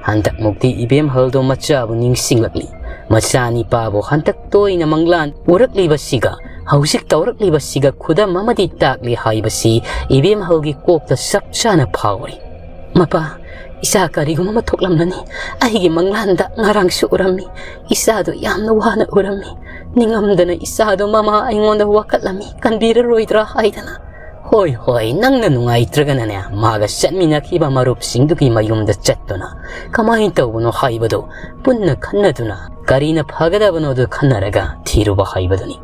ꯍꯟꯗꯛꯃꯨꯛꯇꯤ ꯏꯕꯦꯝꯍꯜꯗꯣ ꯃꯆꯥꯕꯨ ꯅꯤꯡꯁꯤꯡꯂꯛꯂꯤ꯫ ꯃꯆꯥꯅꯤꯄꯥꯕꯨ ꯍꯟꯗꯛ ꯇꯣꯏꯅ ꯃꯪꯂꯥꯟ ꯎꯔꯛꯂꯤꯕꯁꯤꯒ ꯍꯧꯖꯤꯛ ꯇꯧꯔꯛꯂꯤꯕꯁꯤꯒ ꯈꯨꯗꯝ ꯑꯃꯗꯤ ꯇꯥꯛꯂꯤ ꯍꯥꯏꯕꯁꯤ ꯏꯕꯦꯝꯍꯜꯒꯤ ꯀꯣꯛꯇ ꯆꯞ ꯆꯥꯅ ꯐꯥꯎꯔꯤ꯫ ꯃꯄꯥ, ꯏꯆꯥ ꯀꯔꯤꯒꯨꯝꯕ ꯑꯃ ꯊꯣꯛꯂꯝꯂꯅꯤ꯫ ꯑꯩꯒꯤ ꯃꯪꯂꯥꯟꯗ ꯉꯔꯥꯡꯁꯨ ꯎꯔꯝꯃꯤ꯫ ꯏꯆꯥꯗꯣ ꯌꯥꯝꯅ ꯋꯥꯅ ꯎꯔꯝꯃꯤ꯫ ꯅꯤꯡꯉꯝꯗꯅ ꯏꯆꯥꯗꯣ ꯃꯃꯥ ꯑꯩꯉꯣꯟꯗ ꯋꯥꯀꯠꯂꯝꯃꯤ, ꯀꯟꯕꯤꯔꯔꯣꯏꯗ꯭ꯔꯥ ꯍꯥꯏꯗꯅ꯫ ꯍꯣꯏ, ꯍꯣꯏ, ꯅꯪꯅ ꯅꯨꯡꯉꯥꯏꯇ꯭ꯔꯒꯅꯅꯦ, ꯃꯥꯒ ꯆꯠꯃꯤꯟꯅꯈꯤꯕ ꯃꯔꯨꯞꯁꯤꯡꯗꯨꯒꯤ ꯃꯌꯨꯝꯗ ꯆꯠꯇꯨꯅ ꯀꯃꯥꯏꯅ ꯇꯧꯕꯅꯣ ꯍꯥꯏꯕꯗꯨ ꯄꯨꯟꯅ ꯈꯟꯅꯗꯨꯅ ꯀꯔꯤꯅ ꯐꯒꯗꯕꯅꯣꯗꯨ ꯈꯟꯅꯔꯒ ꯊꯤꯔꯨꯕ ꯍꯥꯏꯕꯗꯨꯅꯤ꯫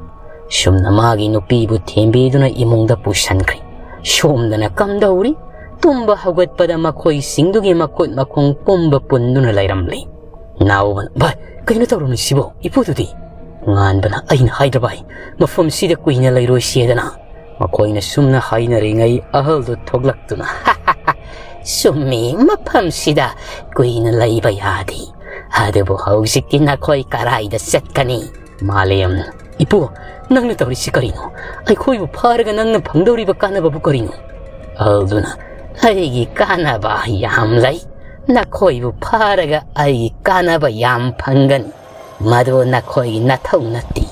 ꯁꯨꯝꯅ ꯃꯥꯒꯤ ꯅꯨꯄꯤꯕꯨ ꯊꯦꯝꯕꯤꯗꯨꯅ ꯏꯃꯨꯡꯗ ꯄꯨꯁꯤꯟꯈ꯭ꯔꯦ꯫ ꯁꯣꯝꯗꯅ ꯀꯝꯗꯧꯔꯤ? ꯇꯨꯝꯕ ꯍꯧꯒꯠꯄꯗ ꯃꯈꯣꯏꯁꯤꯡꯗꯨꯒꯤ ꯃꯈꯨꯠ ꯃꯈꯣꯡ ꯄꯨꯝꯕ ꯄꯨꯟꯗꯨꯅ ꯂꯩꯔꯝꯂꯤ꯫ ꯅꯥꯎꯕꯅ, "ꯚꯥꯏ, ꯀꯩꯅꯣ ꯇꯧꯔꯝꯃꯤꯁꯤꯕꯣ? ꯏꯄꯨꯗꯨꯗꯤ?" ꯉꯥꯟꯕꯅ, "ꯑꯩꯅ ꯍꯥꯏꯗ꯭ꯔ ꯚꯥꯏ, ꯃꯐꯝꯁꯤꯗ ꯀꯨꯏꯅ ꯂꯩꯔꯣꯏꯁꯦꯗꯅ?" ꯃꯈꯣꯏꯅ ꯁꯨꯝꯅ ꯍꯥꯏꯅꯔꯤꯉꯩ ꯑꯍꯜꯗꯨ ꯊꯣꯛꯂꯛꯇꯨꯅ, "ꯆꯨꯝꯃꯤ, ꯃꯐꯝꯁꯤꯗ ꯀꯨꯏꯅ ꯂꯩꯕ ꯌꯥꯗꯦ꯫ ꯑꯗꯨꯕꯨ ꯍꯧꯖꯤꯛꯇꯤ ꯅꯈꯣꯏ ꯀꯔꯥꯏꯗ ꯆꯠꯀꯅꯤ?" ꯃꯥꯂꯦꯝꯅ, "ꯏꯄꯨ, ꯅꯪꯅ ꯇꯧꯔꯤꯁꯤ ꯀꯔꯤꯅꯣ? ꯑꯩꯈꯣꯏꯕꯨ ꯐꯥꯔꯒ ꯅꯪꯅ ꯐꯪꯗꯧꯔꯤꯕ ꯀꯥꯟꯅꯕꯕꯨ ꯀꯔꯤꯅꯣ?" ꯑꯍꯜꯗꯨꯅ, "ꯑꯩꯒꯤ ꯀꯥꯟꯅꯕ ꯌꯥꯝ ꯂꯩ꯫ ꯅꯈꯣꯏꯕꯨ ꯐꯥꯔꯒ ꯑꯩꯒꯤ ꯀꯥꯟꯅꯕ ꯌꯥꯝ ꯐꯪꯒꯅꯤ꯫ ꯃꯗꯨ ꯅꯈꯣꯏꯒꯤ ꯅꯊꯧ ꯅꯠꯇꯦ꯫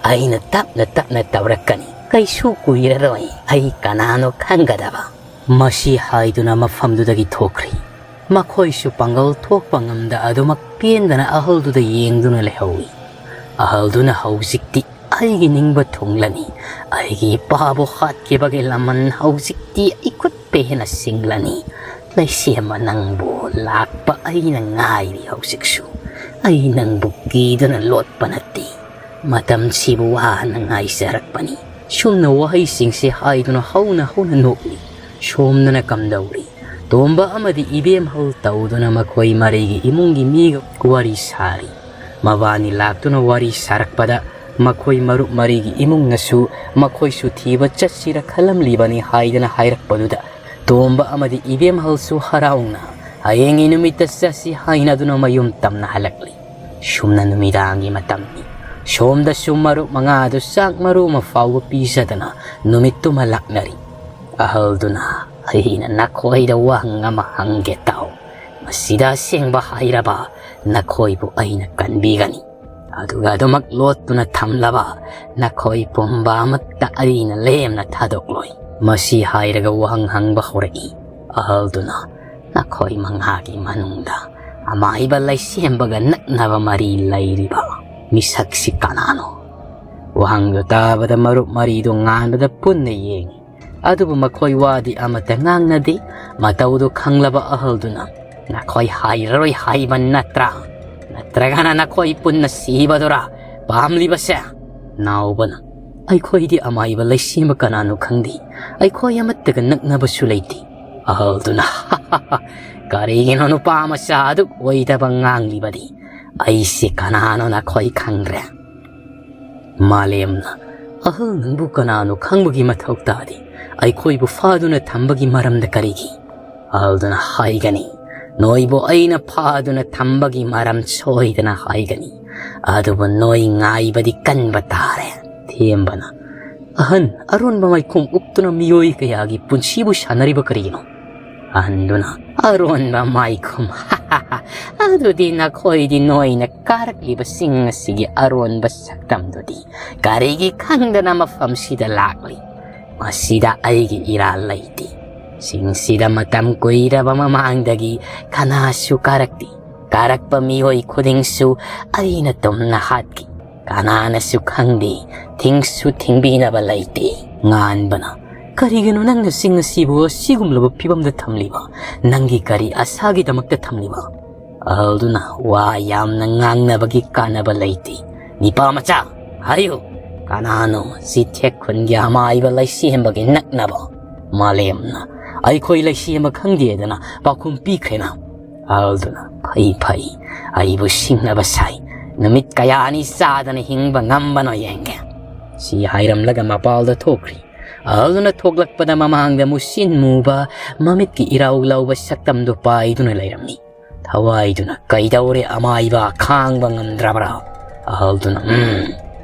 ꯑꯩꯅ ꯇꯞꯅ ꯇꯞꯅ ꯇꯧꯔꯛꯀꯅꯤ꯫ ꯀꯩꯁꯨ ꯀꯨꯏꯔꯔꯣꯏ ꯑꯩ ꯀꯅꯥꯅꯣ ꯈꯪꯒꯗꯕ꯫" ꯃꯁꯤ ꯍꯥꯏꯗꯨꯅ ꯃꯐꯝꯗꯨꯗꯒꯤ ꯊꯣꯛꯈ꯭ꯔꯤ꯫ ꯃꯈꯣꯏꯁꯨ ꯄꯥꯡꯒꯜ ꯊꯣꯛꯄ ꯉꯝꯗ ꯑꯗꯨꯃꯛ ꯄꯦꯟꯗꯅ ꯑꯍꯜꯗꯨꯗ ꯌꯦꯡꯗꯨꯅ ꯂꯩꯍꯧꯏ꯫ ꯑꯍꯜꯗꯨꯅ ꯍꯧꯖꯤꯛꯇꯤ ꯑꯩꯒꯤ ꯅꯤꯡꯕ ꯊꯨꯡꯂꯅꯤ꯫ ꯑꯩꯒꯤ ꯏꯄꯥꯕꯨ ꯍꯥꯠꯈꯤꯕꯒꯤ ꯂꯃꯟ ꯍꯧꯖꯤꯛꯇꯤ ꯑꯩ ꯈꯨꯠ ꯄꯦꯟꯅ ꯁꯤꯡꯂꯅꯤ꯫ ꯂꯩꯁꯦꯝꯕ ꯅꯪꯕꯨ ꯂꯥꯛꯄ ꯑꯩꯅ ꯉꯥꯏꯔꯤ ꯍꯧꯖꯤꯛꯁꯨ꯫ ꯑꯩ ꯅꯪꯕꯨ ꯀꯤꯗꯨꯅ ꯂꯣꯠꯄ ꯅꯠꯇꯦ꯫ ꯃꯇꯝꯁꯤꯕꯨ ꯋꯥꯅ ꯉꯥꯏꯖꯔꯛꯄꯅꯤ꯫ ꯁꯨꯝꯅ ꯋꯥꯍꯩꯁꯤꯡꯁꯦ ꯍꯥꯏꯗꯨꯅ ꯍꯧꯅ ꯍꯧꯅ ꯅꯣꯛꯂꯤ꯫ ꯁꯣꯝꯗꯅ ꯀꯝꯗꯧꯔꯤ? ꯇꯣꯝꯕ ꯑꯃꯗꯤ ꯏꯕꯦꯝꯍꯜ ꯇꯧꯗꯨꯅ ꯃꯈꯣꯏ ꯃꯔꯤꯒꯤ ꯏꯃꯨꯡꯒꯤ ꯃꯤꯒ ꯋꯥꯔꯤ ꯁꯥꯔꯤ꯫ ꯃꯕꯥꯅꯤ ꯂꯥꯛꯇꯨꯅ ꯋꯥꯔꯤ ꯁꯥꯔꯛꯄꯗ ꯃꯈꯣꯏ ꯃꯔꯨꯞ ꯃꯔꯤꯒꯤ ꯏꯃꯨꯡꯅꯁꯨ ꯃꯈꯣꯏꯁꯨ ꯊꯤꯕ ꯆꯠꯁꯤꯔ ꯈꯜꯂꯝꯂꯤꯕꯅꯤ ꯍꯥꯏꯗꯅ ꯍꯥꯏꯔꯛꯄꯗꯨꯗ ꯇꯣꯝꯕ ꯑꯃꯗꯤ ꯏꯕꯦꯝꯍꯜꯁꯨ ꯍꯔꯥꯎꯅ ꯍꯌꯦꯡꯒꯤ ꯅꯨꯃꯤꯠꯇ ꯆꯠꯁꯤ ꯍꯥꯏꯅꯗꯨꯅ ꯃꯌꯨꯝ ꯇꯝꯅ ꯍꯜꯂꯛꯂꯤ꯫ ꯁꯨꯝꯅ ꯅꯨꯃꯤꯗꯥꯡꯒꯤ ꯃꯇꯝꯅꯤ꯫ ꯁꯣꯝꯗꯁꯨ ꯃꯔꯨꯞ ꯃꯉꯥꯗꯨ ꯆꯥꯛ ꯃꯔꯨ ꯑꯃ ꯐꯥꯎꯕ ꯄꯤꯖꯗꯅ ꯅꯨꯃꯤꯠꯇꯨꯃ ꯂꯥꯛꯅꯔꯤ꯫ ꯑꯍꯜꯗꯨꯅ, "ꯑꯩꯅ ꯅꯈꯣꯏꯗ ꯋꯥꯍꯪ ꯑꯃ ꯍꯪꯒꯦ ꯇꯥꯎ꯫ ꯃꯁꯤꯗ ꯑꯁꯦꯡꯕ ꯍꯥꯏꯔꯕ ꯅꯈꯣꯏꯕꯨ ꯑꯩꯅ ꯀꯟꯕꯤꯒꯅꯤ꯫ ꯑꯗꯨꯒ ꯑꯗꯨꯃꯛ ꯂꯣꯠꯇꯨꯅ ꯊꯝꯂꯕ ꯅꯈꯣꯏ ꯄꯨꯝꯕ ꯑꯃꯠꯇ ꯑꯩꯅ ꯂꯦꯝꯅ ꯊꯥꯗꯣꯛꯂꯣꯏ꯫" ꯃꯁꯤ ꯍꯥꯏꯔꯒ ꯋꯥꯍꯪ ꯍꯪꯕ ꯍꯧꯔꯛꯏ꯫ ꯑꯍꯜꯗꯨꯅ, "ꯅꯈꯣꯏ ꯃꯉꯥꯒꯤ ꯃꯅꯨꯡꯗ ꯑꯃꯥꯏꯕ ꯂꯩꯁꯦꯝꯕꯒ ꯅꯛꯅꯕ ꯃꯔꯤ ꯂꯩꯔꯤꯕ ꯃꯤꯁꯛꯁꯤ ꯀꯅꯥꯅꯣ?" ꯋꯥꯍꯪꯗꯨ ꯇꯥꯕꯗ ꯃꯔꯨꯞ ꯃꯔꯤꯗꯨ ꯉꯥꯟꯕꯗ ꯄꯨꯟꯅ ꯌꯦꯡꯉꯤ꯫ ꯑꯗꯨꯕꯨ ꯃꯈꯣꯏ ꯋꯥꯗꯤ ꯑꯃꯠꯇ ꯉꯥꯡꯅꯗꯦ꯫ ꯃꯇꯧꯗꯨ ꯈꯪꯂꯕ ꯑꯍꯜꯗꯨꯅ, "ꯅꯈꯣꯏ ꯍꯥꯏꯔꯔꯣꯏ ꯍꯥꯏꯕ ꯅꯠꯇ꯭ꯔꯥ? ꯅꯠꯇ꯭ꯔꯒꯅ ꯅꯈꯣꯏ ꯄꯨꯟꯅ ꯁꯤꯕꯗꯨꯔꯥ ꯄꯥꯝꯂꯤꯕꯁꯦ?" ꯅꯥꯎꯕꯅ, "ꯑꯩꯈꯣꯏꯗꯤ ꯑꯃꯥꯏꯕ ꯂꯩꯁꯦꯝꯕ ꯀꯅꯥꯅꯣ ꯈꯪꯗꯦ꯫ ꯑꯩꯈꯣꯏ ꯑꯃꯠꯇꯒ ꯅꯛꯅꯕꯁꯨ ꯂꯩꯇꯦ꯫" ꯑꯍꯜꯗꯨꯅ, "ꯀꯔꯤꯒꯤꯅꯣ ꯅꯨꯄꯥ ꯃꯆꯥ ꯑꯗꯨꯛ ꯑꯣꯏꯗꯕ ꯉꯥꯡꯂꯤꯕꯗꯤ? ꯑꯩꯁꯤ ꯀꯅꯥꯅꯣ ꯅꯈꯣꯏ ꯈꯪꯗ꯭ꯔꯦ?" ꯃꯥꯂꯦꯝꯅ, "ꯑꯍꯜ ꯅꯪꯕꯨ ꯀꯅꯥꯅꯣ ꯈꯪꯕꯒꯤ ꯃꯊꯧ ꯇꯥꯗꯦ꯫ ꯑꯩꯈꯣꯏꯕꯨ ꯐꯥꯗꯨꯅ ꯊꯝꯕꯒꯤ ꯃꯔꯝꯗ ꯀꯔꯤꯒꯤ?" ꯑꯍꯜꯗꯨꯅ ꯍꯥꯏꯒꯅꯤ, "ꯅꯣꯏꯕꯨ ꯑꯩꯅ ꯐꯥꯗꯨꯅ ꯊꯝꯕꯒꯤ ꯃꯔꯝ ꯁꯣꯏꯗꯅ ꯍꯥꯏꯒꯅꯤ꯫ ꯑꯗꯨꯕꯨ ꯅꯣꯏ ꯉꯥꯏꯕꯗꯤ ꯀꯟꯕ ꯇꯥꯔꯦ꯫" ꯊꯦꯝꯕꯅ, "ꯑꯍꯟ, ꯑꯔꯣꯟꯕ ꯃꯥꯏꯈꯨꯝ ꯎꯞꯇꯨꯅ ꯃꯤꯑꯣꯏ ꯀꯌꯥꯒꯤ ꯄꯨꯟꯁꯤꯕꯨ ꯁꯥꯟꯅꯔꯤꯕ ꯀꯔꯤꯒꯤꯅꯣ?" ꯑꯍꯟꯗꯨꯅ, "ꯑꯔꯣꯟꯕ ꯃꯥꯏꯈꯨꯝ, ꯑꯗꯨꯗꯤ ꯅꯈꯣꯏꯗꯤ ꯅꯣꯏꯅ ꯀꯥꯔꯛꯂꯤꯕ ꯆꯤꯡ ꯑꯁꯤꯒꯤ ꯑꯔꯣꯟꯕ ꯁꯛꯇꯝꯗꯨꯗꯤ ꯀꯔꯤꯒꯤ ꯈꯪꯗꯅ ꯃꯐꯝꯁꯤꯗ ꯂꯥꯛꯂꯤ? ꯃꯁꯤꯗ ꯑꯩꯒꯤ ꯏꯔꯥꯜ ꯂꯩꯇꯦ꯫ ꯆꯤꯡꯁꯤꯗ ꯃꯇꯝ ꯀꯨꯏꯔꯕ ꯃꯃꯥꯡꯗꯒꯤ ꯀꯅꯥꯁꯨ ꯀꯥꯔꯛꯇꯦ꯫ ꯀꯥꯔꯛꯄ ꯃꯤꯑꯣꯏ ꯈꯨꯗꯤꯡꯁꯨ ꯑꯩꯅ ꯇꯨꯝꯅ ꯍꯥꯠꯈꯤ꯫ ꯀꯅꯥꯅꯁꯨ ꯈꯪꯗꯦ, ꯊꯤꯡꯁꯨ ꯊꯤꯡꯕꯤꯅꯕ ꯂꯩꯇꯦ꯫ ꯉꯥꯟꯕꯅ, "ꯀꯔꯤꯒꯤꯅꯣ ꯅꯪꯅ ꯆꯤꯡ ꯑꯁꯤꯕꯨ ꯑꯁꯤꯒꯨꯝꯂꯕ ꯐꯤꯕꯝꯗ ꯊꯝꯂꯤꯕ? ꯅꯪꯒꯤ ꯀꯔꯤ ꯑꯁꯥꯒꯤꯗꯃꯛꯇ ꯊꯝꯂꯤꯕ?" ꯑꯍꯜꯗꯨꯅ, "ꯋꯥ ꯌꯥꯝꯅ ꯉꯥꯡꯅꯕꯒꯤ ꯀꯥꯟꯅꯕ ꯂꯩꯇꯦ꯫ ꯅꯤꯄꯥ ꯃꯆꯥ, ꯍꯥꯏꯌꯨ, ꯀꯅꯥꯅꯣ ꯆꯤꯊꯦꯛ ꯈꯨꯟꯒꯤ ꯑꯃꯥꯏꯕ ꯂꯩꯁꯦꯝꯕꯒꯤ ꯅꯛꯅꯕ?" ꯃꯥꯂꯦꯝꯅ, "ꯑꯩꯈꯣꯏ ꯂꯩꯁꯦꯝꯕ ꯈꯪꯗꯦꯗꯅ ꯄꯥꯎꯈꯨꯝ ꯄꯤꯈ꯭ꯔꯦꯅ?" ꯑꯍꯜꯗꯨꯅ, "ꯐꯩ ꯐꯩ, ꯑꯩꯕꯨ ꯁꯤꯡꯅꯕ ꯁꯥꯏ꯫ ꯅꯨꯃꯤꯠ ꯀꯌꯥꯅꯤ ꯆꯥꯗꯅ ꯍꯤꯡꯕ ꯉꯝꯕꯅꯣ ꯌꯦꯡꯒꯦ"꯫ ꯁꯤ ꯍꯥꯏꯔꯝꯂꯒ ꯃꯄꯥꯜꯗ ꯊꯣꯛꯈ꯭ꯔꯤ꯫ ꯑꯍꯜꯗꯨꯅ ꯊꯣꯛꯂꯛꯄꯗ ꯃꯃꯥꯡꯗ ꯃꯨꯁꯤꯟ ꯃꯨꯕ, ꯃꯃꯤꯠꯀꯤ ꯏꯔꯥꯎ ꯂꯥꯎꯕ ꯁꯛꯇꯝꯗꯨ ꯄꯥꯏꯗꯨꯅ ꯂꯩꯔꯝꯃꯤ꯫ ꯊꯋꯥꯏꯗꯨꯅ, "ꯀꯩꯗꯧꯔꯦ ꯑꯃꯥꯏꯕ, ꯈꯥꯡꯕ ꯉꯝꯗ꯭ꯔꯕ꯭ꯔꯥ?" ꯑꯍꯜꯗꯨꯅ, "ꯎꯝ,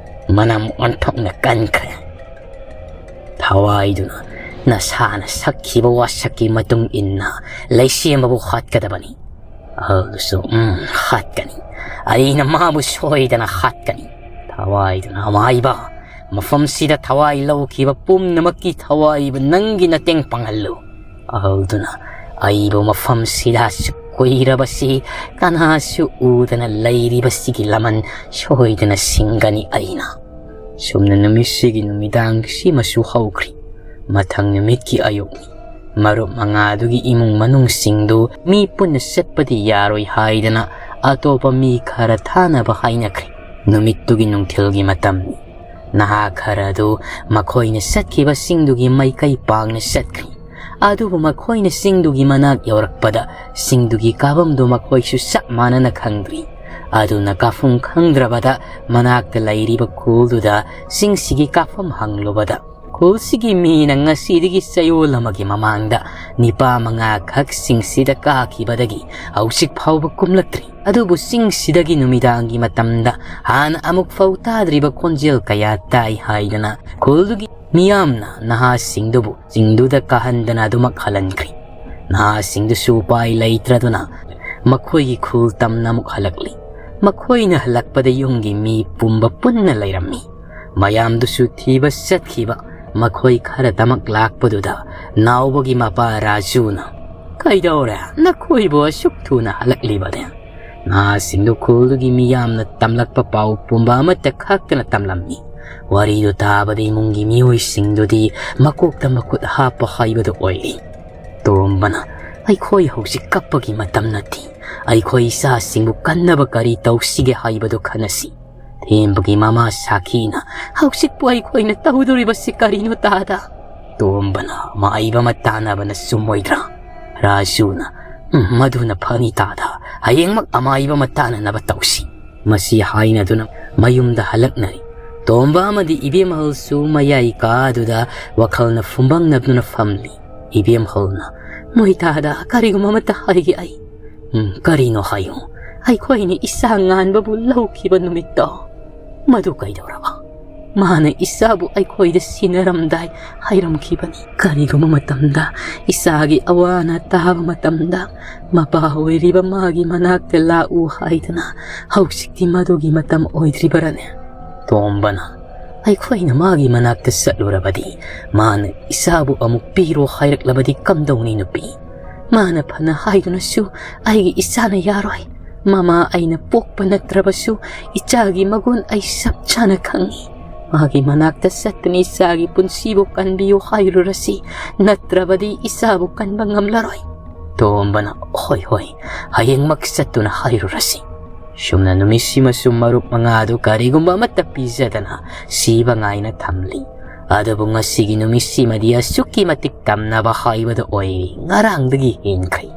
ꯃꯅꯝ ꯑꯣꯟꯊꯣꯛꯅ ꯀꯟꯈ꯭ꯔꯦ"꯫ ꯊꯋꯥꯏꯗꯨꯅ, "ꯅꯁꯥꯅ ꯁꯛꯈꯤꯕ ꯋꯥꯁꯛꯀꯤ ꯃꯇꯨꯡ ꯏꯟꯅ ꯂꯩꯁꯦꯝꯕꯕꯨ ꯍꯥꯠꯀꯗꯕꯅꯤ"꯫ ꯑꯍꯜꯗꯨꯁꯨ, "ꯎꯝ, ꯍꯥꯠꯀꯅꯤ꯫ ꯑꯩꯅ ꯃꯥꯕꯨ ꯁꯣꯏꯗꯅ ꯍꯥꯠꯀꯅꯤ"꯫ ꯊꯋꯥꯏꯗꯨꯅ, "ꯑꯃꯥꯏꯕ, ꯃꯐꯝꯁꯤꯗ ꯊꯋꯥꯏ ꯂꯧꯈꯤꯕ ꯄꯨꯝꯅꯃꯛꯀꯤ ꯊꯋꯥꯏꯕꯨ ꯅꯪꯒꯤ ꯅꯇꯦꯡ ꯄꯥꯡꯍꯜꯂꯨ"꯫ ꯑꯍꯜꯗꯨꯅ, "ꯑꯩꯕꯨ ꯃꯐꯝꯁꯤꯗ ꯑꯁꯨꯛ ꯀꯨꯏꯔꯕꯁꯤ ꯀꯅꯥꯁꯨ ꯎꯗꯅ ꯂꯩꯔꯤꯕꯁꯤꯒꯤ ꯂꯃꯟ ꯁꯣꯏꯗꯅ ꯁꯤꯡꯒꯅꯤ ꯑꯩꯅ"꯫ ꯁꯨꯝꯅ ꯅꯨꯃꯤꯠꯁꯤꯒꯤ ꯅꯨꯃꯤꯗꯥꯡ ꯁꯤꯃꯁꯨ ꯍꯧꯈ꯭ꯔꯤ꯫ ꯃꯊꯪ ꯅꯨꯃꯤꯠꯀꯤ ꯑꯌꯨꯛꯅꯤ꯫ ꯃꯔꯨꯞ ꯃꯉꯥꯗꯨꯒꯤ ꯏꯃꯨꯡ ꯃꯅꯨꯡꯁꯤꯡꯗꯨ ꯃꯤ ꯄꯨꯟꯅ ꯆꯠꯄꯗꯤ ꯌꯥꯔꯣꯏ ꯍꯥꯏꯗꯅ ꯑꯇꯣꯞꯄ ꯃꯤ ꯈꯔ ꯊꯥꯅꯕ ꯍꯥꯏꯅꯈ꯭ꯔꯦ꯫ ꯅꯨꯃꯤꯠꯇꯨꯒꯤ ꯅꯨꯡꯊꯤꯜꯒꯤ ꯃꯇꯝꯅꯤ꯫ ꯅꯍꯥ ꯈꯔ ꯑꯗꯨ ꯃꯈꯣꯏꯅ ꯆꯠꯈꯤꯕ ꯆꯤꯡꯗꯨꯒꯤ ꯃꯥꯏꯀꯩ ꯄꯥꯡꯅ ꯆꯠꯈ꯭ꯔꯤ꯫ ꯑꯗꯨꯕꯨ ꯃꯈꯣꯏꯅ ꯆꯤꯡꯗꯨꯒꯤ ꯃꯅꯥꯛ ꯌꯧꯔꯛꯄꯗ ꯆꯤꯡꯗꯨꯒꯤ ꯀꯥꯐꯝꯗꯨ ꯃꯈꯣꯏꯁꯨ ꯆꯞ ꯃꯥꯟꯅꯅ ꯈꯪꯗ꯭ꯔꯤ꯫ ꯑꯗꯨꯅ ꯀꯥꯐꯝ ꯈꯪꯗ꯭ꯔꯕꯗ ꯃꯅꯥꯛꯇ ꯂꯩꯔꯤꯕ ꯈꯨꯜꯗꯨꯗ ꯆꯤꯡꯁꯤꯒꯤ ꯀꯥꯐꯝ ꯍꯪꯂꯨꯕꯗ, ꯈꯨꯜꯁꯤꯒꯤ ꯃꯤꯅ ꯉꯁꯤꯗꯒꯤ ꯆꯌꯣꯜ ꯑꯃꯒꯤ ꯃꯃꯥꯡꯗ ꯅꯤꯄꯥ ꯃꯉꯥ ꯈꯛ ꯆꯤꯡꯁꯤꯗ ꯀꯥꯈꯤꯕꯗꯒꯤ ꯍꯧꯖꯤꯛ ꯐꯥꯎꯕ ꯀꯨꯝꯂꯛꯇ꯭ꯔꯤ꯫ ꯑꯗꯨꯕꯨ ꯆꯤꯡꯁꯤꯗꯒꯤ ꯅꯨꯃꯤꯗꯥꯡꯒꯤ ꯃꯇꯝꯗ ꯍꯥꯟꯅ ꯑꯃꯨꯛ ꯐꯥꯎ ꯇꯥꯗ꯭ꯔꯤꯕ ꯈꯣꯟꯖꯦꯜ ꯀꯌꯥ ꯇꯥꯏ ꯍꯥꯏꯗꯅ ꯈꯨꯜꯗꯨꯒꯤ ꯃꯤꯌꯥꯝꯅ ꯅꯍꯥꯁꯤꯡꯗꯨꯕꯨ ꯆꯤꯡꯗꯨꯗ ꯀꯥꯍꯟꯗꯅ ꯑꯗꯨꯃꯛ ꯍꯜꯍꯟꯈ꯭ꯔꯤ꯫ ꯅꯍꯥꯁꯤꯡꯗꯨꯁꯨ ꯎꯄꯥꯏ ꯂꯩꯇ꯭ꯔꯗꯨꯅ ꯃꯈꯣꯏꯒꯤ ꯈꯨꯜ ꯇꯝꯅ ꯑꯃꯨꯛ ꯍꯜꯂꯛꯂꯤ꯫ ꯃꯈꯣꯏꯅ ꯍꯜꯂꯛꯄꯗ ꯌꯨꯝꯒꯤ ꯃꯤ ꯄꯨꯝꯕ ꯄꯨꯟꯅ ꯂꯩꯔꯝꯃꯤ꯫ ꯃꯌꯥꯝꯗꯨꯁꯨ ꯊꯤꯕ ꯆꯠꯈꯤꯕ ꯃꯈꯣꯏ ꯈꯔꯗꯃꯛ ꯂꯥꯛꯄꯗꯨꯗ ꯅꯥꯎꯕꯒꯤ ꯃꯄꯥ ꯔꯥꯖꯨꯅ, "ꯀꯩꯗꯧꯔꯦ? ꯅꯈꯣꯏꯕꯨ ꯑꯁꯨꯛ ꯊꯨꯅ ꯍꯜꯂꯛꯂꯤꯕꯗꯤ?" ꯉꯥꯁꯤꯡꯗꯨ ꯈꯨꯜꯗꯨꯒꯤ ꯃꯤꯌꯥꯝꯅ ꯇꯝꯂꯛꯄ ꯄꯥꯎ ꯄꯨꯝꯕ ꯑꯃꯠꯇ ꯈꯛꯇꯅ ꯇꯝꯂꯝꯃꯤ꯫ ꯋꯥꯔꯤꯗꯨ ꯇꯥꯕꯗ ꯏꯃꯨꯡꯒꯤ ꯃꯤꯑꯣꯏꯁꯤꯡꯗꯨꯗꯤ ꯃꯀꯣꯛꯇ ꯃꯈꯨꯠ ꯍꯥꯞꯄ ꯍꯥꯏꯕꯗꯨ ꯑꯣꯏꯔꯤ꯫ ꯇꯣꯝꯕꯅ, "ꯑꯩꯈꯣꯏ ꯍꯧꯖꯤꯛ ꯀꯞꯄꯒꯤ ꯃꯇꯝ ꯅꯠꯇꯦ꯫ ꯑꯩꯈꯣꯏ ꯏꯆꯥꯁꯤꯡꯕꯨ ꯀꯟꯅꯕ ꯀꯔꯤ ꯇꯧꯁꯤꯒꯦ ꯍꯥꯏꯕꯗꯨ ꯈꯟꯅꯁꯤ꯫" ꯊꯦꯝꯕꯒꯤ ꯃꯃꯥ ꯁꯥꯈꯤꯅ, "ꯍꯧꯖꯤꯛꯄꯨ ꯑꯩꯈꯣꯏꯅ ꯇꯧꯗꯣꯔꯤꯕꯁꯤ ꯀꯔꯤꯅꯣ ꯇꯥꯗ?" ꯇꯣꯝꯕꯅ, "ꯑꯃꯥꯏꯕ ꯑꯃ ꯇꯥꯟꯅꯕꯅ ꯆꯨꯝꯃꯣꯏꯗ꯭ꯔꯥ?" ꯔꯥꯖꯨꯅ, "ꯎꯝ, ꯃꯗꯨꯅ ꯐꯅꯤ ꯇꯥꯗ꯫ ꯍꯌꯦꯡꯃꯛ ꯑꯃꯥꯏꯕ ꯑꯃ ꯇꯥꯟꯅꯅꯕ ꯇꯧꯁꯤ꯫" ꯃꯁꯤ ꯍꯥꯏꯅꯗꯨꯅ ꯃꯌꯨꯝꯗ ꯍꯜꯂꯛꯅꯔꯤ꯫ ꯇꯣꯝꯕ ꯑꯃꯗꯤ ꯏꯕꯦꯝꯍꯜꯁꯨ ꯃꯌꯥꯏ ꯀꯥꯗꯨꯗ ꯋꯥꯈꯜꯅ ꯐꯨꯝꯕꯪꯅꯗꯨꯅ ꯐꯝꯂꯤ꯫ ꯏꯕꯦꯝꯍꯜꯅ, "ꯃꯣꯏ ꯇꯥꯗ ꯀꯔꯤꯒꯨꯝꯕ ꯑꯃꯠꯇ ꯍꯥꯏꯒꯦ ꯑꯩ꯫" "ꯎꯝ, ꯀꯔꯤꯅꯣ ꯍꯥꯏꯌꯨ꯫" "ꯑꯩꯈꯣꯏꯅ ꯏꯆꯥ ꯉꯥꯟꯕꯕꯨ ꯂꯧꯈꯤꯕ ꯅꯨꯃꯤꯠꯇꯣ, ꯃꯗꯨ ꯀꯩꯗꯧꯔꯕ?" "ꯃꯥꯅ ꯏꯆꯥꯕꯨ ꯑꯩꯈꯣꯏꯗ ꯁꯤꯟꯅꯔꯝꯗꯥꯏ ꯍꯥꯏꯔꯝꯈꯤꯕꯅꯤ꯫ ꯀꯔꯤꯒꯨꯝꯕ ꯃꯇꯝꯗ ꯏꯆꯥꯒꯤ ꯑꯋꯥ ꯑꯅꯥ ꯇꯥꯕ ꯃꯇꯝꯗ ꯃꯄꯥ ꯑꯣꯏꯔꯤꯕ ꯃꯥꯒꯤ ꯃꯅꯥꯛꯇ ꯂꯥꯛꯎ ꯍꯥꯏꯗꯅ꯫ ꯍꯧꯖꯤꯛꯇꯤ ꯃꯗꯨꯒꯤ ꯃꯇꯝ ꯑꯣꯏꯗ꯭ꯔꯤꯕꯔꯅꯦ?" ꯇꯣꯝꯕꯅ, "ꯑꯩꯈꯣꯏꯅ ꯃꯥꯒꯤ ꯃꯅꯥꯛꯇ ꯆꯠꯂꯨꯔꯕꯗꯤ, ꯃꯥꯅ ꯏꯆꯥꯕꯨ ꯑꯃꯨꯛ ꯄꯤꯔꯣ ꯍꯥꯏꯔꯛꯂꯕꯗꯤ ꯀꯝꯗꯧꯅꯤ ꯅꯨꯄꯤ? ꯃꯥꯅ ꯐꯅ ꯍꯥꯏꯗꯨꯅꯁꯨ ꯑꯩꯒꯤ ꯏꯆꯥꯅ ꯌꯥꯔꯣꯏ꯫ ꯃꯃꯥ ꯑꯩꯅ ꯄꯣꯛꯄ ꯅꯠꯇ꯭ꯔꯕꯁꯨ ꯏꯆꯥꯒꯤ ꯃꯒꯨꯟ ꯑꯩ ꯆꯞ ꯆꯥꯅ ꯈꯪꯏ꯫ ꯃꯥꯒꯤ ꯃꯅꯥꯛꯇ ꯆꯠꯇꯨꯅ ꯏꯆꯥꯒꯤ ꯄꯨꯟꯁꯤꯕꯨ ꯀꯟꯕꯤꯌꯨ ꯍꯥꯏꯔꯨꯔꯁꯤ, ꯅꯠꯇ꯭ꯔꯕꯗꯤ ꯏꯆꯥꯕꯨ ꯀꯟꯕ ꯉꯝꯂꯔꯣꯏ꯫" ꯇꯣꯝꯕꯅ, "ꯍꯣꯏ, ꯍꯣꯏ, ꯍꯌꯦꯡꯃꯛ ꯆꯠꯇꯨꯅ ꯍꯥꯏꯔꯨꯔꯁꯤ꯫" ꯁꯨꯝꯅ ꯅꯨꯃꯤꯠꯁꯤꯃꯁꯨ ꯃꯔꯨꯞ ꯃꯉꯥꯗꯨ ꯀꯔꯤꯒꯨꯝꯕ ꯑꯃꯠꯇ ꯄꯤꯖꯗꯅ ꯁꯤꯕ ꯉꯥꯏꯅ ꯊꯝꯂꯤ꯫ ꯑꯗꯨꯕꯨ ꯉꯁꯤꯒꯤ ꯅꯨꯃꯤꯠꯁꯤꯃꯗꯤ ꯑꯁꯨꯛꯀꯤ ꯃꯇꯤꯛ ꯇꯝꯅꯕ ꯍꯥꯏꯕꯗꯨ ꯑꯣꯏꯔꯤ꯫ ꯉꯔꯥꯡꯗꯒꯤ ꯍꯦꯟꯈ꯭ꯔꯦ꯫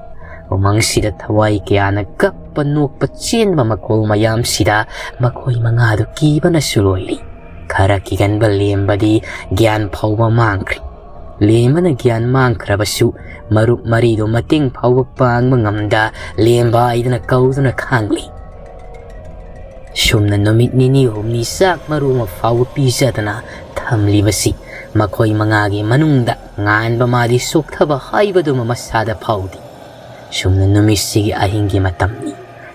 ꯎꯃꯪꯁꯤꯗ ꯊꯋꯥꯏ ꯀꯌꯥꯅ ꯀꯞꯄ ꯅꯣꯛꯄ ꯆꯦꯟꯕ ꯃꯈꯣꯜ ꯃꯌꯥꯝꯁꯤꯗ ꯃꯈꯣꯏ ꯃꯉꯥꯗꯨ ꯀꯤꯕꯅꯁꯨ ꯂꯣꯏꯔꯤ꯫ ꯈꯔ ꯀꯤꯒꯟꯕ ꯂꯦꯝꯕꯗꯤ ꯒ꯭ꯌꯥꯟ ꯐꯥꯎꯕ ꯃꯥꯡꯈ꯭ꯔꯦ꯫ ꯂꯦꯝꯕꯅ ꯒ꯭ꯌꯥꯟ ꯃꯥꯡꯈ꯭ꯔꯕꯁꯨ ꯃꯔꯨꯞ ꯃꯔꯤꯗꯨ ꯃꯇꯦꯡ ꯐꯥꯎꯕ ꯄꯥꯡꯕ ꯉꯝꯗ ꯂꯦꯝꯕ ꯍꯥꯏꯗꯨꯅ ꯀꯧꯗꯨꯅ ꯈꯥꯡꯂꯤ꯫ ꯁꯨꯝꯅ ꯅꯨꯃꯤꯠ ꯅꯤꯅꯤ ꯍꯨꯝꯅꯤ ꯆꯥꯛ ꯃꯔꯨ ꯑꯃ ꯐꯥꯎꯕ ꯄꯤꯖꯗꯅ ꯊꯝꯂꯤꯕꯁꯤ ꯃꯈꯣꯏ ꯃꯉꯥꯒꯤ ꯃꯅꯨꯡꯗ ꯉꯥꯟꯕ ꯃꯥꯗꯤ ꯁꯣꯛꯊꯕ ꯍꯥꯏꯕꯗꯨꯃ ꯃꯁꯥꯗ ꯐꯥꯎꯗꯦ꯫ ꯁꯨꯝꯅ ꯅꯨꯃꯤꯠꯁꯤꯒꯤ ꯑꯍꯤꯡꯒꯤ ꯃꯇꯝꯅꯤ꯫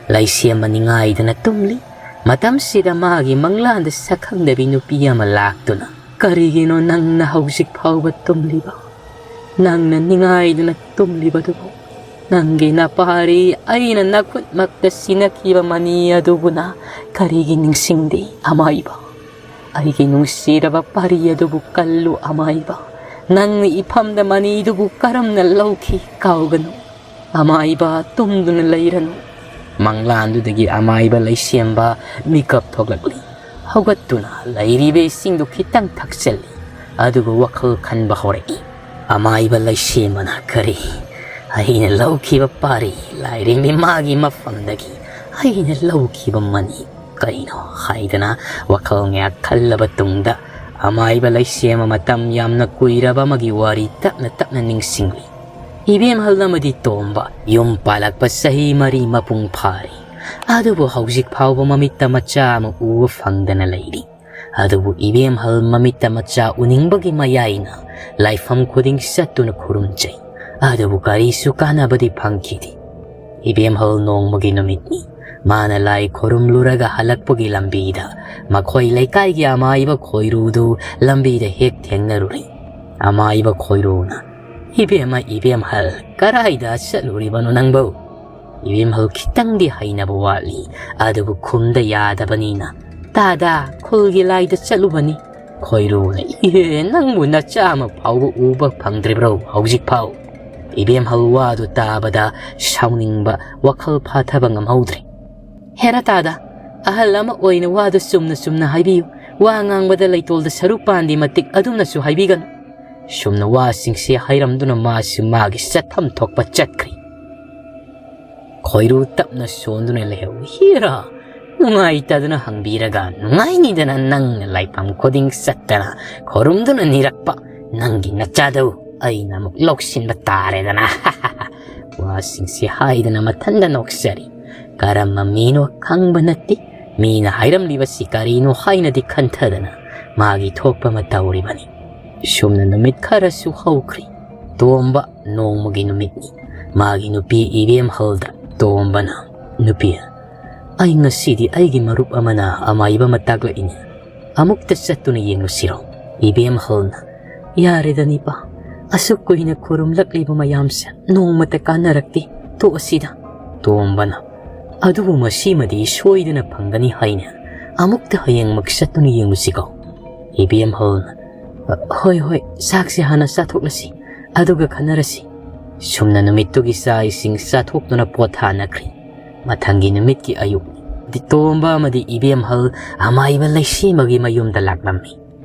ꯂꯩꯁꯦꯝꯕ ꯅꯤꯡꯉꯥꯏꯗꯅ ꯇꯨꯝꯂꯤ꯫ ꯃꯇꯝꯁꯤꯗ ꯃꯥꯒꯤ ꯃꯪꯂꯥꯟꯗ ꯁꯛꯈꯪꯗꯕꯤ ꯅꯨꯄꯤ ꯑꯃ ꯂꯥꯛꯇꯨꯅ, "ꯀꯔꯤꯒꯤꯅꯣ ꯅꯪꯅ ꯍꯧꯖꯤꯛ ꯐꯥꯎꯕ ꯇꯨꯝꯂꯤꯕ? ꯅꯪꯅ ꯅꯤꯡꯉꯥꯏꯗꯅ ꯇꯨꯝꯂꯤꯕꯗꯨꯕꯨ?" "ꯅꯪꯒꯤ ꯅꯄꯥꯔꯤ ꯑꯩꯅ ꯅꯈꯨꯠꯃꯛꯇ ꯁꯤꯟꯅꯈꯤꯕ ꯃꯅꯤ ꯑꯗꯨꯕꯨꯅ ꯀꯔꯤꯒꯤ ꯅꯤꯡꯁꯤꯡꯗꯦ, ꯑꯃꯥꯏꯕ? ꯑꯩꯒꯤ ꯅꯨꯡꯁꯤꯔꯕ ꯄꯥꯔꯤ ꯑꯗꯨꯕꯨ ꯀꯜꯂꯨ, ꯑꯃꯥꯏꯕ꯫ ꯅꯪꯅ ꯏꯐꯝꯗ ꯃꯅꯤꯗꯨꯕꯨ ꯀꯔꯝꯅ ꯂꯧꯈꯤ, ꯀꯥꯎꯒꯅꯨ꯫ ꯑꯃꯥꯏꯕ, ꯇꯨꯝꯗꯨꯅ ꯂꯩꯔꯅꯨ꯫" ꯃꯪꯂꯥꯟꯗꯨꯗꯒꯤ ꯑꯃꯥꯏꯕ ꯂꯩꯁꯦꯝꯕ ꯃꯤꯀꯞ ꯊꯣꯛꯂꯛꯂꯤ꯫ ꯍꯧꯒꯠꯇꯨꯅ ꯂꯩꯔꯤꯕ ꯏꯁꯤꯡꯗꯨ ꯈꯤꯇꯪ ꯊꯛꯆꯜꯂꯤ꯫ ꯑꯗꯨꯒ ꯋꯥꯈꯜ ꯈꯟꯕ ꯍꯧꯔꯛꯏ꯫ "ꯑꯃꯥꯏꯕ ꯂꯩꯁꯦꯝꯕꯅ ꯀꯔꯤ ꯑꯩꯅ ꯂꯧꯈꯤꯕ ꯄꯥꯔꯤ ꯂꯥꯏꯔꯦꯝꯕꯤ ꯃꯥꯒꯤ ꯃꯐꯝꯗꯒꯤ ꯑꯩꯅ ꯂꯧꯈꯤꯕ ꯃꯅꯤ ꯀꯔꯤꯅꯣ?" ꯍꯥꯏꯗꯅ ꯋꯥꯈꯜ ꯉꯥꯏꯍꯥꯛ ꯈꯜꯂꯕ ꯇꯨꯡꯗ ꯑꯃꯥꯏꯕ ꯂꯩꯁꯦꯝꯕ ꯃꯇꯝ ꯌꯥꯝꯅ ꯀꯨꯏꯔꯕ ꯑꯃꯒꯤ ꯋꯥꯔꯤ ꯇꯞꯅ ꯇꯞꯅ ꯅꯤꯡꯁꯤꯡꯂꯤ꯫ ꯏꯕꯦꯝꯍꯜ ꯑꯃꯗꯤ ꯇꯣꯝꯕ ꯌꯨꯝ ꯄꯥꯜꯂꯛꯄ ꯆꯍꯤ ꯃꯔꯤ ꯃꯄꯨꯡ ꯐꯥꯔꯤ꯫ ꯑꯗꯨꯕꯨ ꯍꯧꯖꯤꯛ ꯐꯥꯎꯕ ꯃꯃꯤꯠꯇ ꯃꯆꯥ ꯑꯃ ꯎꯕ ꯐꯪꯗꯅ ꯂꯩꯔꯤ꯫ ꯑꯗꯨꯕꯨ ꯏꯕꯦꯝꯍꯜ ꯃꯃꯤꯠꯇ ꯃꯆꯥ ꯎꯅꯤꯡꯕꯒꯤ ꯃꯌꯥꯏꯅ ꯂꯥꯏꯐꯝ ꯈꯨꯗꯤꯡ ꯆꯠꯇꯨꯅ ꯈꯨꯔꯨꯝꯖꯩ꯫ ꯑꯗꯨꯕꯨ ꯀꯔꯤꯁꯨ ꯀꯥꯟꯅꯕꯗꯤ ꯐꯪꯈꯤꯗꯦ꯫ ꯏꯕꯦꯝꯍꯜ ꯅꯣꯡꯃꯒꯤ ꯅꯨꯃꯤꯠꯅꯤ꯫ ꯃꯥꯅ ꯂꯥꯏ ꯈꯨꯔꯨꯝꯂꯨꯔꯒ ꯍꯜꯂꯛꯄꯒꯤ ꯂꯝꯕꯤꯗ ꯃꯈꯣꯏ ꯂꯩꯀꯥꯏꯒꯤ ꯑꯃꯥꯏꯕ ꯈꯣꯏꯔꯨꯗꯨ ꯂꯝꯕꯤꯗ ꯍꯦꯛ ꯊꯦꯡꯅꯔꯨꯔꯦ꯫ ꯑꯃꯥꯏꯕ ꯈꯣꯏꯔꯨꯅ, "ꯏꯕꯦꯝꯃ, ꯏꯕꯦꯝꯍꯜ, ꯀꯔꯥꯏꯗ ꯆꯠꯂꯨꯔꯤꯕꯅꯣ ꯅꯪꯕꯨ?" ꯏꯕꯦꯝꯍꯜ ꯈꯤꯇꯪꯗꯤ ꯍꯩꯅꯕ ꯋꯥꯠꯂꯤ, ꯑꯗꯨꯕꯨ ꯈꯨꯝꯗ ꯌꯥꯗꯕꯅꯤꯅ, "ꯇꯥꯗ, ꯈꯨꯜꯒꯤ ꯂꯥꯏꯗ ꯆꯠꯂꯨꯕꯅꯤ꯫" ꯈꯣꯏꯔꯨꯅ, "ꯏꯍꯦ, ꯅꯪꯕꯨ ꯅꯆꯥ ꯑꯃ ꯐꯥꯎꯕ ꯎꯕ ꯐꯪꯗ꯭ꯔꯤꯕ꯭ꯔꯣ ꯍꯧꯖꯤꯛ ꯐꯥꯎ?" ꯏꯕꯦꯝꯍꯜ ꯋꯥꯗꯨ ꯇꯥꯕꯗ ꯁꯥꯎꯅꯤꯡꯕ ꯋꯥꯈꯜ ꯐꯥꯊꯕ ꯉꯝꯍꯧꯗ꯭ꯔꯦ꯫ "ꯍꯦꯔꯥ ꯇꯥꯗ, ꯑꯍꯜ ꯑꯃ ꯑꯣꯏꯅ ꯋꯥꯗꯨ ꯆꯨꯝꯅ ꯆꯨꯝꯅ ꯍꯥꯏꯕꯤꯌꯨ꯫ ꯋꯥ ꯉꯥꯡꯕꯗ ꯂꯩꯇꯣꯜꯗ ꯁꯔꯨꯛ ꯄꯥꯟꯗꯤ ꯃꯇꯤꯛ ꯑꯗꯨꯝꯅꯁꯨ ꯍꯥꯏꯕꯤꯒꯅꯨ꯫" ꯁꯨꯝꯅ ꯋꯥꯁꯤꯡꯁꯤ ꯍꯥꯏꯔꯝꯗꯨꯅ ꯃꯥꯁꯨ ꯃꯥꯒꯤ ꯆꯠꯐꯝ ꯊꯣꯛꯄ ꯆꯠꯈ꯭ꯔꯤ꯫ ꯈꯣꯏꯔꯨ ꯇꯞꯅ ꯁꯣꯟꯗꯨꯅ ꯂꯩꯍꯧꯏ꯫ "ꯍꯦꯔꯥ, ꯅꯨꯡꯉꯥꯏꯇꯗꯅ ꯍꯪꯕꯤꯔꯒ ꯅꯨꯡꯉꯥꯏꯅꯤꯗꯅ ꯅꯪꯅ ꯂꯥꯏꯐꯝ ꯈꯨꯗꯤꯡ ꯆꯠꯇꯅ ꯈꯨꯔꯨꯝꯗꯨꯅ ꯅꯤꯔꯛꯄ ꯅꯪꯒꯤ ꯅꯆꯥꯗꯨ ꯑꯩꯅ ꯑꯃꯨꯛ ꯂꯧꯁꯤꯟꯕ ꯇꯥꯔꯦꯗꯅ꯫" ꯋꯥꯁꯤꯡꯁꯤ ꯍꯥꯏꯗꯅ ꯃꯊꯟꯗ ꯅꯣꯛꯆꯔꯤ꯫ ꯀꯔꯝꯕ ꯃꯤꯅꯣ ꯈꯪꯕ ꯅꯠꯇꯦ꯫ ꯃꯤꯅ ꯍꯥꯏꯔꯝꯂꯤꯕꯁꯤ ꯀꯔꯤꯅꯣ ꯍꯥꯏꯅꯗꯤ ꯈꯟꯊꯗꯅ ꯃꯥꯒꯤ ꯊꯣꯛꯄ ꯑꯃ ꯇꯧꯔꯤꯕꯅꯤ꯫ ꯁꯨꯝꯅ ꯅꯨꯃꯤꯠ ꯈꯔꯁꯨ ꯍꯧꯈ꯭ꯔꯤ꯫ ꯇꯣꯝꯕ ꯅꯣꯡꯃꯒꯤ ꯅꯨꯃꯤꯠꯅꯤ꯫ ꯃꯥꯒꯤ ꯅꯨꯄꯤ ꯏꯕꯦꯝꯍꯜꯗ ꯇꯣꯝꯕꯅ, "ꯅꯨꯄꯤ, ꯑꯩ ꯉꯁꯤꯗꯤ ꯑꯩꯒꯤ ꯃꯔꯨꯞ ꯑꯃꯅ ꯑꯃꯥꯏꯕ ꯑꯃ ꯇꯥꯛꯂꯛꯏꯅꯦ꯫ ꯑꯃꯨꯛꯇ ꯆꯠꯇꯨꯅ ꯌꯦꯡꯂꯨꯁꯤꯔꯣ?" ꯏꯕꯦꯝꯍꯜꯅ, "ꯌꯥꯔꯦꯗ ꯅꯤꯄꯥ, ꯑꯁꯨꯛ ꯀꯨꯏꯅ ꯈꯨꯔꯨꯝꯂꯛꯂꯤꯕ ꯃꯌꯥꯝꯁꯦ ꯅꯣꯡꯃꯇ ꯀꯥꯟꯅꯔꯛꯇꯦ꯫ ꯇꯣꯛꯑꯁꯤꯗ꯫ ꯇꯣꯝꯕꯅ, "ꯑꯗꯨꯕꯨ ꯃꯁꯤꯃꯗꯤ ꯁꯣꯏꯗꯅ ꯐꯪꯒꯅꯤ ꯍꯥꯏꯅꯦ꯫ ꯑꯃꯨꯛꯇ ꯍꯌꯦꯡꯃꯛ ꯆꯠꯇꯨꯅ ꯌꯦꯡꯉꯨꯁꯤꯀꯣ?" ꯏꯕꯦꯝꯍꯜꯅ, "ꯍꯣꯏ, ꯍꯣꯏ, ꯆꯥꯛꯁꯦ ꯍꯥꯟꯅ ꯆꯥꯊꯣꯛꯂꯁꯤ, ꯑꯗꯨꯒ ꯈꯟꯅꯔꯁꯤ꯫" ꯁꯨꯝꯅ ꯅꯨꯃꯤꯠꯇꯨꯒꯤ ꯆꯥꯛ ꯏꯁꯤꯡ ꯆꯥꯊꯣꯛꯇꯨꯅ ꯄꯣꯊꯥꯅꯈ꯭ꯔꯦ꯫ ꯃꯊꯪꯒꯤ ꯅꯨꯃꯤꯠꯀꯤ ꯑꯌꯨꯛ, ꯇꯣꯝꯕ ꯑꯃꯗꯤ ꯏꯕꯦꯝꯍꯜ ꯑꯃꯥꯏꯕ ꯂꯩꯁꯦꯝꯕꯒꯤ ꯃꯌꯨꯝꯗ ꯂꯥꯛꯂꯝꯃꯤ꯫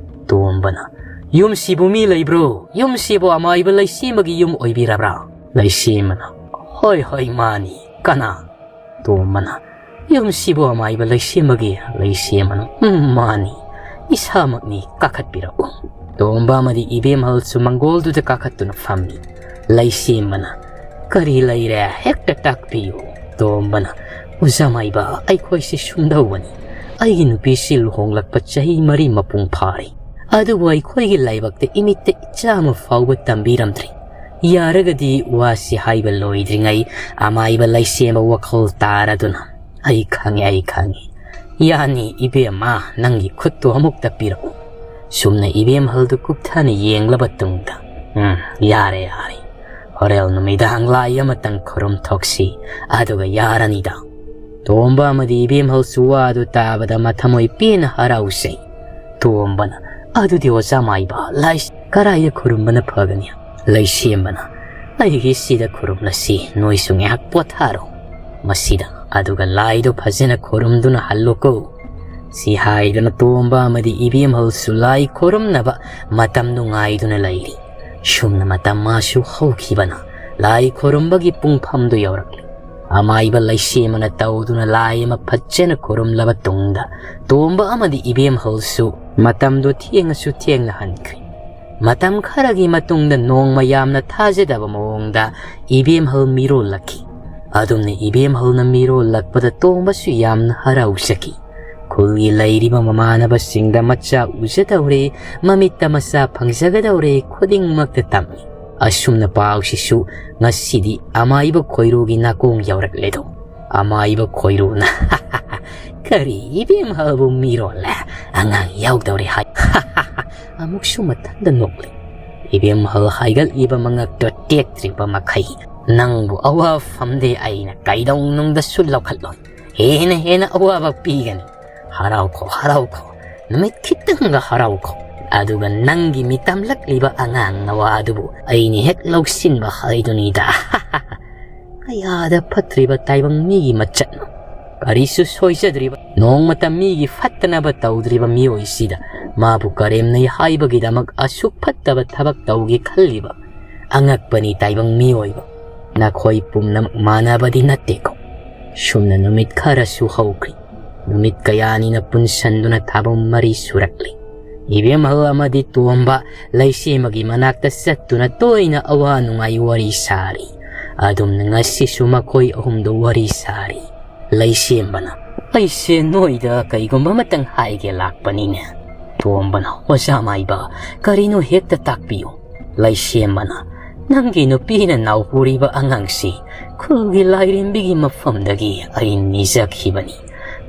ꯇꯣꯝꯕꯅ, "ꯌꯨꯝꯁꯤꯕꯨ ꯃꯤ ꯂꯩꯕ꯭ꯔꯣ? ꯌꯨꯝꯁꯤꯕꯨ ꯑꯃꯥꯏꯕ ꯂꯩꯁꯦꯝꯕꯒꯤ ꯌꯨꯝ ꯑꯣꯏꯕꯤꯔꯕ꯭ꯔꯥ?" ꯂꯩꯁꯦꯝꯕꯅ, "ꯍꯣꯏ, ꯍꯣꯏ, ꯃꯥꯅꯤ꯫ ꯀꯅꯥ?" ꯇꯣꯝꯕꯅ, "ꯌꯨꯝꯁꯤꯕꯨ ꯑꯃꯥꯏꯕ ꯂꯩꯁꯦꯝꯕꯒꯤ?" ꯂꯩꯁꯦꯝꯕꯅ, "ꯎꯝ, ꯃꯥꯅꯤ꯫ ꯏꯁꯥꯃꯛꯅꯤ, ꯀꯥꯈꯠꯄꯤꯔꯛꯎ꯫" ꯇꯣꯝꯕ ꯑꯃꯗꯤ ꯏꯕꯦꯝꯍꯜꯁꯨ ꯃꯪꯒꯣꯜꯗꯨꯗ ꯀꯥꯈꯠꯇꯨꯅ ꯐꯝꯃꯤ꯫ ꯂꯩꯁꯦꯝꯕꯅ, "ꯀꯔꯤ ꯂꯩꯔꯦ? ꯍꯦꯛꯇ ꯇꯥꯛꯄꯤꯌꯨ꯫" ꯇꯣꯝꯕꯅ, "ꯑꯣꯖꯥ ꯃꯥꯏꯕ, ꯑꯩꯈꯣꯏꯁꯦ ꯁꯨꯝꯗꯧꯕꯅꯤ꯫ ꯑꯩꯒꯤ ꯅꯨꯄꯤꯁꯤ ꯂꯨꯍꯣꯡꯂꯛꯄ ꯆꯍꯤ ꯃꯔꯤ ꯃꯄꯨꯡ ꯐꯥꯔꯦ꯫ ꯑꯗꯨꯕꯨ ꯑꯩꯈꯣꯏꯒꯤ ꯂꯥꯏꯕꯛꯇ ꯏꯃꯤꯠꯇ ꯏꯆꯥ ꯑꯃ ꯐꯥꯎꯕ ꯇꯝꯕꯤꯔꯝꯗ꯭ꯔꯤ꯫ ꯌꯥꯔꯒꯗꯤ ꯋꯥꯁꯤ ꯍꯥꯏꯕ ꯂꯣꯏꯗ꯭ꯔꯤꯉꯩ ꯑꯃꯥꯏꯕ ꯂꯩꯁꯦꯝꯕ ꯋꯥꯈꯜ ꯇꯥꯔꯗꯨꯅ, 'ꯑꯩ ꯈꯪꯉꯦ, ꯑꯩ ꯈꯪꯉꯦ꯫ ꯌꯥꯅꯤ ꯏꯕꯦꯝꯃ, ꯅꯪꯒꯤ ꯈꯨꯠꯇꯨ ꯑꯃꯨꯛꯇ ꯄꯤꯔꯛꯎ.'" ꯁꯨꯝꯅ ꯏꯕꯦꯝꯍꯜꯗꯨ ꯀꯨꯞꯊꯅ ꯌꯦꯡꯂꯕ ꯇꯨꯡꯗ, "ꯎꯝ, ꯌꯥꯔꯦ, ꯌꯥꯔꯦ꯫ ꯍꯣꯔꯦꯟ ꯅꯨꯃꯤꯗꯥꯡ ꯂꯥꯏ ꯑꯃꯇꯪ ꯈꯨꯔꯨꯝ ꯊꯣꯛꯁꯤ, ꯑꯗꯨꯒ ꯌꯥꯔꯅꯤꯗ꯫" ꯇꯣꯝꯕ ꯑꯃꯗꯤ ꯏꯕꯦꯝꯍꯜꯁꯨ ꯋꯥꯗꯨ ꯇꯥꯕꯗ ꯃꯊꯃꯣꯏ ꯄꯦꯟꯅ ꯍꯔꯥꯎꯖꯩ꯫ ꯇꯣꯝꯕꯅ, "ꯑꯗꯨꯗꯤ ꯑꯣꯖꯥ ꯃꯥꯏꯕ, ꯂꯥꯏ ꯀꯔꯥꯏꯗ ꯈꯨꯔꯨꯝꯕꯅ ꯐꯒꯅꯤ?" ꯂꯩꯁꯦꯝꯕꯅ, "ꯑꯩꯒꯤ ꯁꯤꯗ ꯈꯨꯔꯨꯝꯂꯁꯤ, ꯅꯣꯏꯁꯨ ꯉꯥꯏꯍꯥꯛ ꯄꯣꯊꯥꯔꯣ꯫ ꯃꯁꯤꯗ, ꯑꯗꯨꯒ ꯂꯥꯏꯗꯨ ꯐꯖꯅ ꯈꯨꯔꯨꯝꯗꯨꯅ ꯍꯜꯂꯨꯀꯣ꯫" ꯁꯤ ꯍꯥꯏꯗꯨꯅ ꯇꯣꯝꯕ ꯑꯃꯗꯤ ꯏꯕꯦꯝꯍꯜꯁꯨ ꯂꯥꯏ ꯈꯨꯔꯨꯝꯅꯕ ꯃꯇꯝꯗꯨ ꯉꯥꯏꯗꯨꯅ ꯂꯩꯔꯤ꯫ ꯁꯨꯝꯅ ꯃꯇꯝ ꯃꯥꯁꯨ ꯍꯧꯈꯤꯕꯅ ꯂꯥꯏ ꯈꯨꯔꯨꯝꯕꯒꯤ ꯄꯨꯡꯐꯝꯗꯨ ꯌꯧꯔꯛꯂꯤ꯫ ꯑꯃꯥꯏꯕ ꯂꯩꯁꯦꯝꯕꯅ ꯇꯧꯗꯨꯅ ꯂꯥꯏ ꯑꯃ ꯐꯖꯅ ꯈꯨꯔꯨꯝꯂꯕ ꯇꯨꯡꯗ ꯇꯣꯝꯕ ꯑꯃꯗꯤ ꯏꯕꯦꯝꯍꯜꯁꯨ ꯃꯇꯝꯗꯨ ꯊꯦꯡꯉꯁꯨ ꯊꯦꯡꯅ ꯍꯟꯈ꯭ꯔꯦ꯫ ꯃꯇꯝ ꯈꯔꯒꯤ ꯃꯇꯨꯡꯗ ꯅꯣꯡꯃ ꯌꯥꯝꯅ ꯊꯥꯖꯗꯕ ꯃꯑꯣꯡꯗ ꯏꯕꯦꯝꯍꯜ ꯃꯤꯔꯣꯜꯂꯛꯈꯤ꯫ ꯑꯗꯨꯝꯅ ꯏꯕꯦꯝꯍꯜꯅ ꯃꯤꯔꯣꯜꯂꯛꯄꯗ ꯇꯣꯝꯕꯁꯨ ꯌꯥꯝꯅ ꯍꯔꯥꯎꯖꯈꯤ꯫ ꯈꯨꯜꯒꯤ ꯂꯩꯔꯤꯕ ꯃꯃꯥꯟꯅꯕꯁꯤꯡꯗ ꯃꯆꯥ ꯎꯖꯗꯧꯔꯦ, ꯃꯃꯤꯠꯇ ꯃꯆꯥ ꯐꯪꯖꯒꯗꯧꯔꯦ ꯈꯨꯗꯤꯡꯃꯛꯇ ꯇꯝꯃꯤ꯫ ꯑꯁꯨꯝꯅ ꯄꯥꯎꯁꯤꯁꯨ ꯉꯁꯤꯗꯤ ꯑꯃꯥꯏꯕ ꯈꯣꯏꯔꯨꯒꯤ ꯅꯥꯀꯣꯡ ꯌꯧꯔꯛꯂꯦꯗꯣ꯫ ꯑꯃꯥꯏꯕ ꯈꯣꯏꯔꯨꯅ, "ꯀꯔꯤ, ꯏꯕꯦꯝꯍꯜꯕꯨ ꯃꯤꯔꯣꯜꯂꯦ? ꯑꯉꯥꯡ ꯌꯥꯎꯗꯧꯔꯦ ꯍꯥꯏ?" ꯑꯃꯨꯛꯁꯨ ꯃꯊꯟꯗ ꯅꯣꯛꯂꯤ꯫ ꯏꯕꯦꯝꯍꯜ ꯍꯥꯏꯒꯠꯂꯤꯕ ꯃꯉꯛꯇꯣ ꯇꯦꯛꯇ꯭ꯔꯤꯕ ꯃꯈꯩ, ꯅꯪꯕꯨ ꯑꯋꯥꯐꯝꯗꯤ ꯑꯩꯅ ꯀꯩꯗꯧꯅꯨꯡꯗꯁꯨ ꯂꯧꯈꯠꯂꯣꯏ꯫ ꯍꯦꯟꯅ ꯍꯦꯟꯅ ꯑꯋꯥꯕ ꯄꯤꯒꯅꯤ꯫ ꯍꯔꯥꯎꯈꯣ, ꯍꯔꯥꯎꯈꯣ꯫ ꯅꯨꯃꯤꯠ ꯈꯤꯇꯪꯒ ꯍꯔꯥꯎꯈꯣ꯫ ꯑꯗꯨꯒ ꯅꯪꯒꯤ ꯃꯤꯇꯝꯂꯛꯂꯤꯕ ꯑꯉꯥꯡ ꯅꯋꯥ ꯑꯗꯨꯕꯨ ꯑꯩꯅ ꯍꯦꯛ ꯂꯧꯁꯤꯟꯕ ꯍꯥꯏꯗꯨꯅꯤꯗ꯫ ꯀꯌꯥꯗ ꯐꯠꯇ꯭ꯔꯤꯕ ꯇꯥꯏꯕꯪ ꯃꯤꯒꯤ ꯃꯆꯠꯅꯣ꯫ ꯀꯔꯤꯁꯨ ꯁꯣꯏꯖꯗ꯭ꯔꯤꯕ, ꯅꯣꯡꯃꯇ ꯃꯤꯒꯤ ꯐꯠꯇꯅꯕ ꯇꯧꯗ꯭ꯔꯤꯕ ꯃꯤꯑꯣꯏꯁꯤꯗ ꯃꯥꯕꯨ ꯀꯔꯦꯝꯅꯩ ꯍꯥꯏꯕꯒꯤꯗꯃꯛ ꯑꯁꯨꯛ ꯐꯠꯇꯕ ꯊꯕꯛ ꯇꯧꯒꯦ ꯈꯜꯂꯤꯕ ꯑꯉꯛꯄꯅꯤ ꯇꯥꯏꯕꯪ ꯃꯤꯑꯣꯏꯕ꯫ ꯅꯈꯣꯏ ꯄꯨꯝꯅꯃꯛ ꯃꯥꯟꯅꯕꯗꯤ ꯅꯠꯇꯦꯀꯣ꯫ ꯁꯨꯝꯅ ꯅꯨꯃꯤꯠ ꯈꯔꯁꯨ ꯍꯧꯈ꯭ꯔꯤ꯫ ꯅꯨꯃꯤꯠ ꯀꯌꯥꯅꯤꯅ ꯄꯨꯟꯁꯟꯗꯨꯅ ꯊꯥꯕꯨꯝ ꯃꯔꯤ ꯁꯨꯔꯛꯂꯤ꯫ ꯏꯕꯦꯝꯍꯜ ꯑꯃꯗꯤ ꯇꯣꯝꯕ ꯂꯩꯁꯦꯝꯕꯒꯤ ꯃꯅꯥꯛꯇ ꯆꯠꯇꯨꯅ ꯇꯣꯏꯅ ꯑꯋꯥ ꯅꯨꯡꯉꯥꯏ ꯋꯥꯔꯤ ꯁꯥꯔꯤ꯫ ꯑꯗꯨꯝꯅ ꯉꯁꯤꯁꯨ ꯃꯈꯣꯏ ꯑꯍꯨꯝꯗꯨ ꯋꯥꯔꯤ ꯁꯥꯔꯤ꯫ ꯂꯩꯁꯦꯝꯕꯅ, "ꯑꯩꯁꯦ ꯅꯣꯏꯗ ꯀꯩꯒꯨꯝꯕ ꯑꯃꯇꯪ ꯍꯥꯏꯒꯦ ꯂꯥꯛꯄꯅꯤꯅꯦ꯫" ꯇꯣꯝꯕꯅ, "ꯑꯣꯖꯥ ꯃꯥꯏꯕ, ꯀꯔꯤꯅꯣ ꯍꯦꯛꯇ ꯇꯥꯛꯄꯤꯌꯨ꯫" ꯂꯩꯁꯦꯝꯕꯅ, "ꯅꯪꯒꯤ ꯅꯨꯄꯤꯅ ꯅꯥꯎꯄꯨꯔꯤꯕ ꯑꯉꯥꯡꯁꯤ ꯈꯨꯜꯒꯤ ꯂꯥꯏꯔꯦꯝꯕꯤꯒꯤ ꯃꯐꯝꯗꯒꯤ ꯑꯩ ꯅꯤꯖꯈꯤꯕꯅꯤ꯫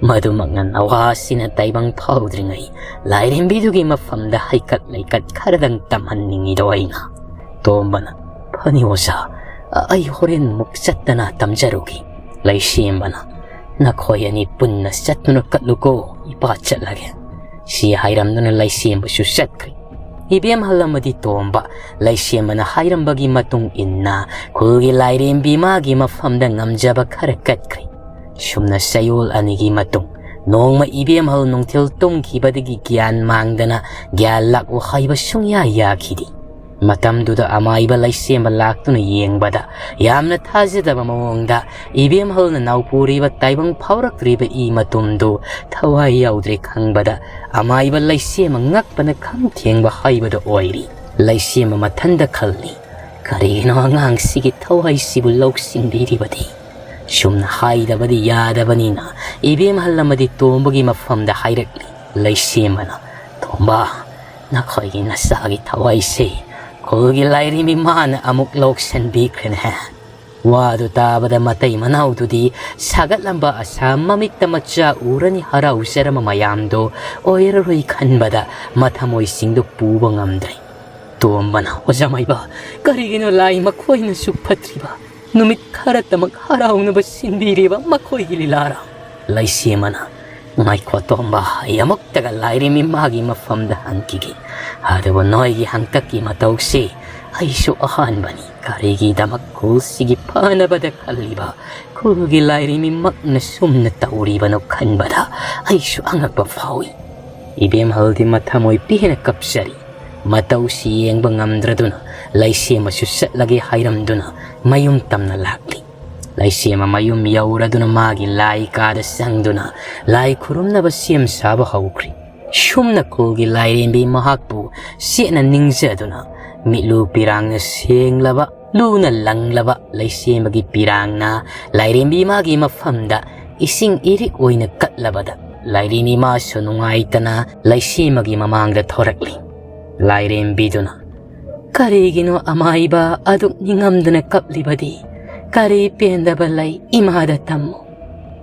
ꯃꯗꯨꯃꯛꯅ ꯅꯋꯥꯁꯤꯅ ꯇꯥꯏꯕꯪ ꯐꯥꯎꯗ꯭ꯔꯤꯉꯩ ꯂꯥꯏꯔꯦꯝꯕꯤꯗꯨꯒꯤ ꯃꯐꯝꯗ ꯍꯩꯀꯠ ꯂꯩꯀꯠ ꯈꯔꯗꯪ ꯇꯝꯍꯟꯅꯤꯡꯉꯤꯗꯣ ꯑꯩꯅ꯫" ꯇꯣꯝꯕꯅ, "ꯐꯅꯤ ꯑꯣꯖꯥ, ꯑꯩ ꯍꯣꯔꯦꯟ ꯃꯨꯛ ꯆꯠꯇꯅ ꯇꯝꯖꯔꯨꯒꯦ꯫" ꯂꯩꯁꯦꯝꯕꯅ, "ꯅꯈꯣꯏ ꯑꯅꯤ ꯄꯨꯟꯅ ꯆꯠꯇꯨꯅ ꯀꯠꯂꯨꯀꯣ, ꯏꯄꯥ ꯆꯠꯂꯒꯦ꯫" ꯁꯤ ꯍꯥꯏꯔꯝꯗꯨꯅ ꯂꯩꯁꯦꯝꯕꯁꯨ ꯆꯠꯈ꯭ꯔꯦ꯫ ꯏꯕꯦꯝꯍꯜ ꯑꯃꯗꯤ ꯇꯣꯝꯕ ꯂꯩꯁꯦꯝꯕꯅ ꯍꯥꯏꯔꯝꯕꯒꯤ ꯃꯇꯨꯡ ꯏꯟꯅ ꯈꯨꯜꯒꯤ ꯂꯥꯏꯔꯦꯝꯕꯤ ꯃꯥꯒꯤ ꯃꯐꯝꯗ ꯉꯝꯖꯕ ꯈꯔ ꯀꯠꯈ꯭ꯔꯦ꯫ ꯁꯨꯝꯅ ꯆꯌꯣꯜ ꯑꯅꯤꯒꯤ ꯃꯇꯨꯡ ꯅꯣꯡꯃ ꯏꯕꯦꯝꯍꯜ ꯅꯨꯡꯊꯤꯜ ꯇꯨꯝꯈꯤꯕꯗꯒꯤ ꯒ꯭ꯌꯥꯟ ꯃꯥꯡꯗꯅ ꯒ꯭ꯌꯥꯟ ꯂꯥꯛꯎ ꯍꯥꯏꯕ ꯁꯨꯡꯌꯥ ꯌꯥꯈꯤꯗꯦ꯫ ꯃꯇꯝꯗꯨꯗ ꯑꯃꯥꯏꯕ ꯂꯩꯁꯦꯝꯕ ꯂꯥꯛꯇꯨꯅ ꯌꯦꯡꯕꯗ ꯌꯥꯝꯅ ꯊꯥꯖꯗꯕ ꯃꯑꯣꯡꯗ ꯏꯕꯦꯝꯍꯜꯅ ꯅꯥꯎꯄꯨꯔꯤꯕ ꯇꯥꯏꯕꯪ ꯐꯥꯎꯔꯛꯇ꯭ꯔꯤꯕ ꯏ ꯃꯇꯨꯝꯗꯨ ꯊꯋꯥꯏ ꯌꯥꯎꯗ꯭ꯔꯦ ꯈꯪꯕꯗ ꯑꯃꯥꯏꯕ ꯂꯩꯁꯦꯝꯕ ꯉꯛꯄꯅ ꯈꯝ ꯊꯦꯡꯕ ꯍꯥꯏꯕꯗꯨ ꯑꯣꯏꯔꯤ꯫ ꯂꯩꯁꯦꯝꯕ ꯃꯊꯟꯗ ꯈꯜꯂꯤ, "ꯀꯔꯤꯒꯤꯅꯣ ꯑꯉꯥꯡꯁꯤꯒꯤ ꯊꯋꯥꯏꯁꯤꯕꯨ ꯂꯧꯁꯤꯟꯕꯤꯔꯤꯕꯗꯤ?" ꯁꯨꯝꯅ ꯍꯥꯏꯗꯕꯗꯤ ꯌꯥꯗꯕꯅꯤꯅ ꯏꯕꯦꯝꯍꯜ ꯑꯃꯗꯤ ꯇꯣꯝꯕꯒꯤ ꯃꯐꯝꯗ ꯍꯥꯏꯔꯛꯂꯤ꯫ ꯂꯩꯁꯦꯝꯕꯅ, "ꯇꯣꯝꯕ, ꯅꯈꯣꯏꯒꯤ ꯅꯆꯥꯒꯤ ꯊꯋꯥꯏꯁꯤ ꯈꯨꯜꯒꯤ ꯂꯥꯏꯔꯦꯝꯕꯤ ꯃꯥꯅ ꯑꯃꯨꯛ ꯂꯧꯁꯤꯟꯕꯤꯈ꯭ꯔꯦꯅꯦ꯫" ꯋꯥꯗꯨ ꯇꯥꯕꯗ ꯃꯇꯩ ꯃꯅꯥꯎꯗꯨꯗꯤ ꯁꯥꯒꯠꯂꯝꯕ ꯑꯁꯥ ꯃꯃꯤꯠꯇ ꯃꯆꯥ ꯎꯔꯅꯤ ꯍꯔꯥꯎꯖꯔꯝꯕ ꯃꯌꯥꯝꯗꯣ ꯑꯣꯏꯔꯔꯣꯏ ꯈꯟꯕꯗ ꯃꯊꯃꯣꯏꯁꯤꯡꯗꯨ ꯄꯨꯕ ꯉꯝꯗ꯭ꯔꯦ꯫ ꯇꯣꯝꯕꯅ, "ꯑꯣꯖꯥ ꯃꯥꯏꯕ, ꯀꯔꯤꯒꯤꯅꯣ ꯂꯥꯏ ꯃꯈꯣꯏꯅꯁꯨ ꯐꯠꯇ꯭ꯔꯤꯕ, ꯅꯨꯃꯤꯠ ꯈꯔꯇꯃꯛ ꯍꯔꯥꯎꯅꯕ ꯁꯤꯟꯕꯤꯔꯤꯕ ꯃꯈꯣꯏꯒꯤ ꯂꯤꯂꯥꯔꯥ?" ꯂꯩꯁꯦꯝꯕꯅ, "ꯉꯥꯏꯈꯣ ꯇꯣꯝꯕ, ꯑꯩ ꯑꯃꯨꯛꯇꯒ ꯂꯥꯏꯔꯦꯝꯕꯤ ꯃꯥꯒꯤ ꯃꯐꯝꯗ ꯍꯟꯈꯤꯒꯦ꯫ ꯑꯗꯨꯕꯨ ꯅꯣꯏꯒꯤ ꯍꯟꯇꯛꯀꯤ ꯃꯇꯧꯁꯤ ꯑꯩꯁꯨ ꯑꯍꯥꯟꯕꯅꯤ꯫ ꯀꯔꯤꯒꯤꯗꯃꯛ ꯈꯨꯜꯁꯤꯒꯤ ꯐꯅꯕꯗ ꯈꯜꯂꯤꯕ ꯈꯨꯜꯒꯤ ꯂꯥꯏꯔꯦꯝꯕꯤꯃꯛꯅ ꯁꯨꯝꯅ ꯇꯧꯔꯤꯕꯅꯣ ꯈꯟꯕꯗ ꯑꯩꯁꯨ ꯑꯉꯛꯄ ꯐꯥꯎꯏ꯫ ꯏꯕꯦꯝꯍꯜꯗꯤ ꯃꯊꯃꯣꯏ ꯄꯦꯟꯅ ꯀꯞꯆꯔꯤ꯫ ꯃꯇꯧꯁꯤ ꯌꯦꯡꯕ ꯉꯝꯗ꯭ꯔꯗꯨꯅ ꯂꯩꯁꯦꯝꯕꯁꯨ ꯆꯠꯂꯒꯦ ꯍꯥꯏꯔꯝꯗꯨꯅ ꯃꯌꯨꯝ ꯇꯝꯅ ꯂꯥꯛꯂꯤ꯫ ꯂꯩꯁꯦꯝꯕ ꯃꯌꯨꯝ ꯌꯧꯔꯗꯨꯅ ꯃꯥꯒꯤ ꯂꯥꯏ ꯀꯥꯗ ꯆꯪꯗꯨꯅ ꯂꯥꯏ ꯈꯨꯔꯨꯝꯅꯕ ꯁꯦꯝ ꯁꯥꯕ ꯍꯧꯈ꯭ꯔꯤ꯫ ꯁꯨꯝꯅ ꯈꯨꯜꯒꯤ ꯂꯥꯏꯔꯦꯝꯕꯤ ꯃꯍꯥꯛꯄꯨ ꯆꯦꯠꯅ ꯅꯤꯡꯖꯗꯨꯅ ꯃꯤꯠꯂꯨ ꯄꯤꯔꯥꯡꯅ ꯁꯦꯡꯂꯕ, ꯂꯨꯅ ꯂꯪꯂꯕ ꯂꯩꯁꯦꯝꯕꯒꯤ ꯄꯤꯔꯥꯡꯅ ꯂꯥꯏꯔꯦꯝꯕꯤ ꯃꯥꯒꯤ ꯃꯐꯝꯗ ꯏꯁꯤꯡ ꯏꯔꯤꯛ ꯑꯣꯏꯅ ꯀꯠꯂꯕꯗ ꯂꯥꯏꯔꯦꯝꯕꯤ ꯃꯥꯁꯨ ꯅꯨꯡꯉꯥꯏꯇꯅ ꯂꯩꯁꯦꯝꯕꯒꯤ ꯃꯃꯥꯡꯗ ꯊꯣꯔꯛꯂꯤ꯫ ꯂꯥꯏꯔꯦꯝꯕꯤꯗꯨꯅ, "ꯀꯔꯤꯒꯤꯅꯣ ꯑꯃꯥꯏꯕ ꯑꯗꯨꯛ ꯅꯤꯡꯉꯝꯗꯅ ꯀꯞꯂꯤꯕꯗꯤ? ꯀꯔꯤ ꯄꯦꯟꯗꯕ ꯂꯩ? ꯏꯃꯥꯗ ꯇꯝꯃꯨ꯫"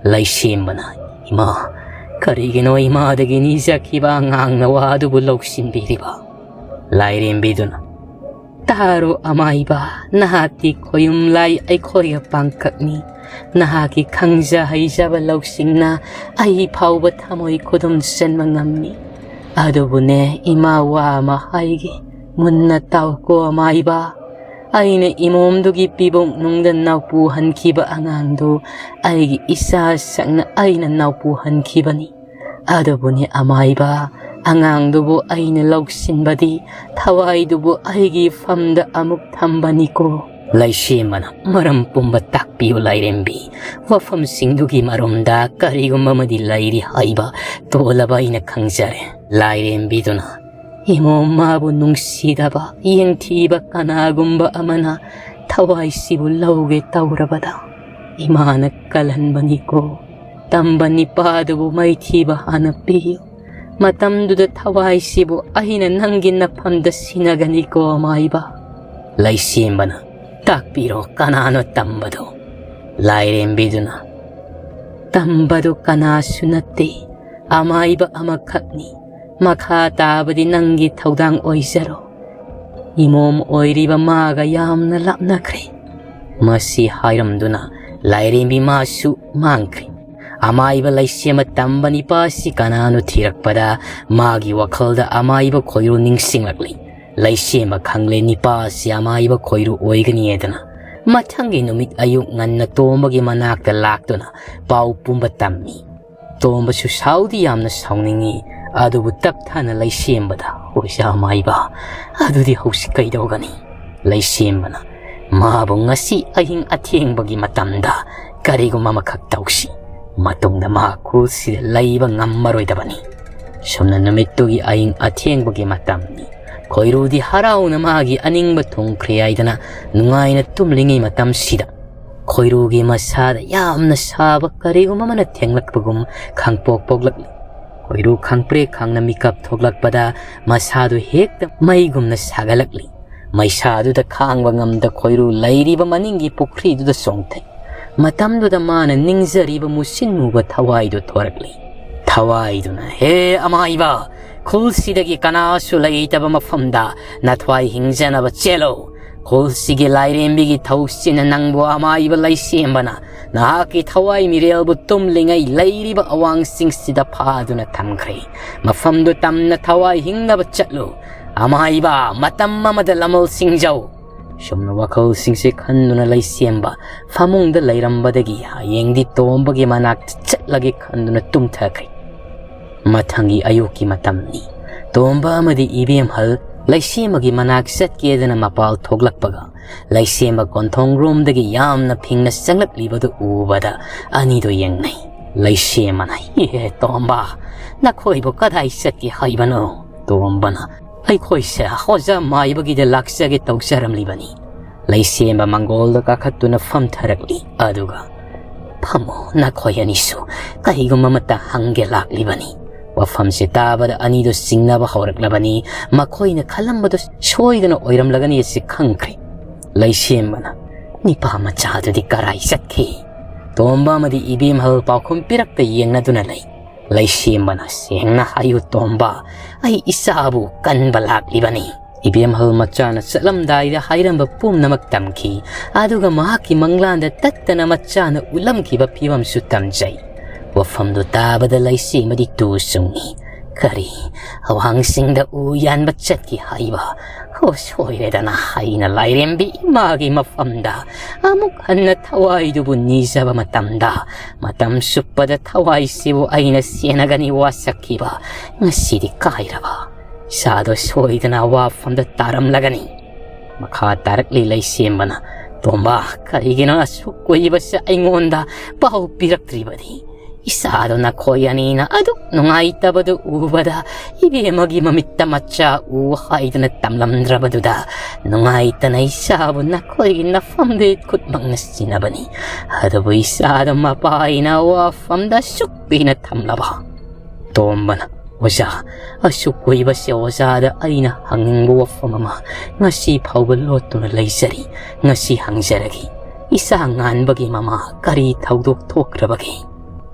ꯂꯩꯁꯦꯝꯕꯅ, "ꯏꯃꯥ, ꯀꯔꯤꯒꯤꯅꯣ ꯏꯃꯥꯗꯒꯤ ꯅꯤꯖꯈꯤꯕ ꯑꯉꯥꯡ ꯅꯋꯥ ꯑꯗꯨꯕꯨ ꯂꯧꯁꯤꯟꯕꯤꯔꯤꯕ?" ꯂꯥꯏꯔꯦꯝꯕꯤꯗꯨꯅ, "ꯇꯥꯔꯣ ꯑꯃꯥꯏꯕ, ꯅꯍꯥꯛꯇꯤ ꯈꯣꯌꯨꯝ ꯂꯥꯏ ꯑꯩꯈꯣꯏꯒ ꯄꯥꯡꯀꯛꯅꯤ꯫ ꯅꯍꯥꯛꯀꯤ ꯈꯪꯖ ꯍꯩꯖꯕ ꯂꯧꯁꯤꯡꯅ ꯑꯩ ꯐꯥꯎꯕ ꯊꯃꯣꯏ ꯈꯨꯗꯨꯝ ꯆꯟꯕ ꯉꯝꯃꯤ꯫ ꯑꯗꯨꯕꯨꯅꯦ, ꯏꯃꯥ ꯋꯥ ꯑꯃ ꯍꯥꯏꯒꯦ, ꯃꯨꯟꯅ ꯇꯥꯎꯀꯣ ꯑꯃꯥꯏꯕ꯫ ꯑꯩꯅ ꯏꯃꯣꯝꯗꯨꯒꯤ ꯄꯤꯕꯨꯡꯅꯨꯡꯗ ꯅꯥꯎꯄꯨ ꯍꯟꯈꯤꯕ ꯑꯉꯥꯡꯗꯨ ꯑꯩꯒꯤ ꯏꯆꯥ ꯁꯛꯅ ꯑꯩꯅ ꯅꯥꯎꯄꯨ ꯍꯟꯈꯤꯕꯅꯤ꯫ ꯑꯗꯨꯕꯨꯅꯤ ꯑꯃꯥꯏꯕ, ꯑꯉꯥꯡꯗꯨꯕꯨ ꯑꯩꯅ ꯂꯧꯁꯤꯟꯕꯗꯤ ꯊꯋꯥꯏꯗꯨꯕꯨ ꯑꯩꯒꯤ ꯐꯝꯗ ꯑꯃꯨꯛ ꯊꯝꯕꯅꯤꯀꯣ꯫" ꯂꯩꯁꯦꯝꯕꯅ, "ꯃꯔꯝ ꯄꯨꯝꯕ ꯇꯥꯛꯄꯤꯌꯨ ꯂꯥꯏꯔꯦꯝꯕꯤ꯫ ꯋꯥꯐꯝꯁꯤꯡꯗꯨꯒꯤ ꯃꯔꯨꯝꯗ ꯀꯔꯤꯒꯨꯝꯕ ꯑꯃꯗꯤ ꯂꯩꯔꯤ ꯍꯥꯏꯕ ꯇꯣꯜꯂꯕ ꯑꯩꯅ ꯈꯪꯖꯔꯦ꯫" ꯂꯥꯏꯔꯦꯝꯕꯤꯗꯨꯅ, "ꯏꯃꯣꯝ ꯃꯥꯕꯨ ꯅꯨꯡꯁꯤꯗꯕ, ꯌꯦꯡꯊꯤꯕ ꯀꯅꯥꯒꯨꯝꯕ ꯑꯃꯅ ꯊꯋꯥꯏꯁꯤꯕꯨ ꯂꯧꯒꯦ ꯇꯧꯔꯕꯗ ꯏꯃꯥꯅ ꯀꯜꯍꯟꯕꯅꯤꯀꯣ꯫ ꯇꯝꯕ ꯅꯤꯄꯥꯗꯨꯕꯨ ꯃꯥꯏꯊꯤꯕ ꯍꯥꯟꯅ ꯄꯤꯌꯨ꯫ ꯃꯇꯝꯗꯨꯗ ꯊꯋꯥꯏꯁꯤꯕꯨ ꯑꯩꯅ ꯅꯪꯒꯤ ꯅꯐꯝꯗ ꯁꯤꯟꯅꯒꯅꯤꯀꯣ ꯑꯃꯥꯏꯕ꯫" ꯂꯩꯁꯦꯝꯕꯅ, "ꯇꯥꯛꯄꯤꯔꯣ, ꯀꯅꯥꯅꯣ ꯇꯝꯕꯗꯣ?" ꯂꯥꯏꯔꯦꯝꯕꯤꯗꯨꯅ, "ꯇꯝꯕꯗꯨ ꯀꯅꯥꯁꯨ ꯅꯠꯇꯦ, ꯑꯃꯥꯏꯕ ꯑꯃꯈꯛꯅꯤ꯫ ꯃꯈꯥ ꯇꯥꯕꯗꯤ ꯅꯪꯒꯤ ꯊꯧꯗꯥꯡ ꯑꯣꯏꯖꯔꯣ꯫ ꯏꯃꯣꯝ ꯑꯣꯏꯔꯤꯕ ꯃꯥꯒ ꯌꯥꯝꯅ ꯂꯥꯞꯅꯈ꯭ꯔꯦ꯫ ꯃꯁꯤ ꯍꯥꯏꯔꯝꯗꯨꯅ ꯂꯥꯏꯔꯦꯝꯕꯤ ꯃꯥꯁꯨ ꯃꯥꯡꯈ꯭ꯔꯦ꯫ ꯑꯃꯥꯏꯕ ꯂꯩꯁꯦꯝꯕ ꯇꯝꯕ ꯅꯤꯄꯥꯁꯤ ꯀꯅꯥꯅꯣ ꯊꯤꯔꯛꯄꯗ ꯃꯥꯒꯤ ꯋꯥꯈꯜꯗ ꯑꯃꯥꯏꯕ ꯈꯣꯏꯔꯨ ꯅꯤꯡꯁꯤꯡꯂꯛꯂꯤ꯫ ꯂꯩꯁꯦꯝꯕ ꯈꯪꯂꯦ ꯅꯤꯄꯥꯁꯤ ꯑꯃꯥꯏꯕ ꯈꯣꯏꯔꯨ ꯑꯣꯏꯒꯅꯤ ꯍꯥꯏꯗꯅ꯫ ꯃꯊꯪꯒꯤ ꯅꯨꯃꯤꯠ ꯑꯌꯨꯛ ꯉꯟꯅ ꯇꯣꯝꯕꯒꯤ ꯃꯅꯥꯛꯇ ꯂꯥꯛꯇꯨꯅ ꯄꯥꯎ ꯄꯨꯝꯕ ꯇꯝꯃꯤ꯫ ꯇꯣꯝꯕꯁꯨ ꯁꯥꯎꯗꯤ ꯌꯥꯝꯅ ꯁꯥꯎꯅꯤꯡꯉꯤ, ꯑꯗꯨꯕꯨ ꯇꯞꯊꯥꯅ ꯂꯩꯁꯦꯝꯕꯗ, "ꯑꯣꯖꯥ ꯃꯥꯏꯕ, ꯑꯗꯨꯗꯤ ꯍꯧꯖꯤꯛ ꯀꯩꯗꯧꯒꯅꯤ?" ꯂꯩꯁꯦꯝꯕꯅ, "ꯃꯥꯕꯨ ꯉꯁꯤ ꯑꯍꯤꯡ ꯑꯊꯦꯡꯕꯒꯤ ꯃꯇꯝꯗ ꯀꯔꯤꯒꯨꯝꯕ ꯑꯃꯈꯛ ꯇꯧꯁꯤ꯫ ꯃꯇꯨꯡꯗ ꯃꯥ ꯈꯨꯜꯁꯤꯗ ꯂꯩꯕ ꯉꯝꯃꯔꯣꯏꯗꯕꯅꯤ꯫" ꯁꯨꯝꯅ ꯅꯨꯃꯤꯠꯇꯨꯒꯤ ꯑꯍꯤꯡ ꯑꯊꯦꯡꯕꯒꯤ ꯃꯇꯝꯅꯤ꯫ ꯈꯣꯏꯔꯨꯗꯤ ꯍꯔꯥꯎꯅ ꯃꯥꯒꯤ ꯑꯅꯤꯡꯕ ꯊꯨꯡꯈ꯭ꯔꯦ ꯍꯥꯏꯗꯅ ꯅꯨꯡꯉꯥꯏꯅ ꯇꯨꯝꯂꯤꯉꯩ ꯃꯇꯝꯁꯤꯗ ꯈꯣꯏꯔꯨꯒꯤ ꯃꯁꯥꯗ ꯌꯥꯝꯅ ꯁꯥꯕ ꯀꯔꯤꯒꯨꯝꯕ ꯑꯃꯅ ꯊꯦꯡꯂꯛꯄꯒꯨꯝ ꯈꯪꯄꯣꯛ ꯄꯣꯛꯂꯛꯂꯤ꯫ ꯈꯣꯏꯔꯨ ꯈꯪꯄ꯭ꯔꯦꯛ ꯈꯪꯅ ꯃꯤꯀꯞ ꯊꯣꯛꯂꯛꯄꯗ ꯃꯁꯥꯗꯨ ꯍꯦꯛꯇ ꯃꯩꯒꯨꯝꯅ ꯁꯥꯒꯠꯂꯛꯂꯤ꯫ ꯃꯩꯁꯥꯗꯨꯗ ꯈꯥꯡꯕ ꯉꯝꯗ ꯈꯣꯏꯔꯨ ꯂꯩꯔꯤꯕ ꯃꯅꯤꯡꯒꯤ ꯄꯨꯈ꯭ꯔꯤꯗꯨꯗ ꯆꯣꯡꯊꯩ꯫ ꯃꯇꯝꯗꯨꯗ ꯃꯥꯅ ꯅꯤꯡꯖꯔꯤꯕ ꯃꯨꯁꯤꯟ ꯃꯨꯕ ꯊꯋꯥꯏꯗꯨ ꯊꯣꯔꯛꯂꯤ꯫ ꯊꯋꯥꯏꯗꯨꯅ, "ꯍꯦ ꯑꯃꯥꯏꯕ, ꯈꯨꯜꯁꯤꯗꯒꯤ ꯀꯅꯥꯁꯨ ꯂꯩꯇꯕ ꯃꯐꯝꯗ ꯅꯊ꯭ꯋꯥꯏ ꯍꯤꯡꯖꯅꯕ ꯆꯦꯜꯂꯣ꯫ ꯈꯨꯜꯁꯤꯒꯤ ꯂꯥꯏꯔꯦꯝꯕꯤꯒꯤ ꯊꯧꯁꯤꯅ ꯅꯪꯕꯨ ꯑꯃꯥꯏꯕ ꯂꯩꯁꯦꯝꯕꯅ ꯅꯍꯥꯛꯀꯤ ꯊꯋꯥꯏ ꯃꯤꯔꯦꯜꯕꯨ ꯇꯨꯝꯂꯤꯉꯩ ꯂꯩꯔꯤꯕ ꯑꯋꯥꯡꯁꯤꯡꯁꯤꯗ ꯐꯥꯗꯨꯅ ꯊꯝꯈ꯭ꯔꯦ꯫ ꯃꯐꯝꯗꯨ ꯇꯝꯅ ꯊꯋꯥꯏ ꯍꯤꯡꯅꯕ ꯆꯠꯂꯨ꯫ ꯑꯃꯥꯏꯕ, ꯃꯇꯝ ꯑꯃꯗ ꯂꯃꯜ ꯁꯤꯡꯖꯧ꯫" ꯁꯨꯝꯅ ꯋꯥꯈꯜꯁꯤꯡꯁꯦ ꯈꯟꯗꯨꯅ ꯂꯩꯁꯦꯝꯕ ꯐꯃꯨꯡꯗ ꯂꯩꯔꯝꯕꯗꯒꯤ ꯍꯌꯦꯡꯗꯤ ꯇꯣꯝꯕꯒꯤ ꯃꯅꯥꯛꯇ ꯆꯠꯂꯒꯦ ꯈꯟꯗꯨꯅ ꯇꯨꯝꯊꯈ꯭ꯔꯦ꯫ ꯃꯊꯪꯒꯤ ꯑꯌꯨꯛꯀꯤ ꯃꯇꯝꯅꯤ꯫ ꯇꯣꯝꯕ ꯑꯃꯗꯤ ꯏꯕꯦꯝꯍꯜ ꯂꯩꯁꯦꯝꯕꯒꯤ ꯃꯅꯥꯛ ꯆꯠꯀꯦꯗꯅ ꯃꯄꯥꯜ ꯊꯣꯛꯂꯛꯄꯒ, ꯂꯩꯁꯦꯝꯕ ꯀꯣꯟꯊꯣꯡꯔꯣꯝꯗꯒꯤ ꯌꯥꯝꯅ ꯐꯤꯡꯅ ꯆꯪꯂꯛꯂꯤꯕꯗꯨ ꯎꯕꯗ ꯑꯅꯤꯗꯨ ꯌꯦꯡꯅꯩ꯫ ꯂꯩꯁꯦꯝꯕꯅ, "ꯏꯍꯦ ꯇꯣꯝꯕ, ꯅꯈꯣꯏꯕꯨ ꯀꯗꯥꯏ ꯆꯠꯀꯦ ꯍꯥꯏꯕꯅꯣ?" ꯇꯣꯝꯕꯅ, "ꯑꯩꯈꯣꯏꯁꯦ ꯑꯣꯖꯥ ꯃꯥꯏꯕꯒꯤꯗ ꯂꯥꯛꯆꯒꯦ ꯇꯧꯖꯔꯝꯂꯤꯕꯅꯤ꯫" ꯂꯩꯁꯦꯝꯕ ꯃꯪꯒꯣꯜꯗ ꯀꯥꯈꯠꯇꯨꯅ ꯐꯝꯊꯔꯛꯂꯤ꯫ ꯑꯗꯨꯒ, "ꯐꯝꯃꯣ, ꯅꯈꯣꯏ ꯑꯅꯤꯁꯨ ꯀꯔꯤꯒꯨꯝꯕ ꯑꯃꯠꯇ ꯍꯪꯒꯦ ꯂꯥꯛꯂꯤꯕꯅꯤ꯫" ꯋꯥꯐꯝꯁꯦ ꯇꯥꯕꯗ ꯑꯅꯤꯗꯨ ꯆꯤꯡꯅꯕ ꯍꯧꯔꯛꯂꯕꯅꯤ꯫ ꯃꯈꯣꯏꯅ ꯈꯜꯂꯝꯕꯗꯨ ꯁꯣꯏꯗꯅ ꯑꯣꯏꯔꯝꯂꯒꯅꯤ ꯑꯁꯤ ꯈꯪꯈ꯭ꯔꯦ꯫ ꯂꯩꯁꯦꯝꯕꯅ, "ꯅꯤꯄꯥ ꯃꯆꯥꯗꯨꯗꯤ ꯀꯔꯥꯏ ꯆꯠꯈꯤ?" ꯇꯣꯝꯕ ꯑꯃꯗꯤ ꯏꯕꯦꯝꯍꯜ ꯄꯥꯎꯈꯨꯝ ꯄꯤꯔꯛꯇ ꯌꯦꯡꯅꯗꯨꯅ ꯂꯩ꯫ ꯂꯩꯁꯦꯝꯕꯅ, "ꯁꯦꯡꯅ ꯍꯥꯏꯌꯨ ꯇꯣꯝꯕ, ꯑꯩ ꯏꯆꯥꯕꯨ ꯀꯟꯕ ꯂꯥꯛꯂꯤꯕꯅꯤ꯫ ꯏꯕꯦꯝꯍꯜ ꯃꯆꯥꯅ ꯆꯠꯂꯝꯗꯥꯏꯗ ꯍꯥꯏꯔꯝꯕ ꯄꯨꯝꯅꯃꯛ ꯇꯝꯈꯤ, ꯑꯗꯨꯒ ꯃꯍꯥꯛꯀꯤ ꯃꯪꯂꯥꯟꯗ ꯇꯠꯇꯅ ꯃꯆꯥꯅ ꯎꯠꯂꯝꯈꯤꯕ ꯐꯤꯕꯝꯁꯨ ꯇꯝꯖꯩ꯫ ꯋꯥꯐꯝꯗꯨ ꯇꯥꯕꯗ ꯂꯩꯁꯦꯝꯕꯗꯤ ꯇꯨ ꯆꯨꯡꯏ꯫ "ꯀꯔꯤ? ꯑꯋꯥꯡꯁꯤꯡꯗ ꯎ ꯌꯥꯟꯕ ꯆꯠꯈꯤ ꯍꯥꯏꯕ? ꯍꯣ, ꯁꯣꯏꯔꯦꯗꯅ!" ꯍꯥꯏꯅ ꯂꯥꯏꯔꯦꯝꯕꯤ ꯏꯃꯥꯒꯤ ꯃꯐꯝꯗ ꯑꯃꯨꯛ ꯍꯟꯅ ꯊꯋꯥꯏꯗꯨꯕꯨ ꯅꯤꯖꯕ ꯃꯇꯝꯗ, ꯃꯇꯝ ꯆꯨꯞꯄꯗ ꯊꯋꯥꯏꯁꯤꯕꯨ ꯑꯩꯅ ꯁꯦꯟꯅꯒꯅꯤ ꯋꯥꯁꯛꯈꯤꯕ ꯉꯁꯤꯗꯤ ꯀꯥꯏꯔꯕ꯫ ꯏꯆꯥꯗꯣ ꯁꯣꯏꯗꯅ ꯋꯥꯐꯝꯗ ꯇꯥꯔꯝꯂꯒꯅꯤ꯫ ꯃꯈꯥ ꯇꯥꯔꯛꯂꯤ ꯂꯩꯁꯦꯝꯕꯅ, "ꯇꯣꯝꯕ, ꯀꯔꯤꯒꯤꯅꯣ ꯑꯁꯨꯛ ꯀꯨꯏꯕꯁꯦ ꯑꯩꯉꯣꯟꯗ ꯄꯥꯎ ꯄꯤꯔꯛꯇ꯭ꯔꯤꯕꯗꯤ? ꯏꯆꯥꯗꯣ ꯅꯈꯣꯏ ꯑꯅꯤꯅ ꯑꯗꯨꯛ ꯅꯨꯡꯉꯥꯏꯇꯕꯗꯨ ꯎꯕꯗ, ꯏꯕꯦꯝꯃꯒꯤ ꯃꯃꯤꯠꯇ ꯃꯆꯥ ꯎ ꯍꯥꯏꯗꯨꯅ ꯇꯝꯂꯝꯗ꯭ꯔꯕꯗꯨꯗ, ꯅꯨꯡꯉꯥꯏꯇꯅ ꯏꯆꯥꯕꯨ ꯅꯈꯣꯏꯒꯤ ꯅꯐꯝꯗ ꯈꯨꯠꯃꯛꯅ ꯁꯤꯟꯅꯕꯅꯤ꯫ ꯑꯗꯨꯕꯨ ꯏꯆꯥꯗꯣ ꯃꯄꯥ ꯑꯩꯅ ꯋꯥꯐꯝꯗ ꯑꯁꯨꯛ ꯀꯨꯏꯅ ꯊꯝꯂꯕ?" ꯇꯣꯝꯕꯅ, "ꯑꯣꯖꯥ, ꯑꯁꯨꯛ ꯀꯨꯏꯕꯁꯦ ꯑꯣꯖꯥꯗ ꯑꯩꯅ ꯍꯪꯅꯤꯡꯕ ꯋꯥꯐꯝ ꯑꯃ ꯉꯁꯤ ꯐꯥꯎꯕ ꯂꯣꯠꯇꯨꯅ ꯂꯩꯖꯔꯤ꯫ ꯉꯁꯤ ꯍꯪꯖꯔꯒꯦ, ꯏꯆꯥ ꯉꯥꯟꯕꯒꯤ ꯃꯃꯥ ꯀꯔꯤ ꯊꯧꯗꯣꯛ ꯊꯣꯛꯈ꯭ꯔꯕꯒꯦ?"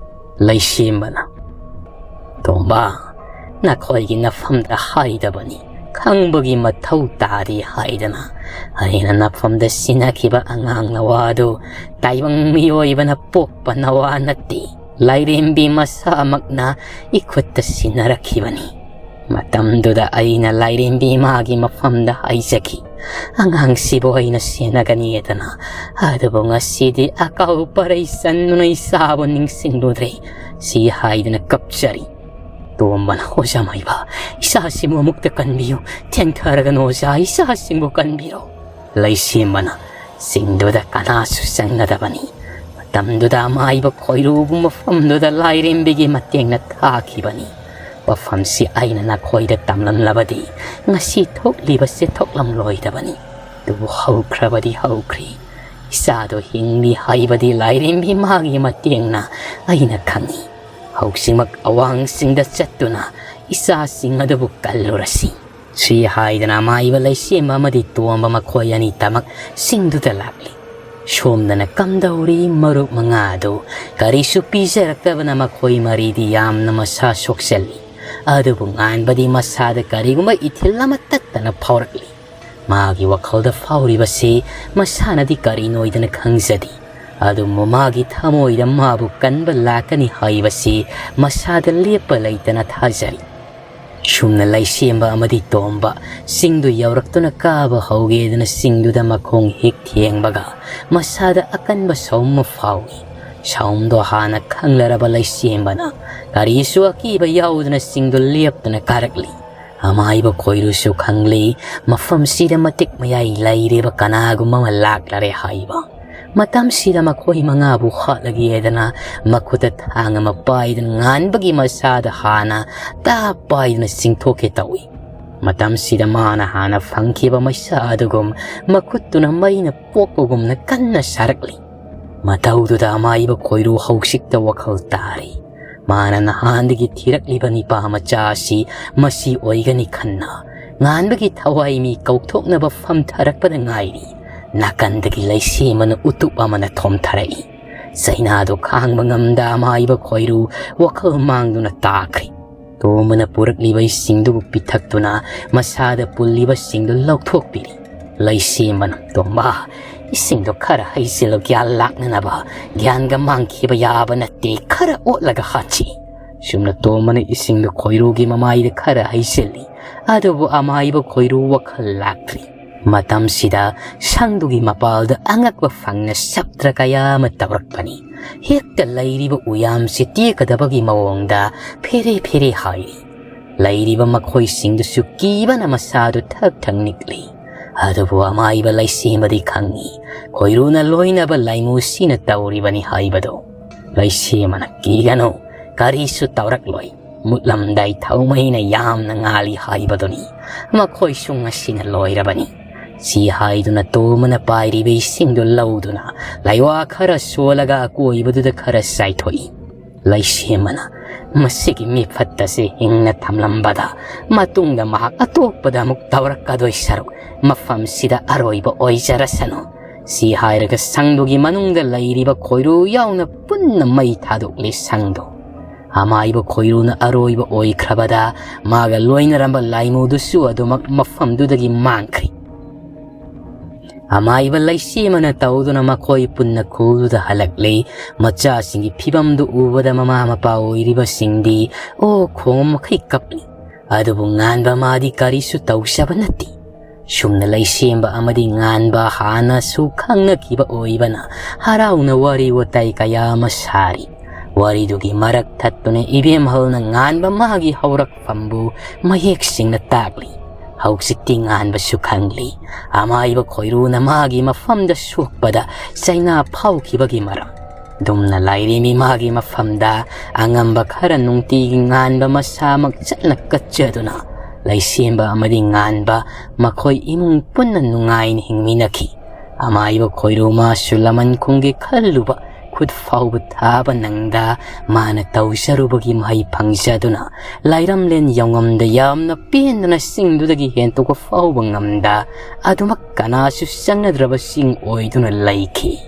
ꯂꯩꯁꯦꯝꯕꯅ, "ꯇꯣꯝꯕ, ꯅꯈꯣꯏꯒꯤ ꯅꯐꯝꯗ ꯍꯥꯏꯗꯕꯅꯤ, ꯈꯪꯕꯒꯤ ꯃꯊꯧ ꯇꯥꯗꯦ ꯍꯥꯏꯗꯅ ꯑꯩꯅ ꯅꯐꯝꯗ ꯁꯤꯟꯅꯈꯤꯕ ꯑꯉꯥꯡ ꯅꯋꯥꯗꯨ ꯇꯥꯏꯕꯪ ꯃꯤꯑꯣꯏꯕꯅ ꯄꯣꯛꯄ ꯅꯋꯥ ꯅꯠꯇꯦ, ꯂꯥꯏꯔꯦꯝꯕꯤ ꯃꯁꯥꯃꯛꯅ ꯏꯈꯨꯠꯇ ꯁꯤꯟꯅꯔꯛꯈꯤꯕꯅꯤ꯫ ꯃꯇꯝꯗꯨꯗ ꯑꯩꯅ ꯂꯥꯏꯔꯦꯝꯕꯤ ꯏꯃꯥꯒꯤ ꯃꯐꯝꯗ ꯍꯥꯏꯖꯈꯤ, ꯑꯉꯥꯡꯁꯤꯕꯨ ꯑꯩꯅ ꯁꯦꯟꯅꯒꯅꯤꯗꯅ꯫ ꯑꯗꯨꯕꯨ ꯉꯁꯤꯗꯤ ꯑꯀꯥꯎ ꯄꯔꯩ ꯆꯟꯗꯨꯅ ꯏꯆꯥꯕꯨ ꯅꯤꯡꯁꯤꯡꯂꯨꯗ꯭ꯔꯦ꯫ ꯁꯤ ꯍꯥꯏꯗꯨꯅ ꯀꯞꯆꯔꯤ꯫" ꯇꯣꯝꯕꯅ, "ꯑꯣꯖꯥ ꯃꯥꯏꯕ, ꯏꯆꯥꯁꯤꯕꯨ ꯑꯃꯨꯛꯇ ꯀꯟꯕꯤꯌꯨ꯫ ꯊꯦꯡꯊꯔꯒꯅꯨ ꯑꯣꯖꯥ, ꯏꯆꯥꯁꯤꯡꯕꯨ ꯀꯟꯕꯤꯔꯣ꯫" ꯂꯩꯁꯦꯝꯕꯅ, "ꯆꯤꯡꯗꯨꯗ ꯀꯅꯥꯁꯨ ꯆꯪꯒꯗꯕꯅꯤ꯫ ꯃꯇꯝꯗꯨꯗ ꯑꯃꯥꯏꯕ ꯈꯣꯏꯔꯨꯕꯨ ꯃꯐꯝꯗꯨꯗ ꯂꯥꯏꯔꯦꯝꯕꯤꯒꯤ ꯃꯇꯦꯡꯅ ꯊꯥꯈꯤꯕꯅꯤ꯫ ꯋꯥꯐꯝꯁꯤ ꯑꯩꯅ ꯅꯈꯣꯏꯗ ꯇꯝꯂꯝꯂꯕꯗꯤ ꯉꯁꯤ ꯊꯣꯛꯂꯤꯕꯁꯦ ꯊꯣꯛꯂꯝꯂꯣꯏꯗꯕꯅꯤ꯫ ꯑꯗꯨꯕꯨ ꯍꯧꯈ꯭ꯔꯕꯗꯤ ꯍꯧꯈ꯭ꯔꯦ꯫ ꯏꯆꯥꯗꯣ ꯍꯤꯡꯂꯤ ꯍꯥꯏꯕꯗꯤ ꯂꯥꯏꯔꯦꯝꯕꯤ ꯃꯥꯒꯤ ꯃꯇꯦꯡꯅ ꯑꯩꯅ ꯈꯪꯏ꯫ ꯍꯧꯖꯤꯛꯃꯛ ꯑꯋꯥꯡꯁꯤꯡꯗ ꯆꯠꯇꯨꯅ ꯏꯆꯥꯁꯤꯡ ꯑꯗꯨꯕꯨ ꯀꯜꯂꯨꯔꯁꯤ꯫" ꯁꯤ ꯍꯥꯏꯗꯅ ꯑꯃꯥꯏꯕ ꯂꯩꯁꯦꯝꯕ ꯑꯃꯗꯤ ꯇꯣꯝꯕ ꯃꯈꯣꯏ ꯑꯅꯤꯇꯃꯛ ꯆꯤꯡꯗꯨꯗ ꯂꯥꯛꯂꯤ꯫ ꯁꯣꯝꯗꯅ ꯀꯝꯗꯧꯔꯤ ꯃꯔꯨꯞ ꯃꯉꯥ ꯑꯗꯨ ꯀꯔꯤꯁꯨ ꯄꯤꯖꯔꯛꯇꯕꯅ ꯃꯈꯣꯏ ꯃꯔꯤꯗꯤ ꯌꯥꯝꯅ ꯃꯁꯥ ꯁꯣꯛꯆꯜꯂꯤ꯫ ꯑꯗꯨꯕꯨ ꯉꯥꯟꯕꯗꯤ ꯃꯁꯥꯗ ꯀꯔꯤꯒꯨꯝꯕ ꯏꯊꯤꯜ ꯑꯃ ꯇꯠꯇꯅ ꯐꯥꯎꯔꯛꯂꯤ꯫ ꯃꯥꯒꯤ ꯋꯥꯈꯜꯗ ꯐꯥꯎꯔꯤꯕꯁꯤ ꯃꯁꯥꯅꯗꯤ ꯀꯔꯤꯅꯣꯏꯗꯅ ꯈꯪꯖꯗꯦ꯫ ꯑꯗꯨꯕꯨ ꯃꯥꯒꯤ ꯊꯃꯣꯏꯗ ꯃꯥꯕꯨ ꯀꯟꯕ ꯂꯥꯛꯀꯅꯤ ꯍꯥꯏꯕꯁꯤ ꯃꯁꯥꯗ ꯂꯦꯞꯄ ꯂꯩꯇꯅ ꯊꯥꯖꯔꯤ꯫ ꯁꯨꯝꯅ ꯂꯩꯁꯦꯝꯕ ꯑꯃꯗꯤ ꯇꯣꯝꯕ ꯆꯤꯡꯗꯨ ꯌꯧꯔꯛꯇꯨꯅ ꯀꯥꯕ ꯍꯧꯒꯦꯗꯅ ꯆꯤꯡꯗꯨꯗ ꯃꯈꯣꯡ ꯍꯦꯛ ꯊꯦꯡꯕꯒ ꯃꯁꯥꯗ ꯑꯀꯟꯕ ꯁꯥꯎꯝ ꯑꯃ ꯐꯥꯎꯏ꯫ ꯁꯥꯎꯝꯗꯣ ꯍꯥꯟꯅ ꯈꯪꯂꯔꯕ ꯂꯩꯁꯦꯝꯕꯅ ꯀꯔꯤꯁꯨ ꯑꯀꯤꯕ ꯌꯥꯎꯗꯅ ꯆꯤꯡꯗꯨ ꯂꯦꯞꯇꯅ ꯀꯥꯔꯛꯂꯤ꯫ ꯑꯃꯥꯏꯕ ꯈꯣꯏꯔꯨꯁꯨ ꯈꯪꯂꯤ, ꯃꯐꯝꯁꯤꯗ ꯃꯇꯤꯛ ꯃꯌꯥꯏ ꯂꯩꯔꯤꯕ ꯀꯅꯥꯒꯨꯝꯕ ꯑꯃ ꯂꯥꯛꯂꯔꯦ ꯍꯥꯏꯕ꯫ ꯃꯇꯝꯁꯤꯗ ꯃꯈꯣꯏ ꯃꯉꯥꯕꯨ ꯍꯥꯠꯂꯒꯦꯗꯅ ꯃꯈꯨꯠꯇ ꯊꯥꯡ ꯑꯃ ꯄꯥꯏꯗꯨꯅ ꯉꯥꯟꯕꯒꯤ ꯃꯁꯥꯗ ꯍꯥꯟꯅ ꯇꯥꯞ ꯄꯥꯏꯗꯨꯅ ꯆꯤꯡꯊꯣꯛꯀꯦ ꯇꯧꯏ꯫ ꯃꯇꯝꯁꯤꯗ ꯃꯥꯅ ꯍꯥꯟꯅ ꯐꯪꯈꯤꯕ ꯃꯩꯁꯥ ꯑꯗꯨꯒꯨꯝ ꯃꯈꯨꯠꯇꯨꯅ ꯃꯩꯅ ꯄꯣꯛꯄꯒꯨꯝꯅ ꯀꯟꯅ ꯁꯥꯔꯛꯂꯤ꯫ ꯃꯇꯧꯗꯨꯗ ꯑꯃꯥꯏꯕ ꯈꯣꯏꯔꯨ ꯍꯧꯖꯤꯛꯇ ꯋꯥꯈꯜ ꯇꯥꯔꯤ꯫ ꯃꯥꯅ ꯅꯍꯥꯟꯗꯒꯤ ꯊꯤꯔꯛꯂꯤꯕ ꯅꯤꯄꯥ ꯃꯆꯥ ꯑꯁꯤ ꯃꯁꯤ ꯑꯣꯏꯒꯅꯤ ꯈꯟꯅ ꯉꯥꯟꯕꯒꯤ ꯊꯋꯥꯏ ꯃꯤ ꯀꯧꯊꯣꯛꯅꯕ ꯐꯝꯊꯔꯛꯄꯗ ꯉꯥꯏꯔꯤ꯫ ꯅꯥꯀꯟꯗꯒꯤ ꯂꯩꯁꯦꯝꯕꯅ ꯎꯇꯨꯞ ꯑꯃꯅ ꯊꯣꯝꯊꯔꯛꯏ꯫ ꯆꯩꯅꯥꯗꯨ ꯈꯥꯡꯕ ꯉꯝꯗ ꯑꯃꯥꯏꯕ ꯈꯣꯏꯔꯨ ꯋꯥꯈꯜ ꯃꯥꯡꯗꯨꯅ ꯇꯥꯈ꯭ꯔꯤ꯫ ꯇꯣꯝꯕꯅ ꯄꯨꯔꯛꯂꯤꯕ ꯏꯁꯤꯡꯗꯨꯕꯨ ꯄꯤꯊꯛꯇꯨꯅ ꯃꯁꯥꯗ ꯄꯨꯜꯂꯤꯕꯁꯤꯡꯗꯨ ꯂꯧꯊꯣꯛꯄꯤꯔꯤ꯫ ꯂꯩꯁꯦꯝꯕꯅ, "ꯇꯣꯝꯕ, ꯏꯁꯤꯡꯗꯣ ꯈꯔ ꯍꯩꯖꯤꯜꯂꯨ, ꯒ꯭ꯌꯥꯟ ꯂꯥꯛꯅꯅꯕ꯫ ꯒ꯭ꯌꯥꯟꯒ ꯃꯥꯡꯈꯤꯕ ꯌꯥꯕ ꯅꯠꯇꯦ, ꯈꯔ ꯑꯣꯠꯂꯒ ꯍꯥꯠꯁꯤ꯫" ꯁꯨꯝꯅ ꯇꯣꯝꯕꯅ ꯏꯁꯤꯡꯗꯨ ꯈꯣꯏꯔꯨꯒꯤ ꯃꯃꯥꯏꯗ ꯈꯔ ꯍꯩꯖꯤꯜꯂꯤ꯫ ꯑꯗꯨꯕꯨ ꯑꯃꯥꯏꯕ ꯈꯣꯏꯔꯨ ꯋꯥꯈꯜ ꯂꯥꯛꯇ꯭ꯔꯤ꯫ ꯃꯇꯝꯁꯤꯗ ꯁꯪꯗꯨꯒꯤ ꯃꯄꯥꯜꯗ ꯑꯉꯛꯄ ꯐꯪꯅ ꯁꯞꯇ꯭ꯔ ꯀꯌꯥ ꯑꯃ ꯇꯧꯔꯛꯄꯅꯤ꯫ ꯍꯦꯛꯇ ꯂꯩꯔꯤꯕ ꯎꯌꯥꯝꯁꯤ ꯇꯦꯛꯀꯗꯕꯒꯤ ꯃꯑꯣꯡꯗ ꯐꯦꯔꯦ ꯐꯦꯔꯦ ꯍꯥꯏꯔꯤ꯫ ꯂꯩꯔꯤꯕ ꯃꯈꯣꯏꯁꯤꯡꯗꯨꯁꯨ ꯀꯤꯕꯅ ꯃꯁꯥꯗꯨ ꯊꯛ ꯊꯛ ꯅꯤꯛꯂꯤ꯫ ꯑꯗꯨꯕꯨ ꯑꯃꯥꯏꯕ ꯂꯩꯁꯦꯝꯕꯗꯤ ꯈꯪꯏ, ꯈꯣꯏꯔꯨꯅ ꯂꯣꯏꯅꯕ ꯂꯥꯏꯃꯨꯁꯤꯅ ꯇꯧꯔꯤꯕꯅꯤ ꯍꯥꯏꯕꯗꯨ꯫ ꯂꯩꯁꯦꯝꯕꯅ, "ꯀꯤꯒꯅꯨ, ꯀꯔꯤꯁꯨ ꯇꯧꯔꯛꯂꯣꯏ꯫ ꯃꯨꯠꯂꯝꯗꯥꯏ ꯊꯧꯃꯩꯅ ꯌꯥꯝꯅ ꯉꯥꯜꯂꯤ ꯍꯥꯏꯕꯗꯨꯅꯤ꯫ ꯃꯈꯣꯏꯁꯨ ꯉꯁꯤꯅ ꯂꯣꯏꯔꯕꯅꯤ꯫" ꯁꯤ ꯍꯥꯏꯗꯨꯅ ꯇꯣꯝꯕꯅ ꯄꯥꯏꯔꯤꯕ ꯏꯁꯤꯡꯗꯨ ꯂꯧꯗꯨꯅ ꯂꯩꯋꯥ ꯈꯔ ꯁꯣꯜꯂꯒ ꯑꯀꯣꯏꯕꯗꯨꯗ ꯈꯔ ꯆꯥꯏꯊꯣꯛꯏ꯫ ꯂꯩꯁꯦꯝꯕꯅ, "ꯃꯁꯤꯒꯤ ꯃꯤꯐꯠꯇꯁꯤ ꯍꯤꯡꯅ ꯊꯝꯂꯝꯕꯗ ꯃꯇꯨꯡꯗ ꯃꯍꯥꯛ ꯑꯇꯣꯞꯄꯗ ꯑꯃꯨꯛ ꯇꯧꯔꯛꯀꯗꯣꯏ ꯁꯔꯨꯛ ꯃꯐꯝꯁꯤꯗ ꯑꯔꯣꯏꯕ ꯑꯣꯏꯖꯔꯁꯅꯨ꯫" ꯁꯤ ꯍꯥꯏꯔꯒ ꯁꯪꯗꯨꯒꯤ ꯃꯅꯨꯡꯗ ꯂꯩꯔꯤꯕ ꯈꯣꯏꯔꯨ ꯌꯥꯎꯅ ꯄꯨꯟꯅ ꯃꯩ ꯊꯥꯗꯣꯛꯂꯤ ꯁꯪꯗꯨ꯫ ꯑꯃꯥꯏꯕ ꯈꯣꯏꯔꯨꯅ ꯑꯔꯣꯏꯕ ꯑꯣꯏꯈ꯭ꯔꯕꯗ ꯃꯥꯒ ꯂꯣꯏꯅꯔꯝꯕ ꯂꯥꯏꯃꯨꯗꯨꯁꯨ ꯑꯗꯨꯃꯛ ꯃꯐꯝꯗꯨꯗꯒꯤ ꯃꯥꯡꯈ꯭ꯔꯤ꯫ ꯑꯃꯥꯏꯕ ꯂꯩꯁꯦꯝꯕꯅ ꯇꯧꯗꯨꯅ ꯃꯈꯣꯏ ꯄꯨꯟꯅ ꯈꯨꯜꯗꯨꯗ ꯍꯜꯂꯛꯂꯤ꯫ ꯃꯆꯥꯁꯤꯡꯒꯤ ꯐꯤꯕꯝꯗꯨ ꯎꯕꯗ ꯃꯃꯥ ꯃꯄꯥ ꯑꯣꯏꯔꯤꯕꯁꯤꯡꯗꯤ ꯑꯣ ꯈꯣꯡ ꯃꯈꯩ ꯀꯞꯂꯤ꯫ ꯑꯗꯨꯕꯨ ꯉꯥꯟꯕ ꯃꯥꯗꯤ ꯀꯔꯤꯁꯨ ꯇꯧꯖꯕ ꯅꯠꯇꯦ꯫ ꯁꯨꯝꯅ ꯂꯩꯁꯦꯝꯕ ꯑꯃꯗꯤ ꯉꯥꯟꯕ ꯍꯥꯟꯅꯁꯨ ꯈꯪꯅꯈꯤꯕ ꯑꯣꯏꯕꯅ ꯍꯔꯥꯎꯅ ꯋꯥꯔꯤ ꯋꯥꯇꯥꯏ ꯀꯌꯥ ꯑꯃ ꯁꯥꯔꯤ꯫ ꯋꯥꯔꯤꯗꯨꯒꯤ ꯃꯔꯛ ꯊꯠꯇꯨꯅ ꯏꯕꯦꯝꯍꯜꯅ ꯉꯥꯟꯕ ꯃꯥꯒꯤ ꯍꯧꯔꯛꯐꯝꯕꯨ ꯃꯌꯦꯛ ꯁꯦꯡꯅ ꯇꯥꯛꯂꯤ꯫ ꯍꯧꯖꯤꯛꯇꯤ ꯉꯥꯟꯕꯁꯨ ꯈꯪꯂꯤ꯫ ꯑꯃꯥꯏꯕ ꯈꯣꯏꯔꯨꯅ ꯃꯥꯒꯤ ꯃꯐꯝꯗ ꯁꯣꯛꯄꯗ ꯆꯩꯅꯥ ꯐꯥꯎꯈꯤꯕꯒꯤ ꯃꯔꯝ꯫ ꯑꯗꯨꯝꯅ ꯂꯥꯏꯔꯦꯝꯕꯤ ꯃꯥꯒꯤ ꯃꯐꯝꯗ ꯑꯉꯝꯕ ꯈꯔ ꯅꯨꯡꯇꯤꯒꯤ ꯉꯥꯟꯕ ꯃꯁꯥꯃꯛ ꯆꯠꯅ ꯀꯠꯆꯗꯨꯅ ꯂꯩꯁꯦꯝꯕ ꯑꯃꯗꯤ ꯉꯥꯟꯕ ꯃꯈꯣꯏ ꯏꯃꯨꯡ ꯄꯨꯟꯅ ꯅꯨꯡꯉꯥꯏꯅ ꯍꯤꯡꯃꯤꯟꯅꯈꯤ꯫ ꯑꯃꯥꯏꯕ ꯈꯣꯏꯔꯨ ꯃꯥꯁꯨ ꯂꯃꯟ ꯈꯨꯝꯒꯦ ꯈꯜꯂꯨꯕ ꯈꯨꯠ ꯐꯥꯎꯕ ꯊꯥꯕ ꯅꯪꯗ ꯃꯥꯅ ꯇꯧꯖꯔꯨꯕꯒꯤ ꯃꯍꯩ ꯐꯪꯖꯗꯨꯅ ꯂꯥꯏꯔꯝꯂꯦꯟ ꯌꯥꯎꯉꯝꯗ ꯌꯥꯝꯅ ꯄꯦꯟꯗꯅ ꯆꯤꯡꯗꯨꯗꯒꯤ ꯍꯦꯟꯇꯣꯛꯄ ꯐꯥꯎꯕ ꯉꯝꯗ ꯑꯗꯨꯃꯛ ꯀꯅꯥꯁꯨ ꯆꯪꯅꯗ꯭ꯔꯕ ꯆꯤꯡ ꯑꯣꯏꯗꯨꯅ ꯂꯩꯈꯤ꯫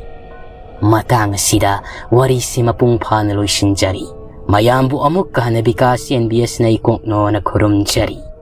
ꯃꯇꯥꯡ ꯑꯁꯤꯗ ꯋꯥꯔꯤꯁꯤ ꯃꯄꯨꯡ ꯐꯥꯅ ꯂꯣꯏꯁꯤꯟꯖꯔꯤ꯫ ꯃꯌꯥꯝꯕꯨ ꯑꯃꯨꯛꯀ ꯍꯟꯅ ꯕꯤꯀꯥꯁ ꯑꯦꯟ ꯕꯤ ꯑꯦꯁꯅ ꯏꯀꯣꯛꯅꯣꯅ ꯈꯨꯔꯨꯝꯖꯔꯤ꯫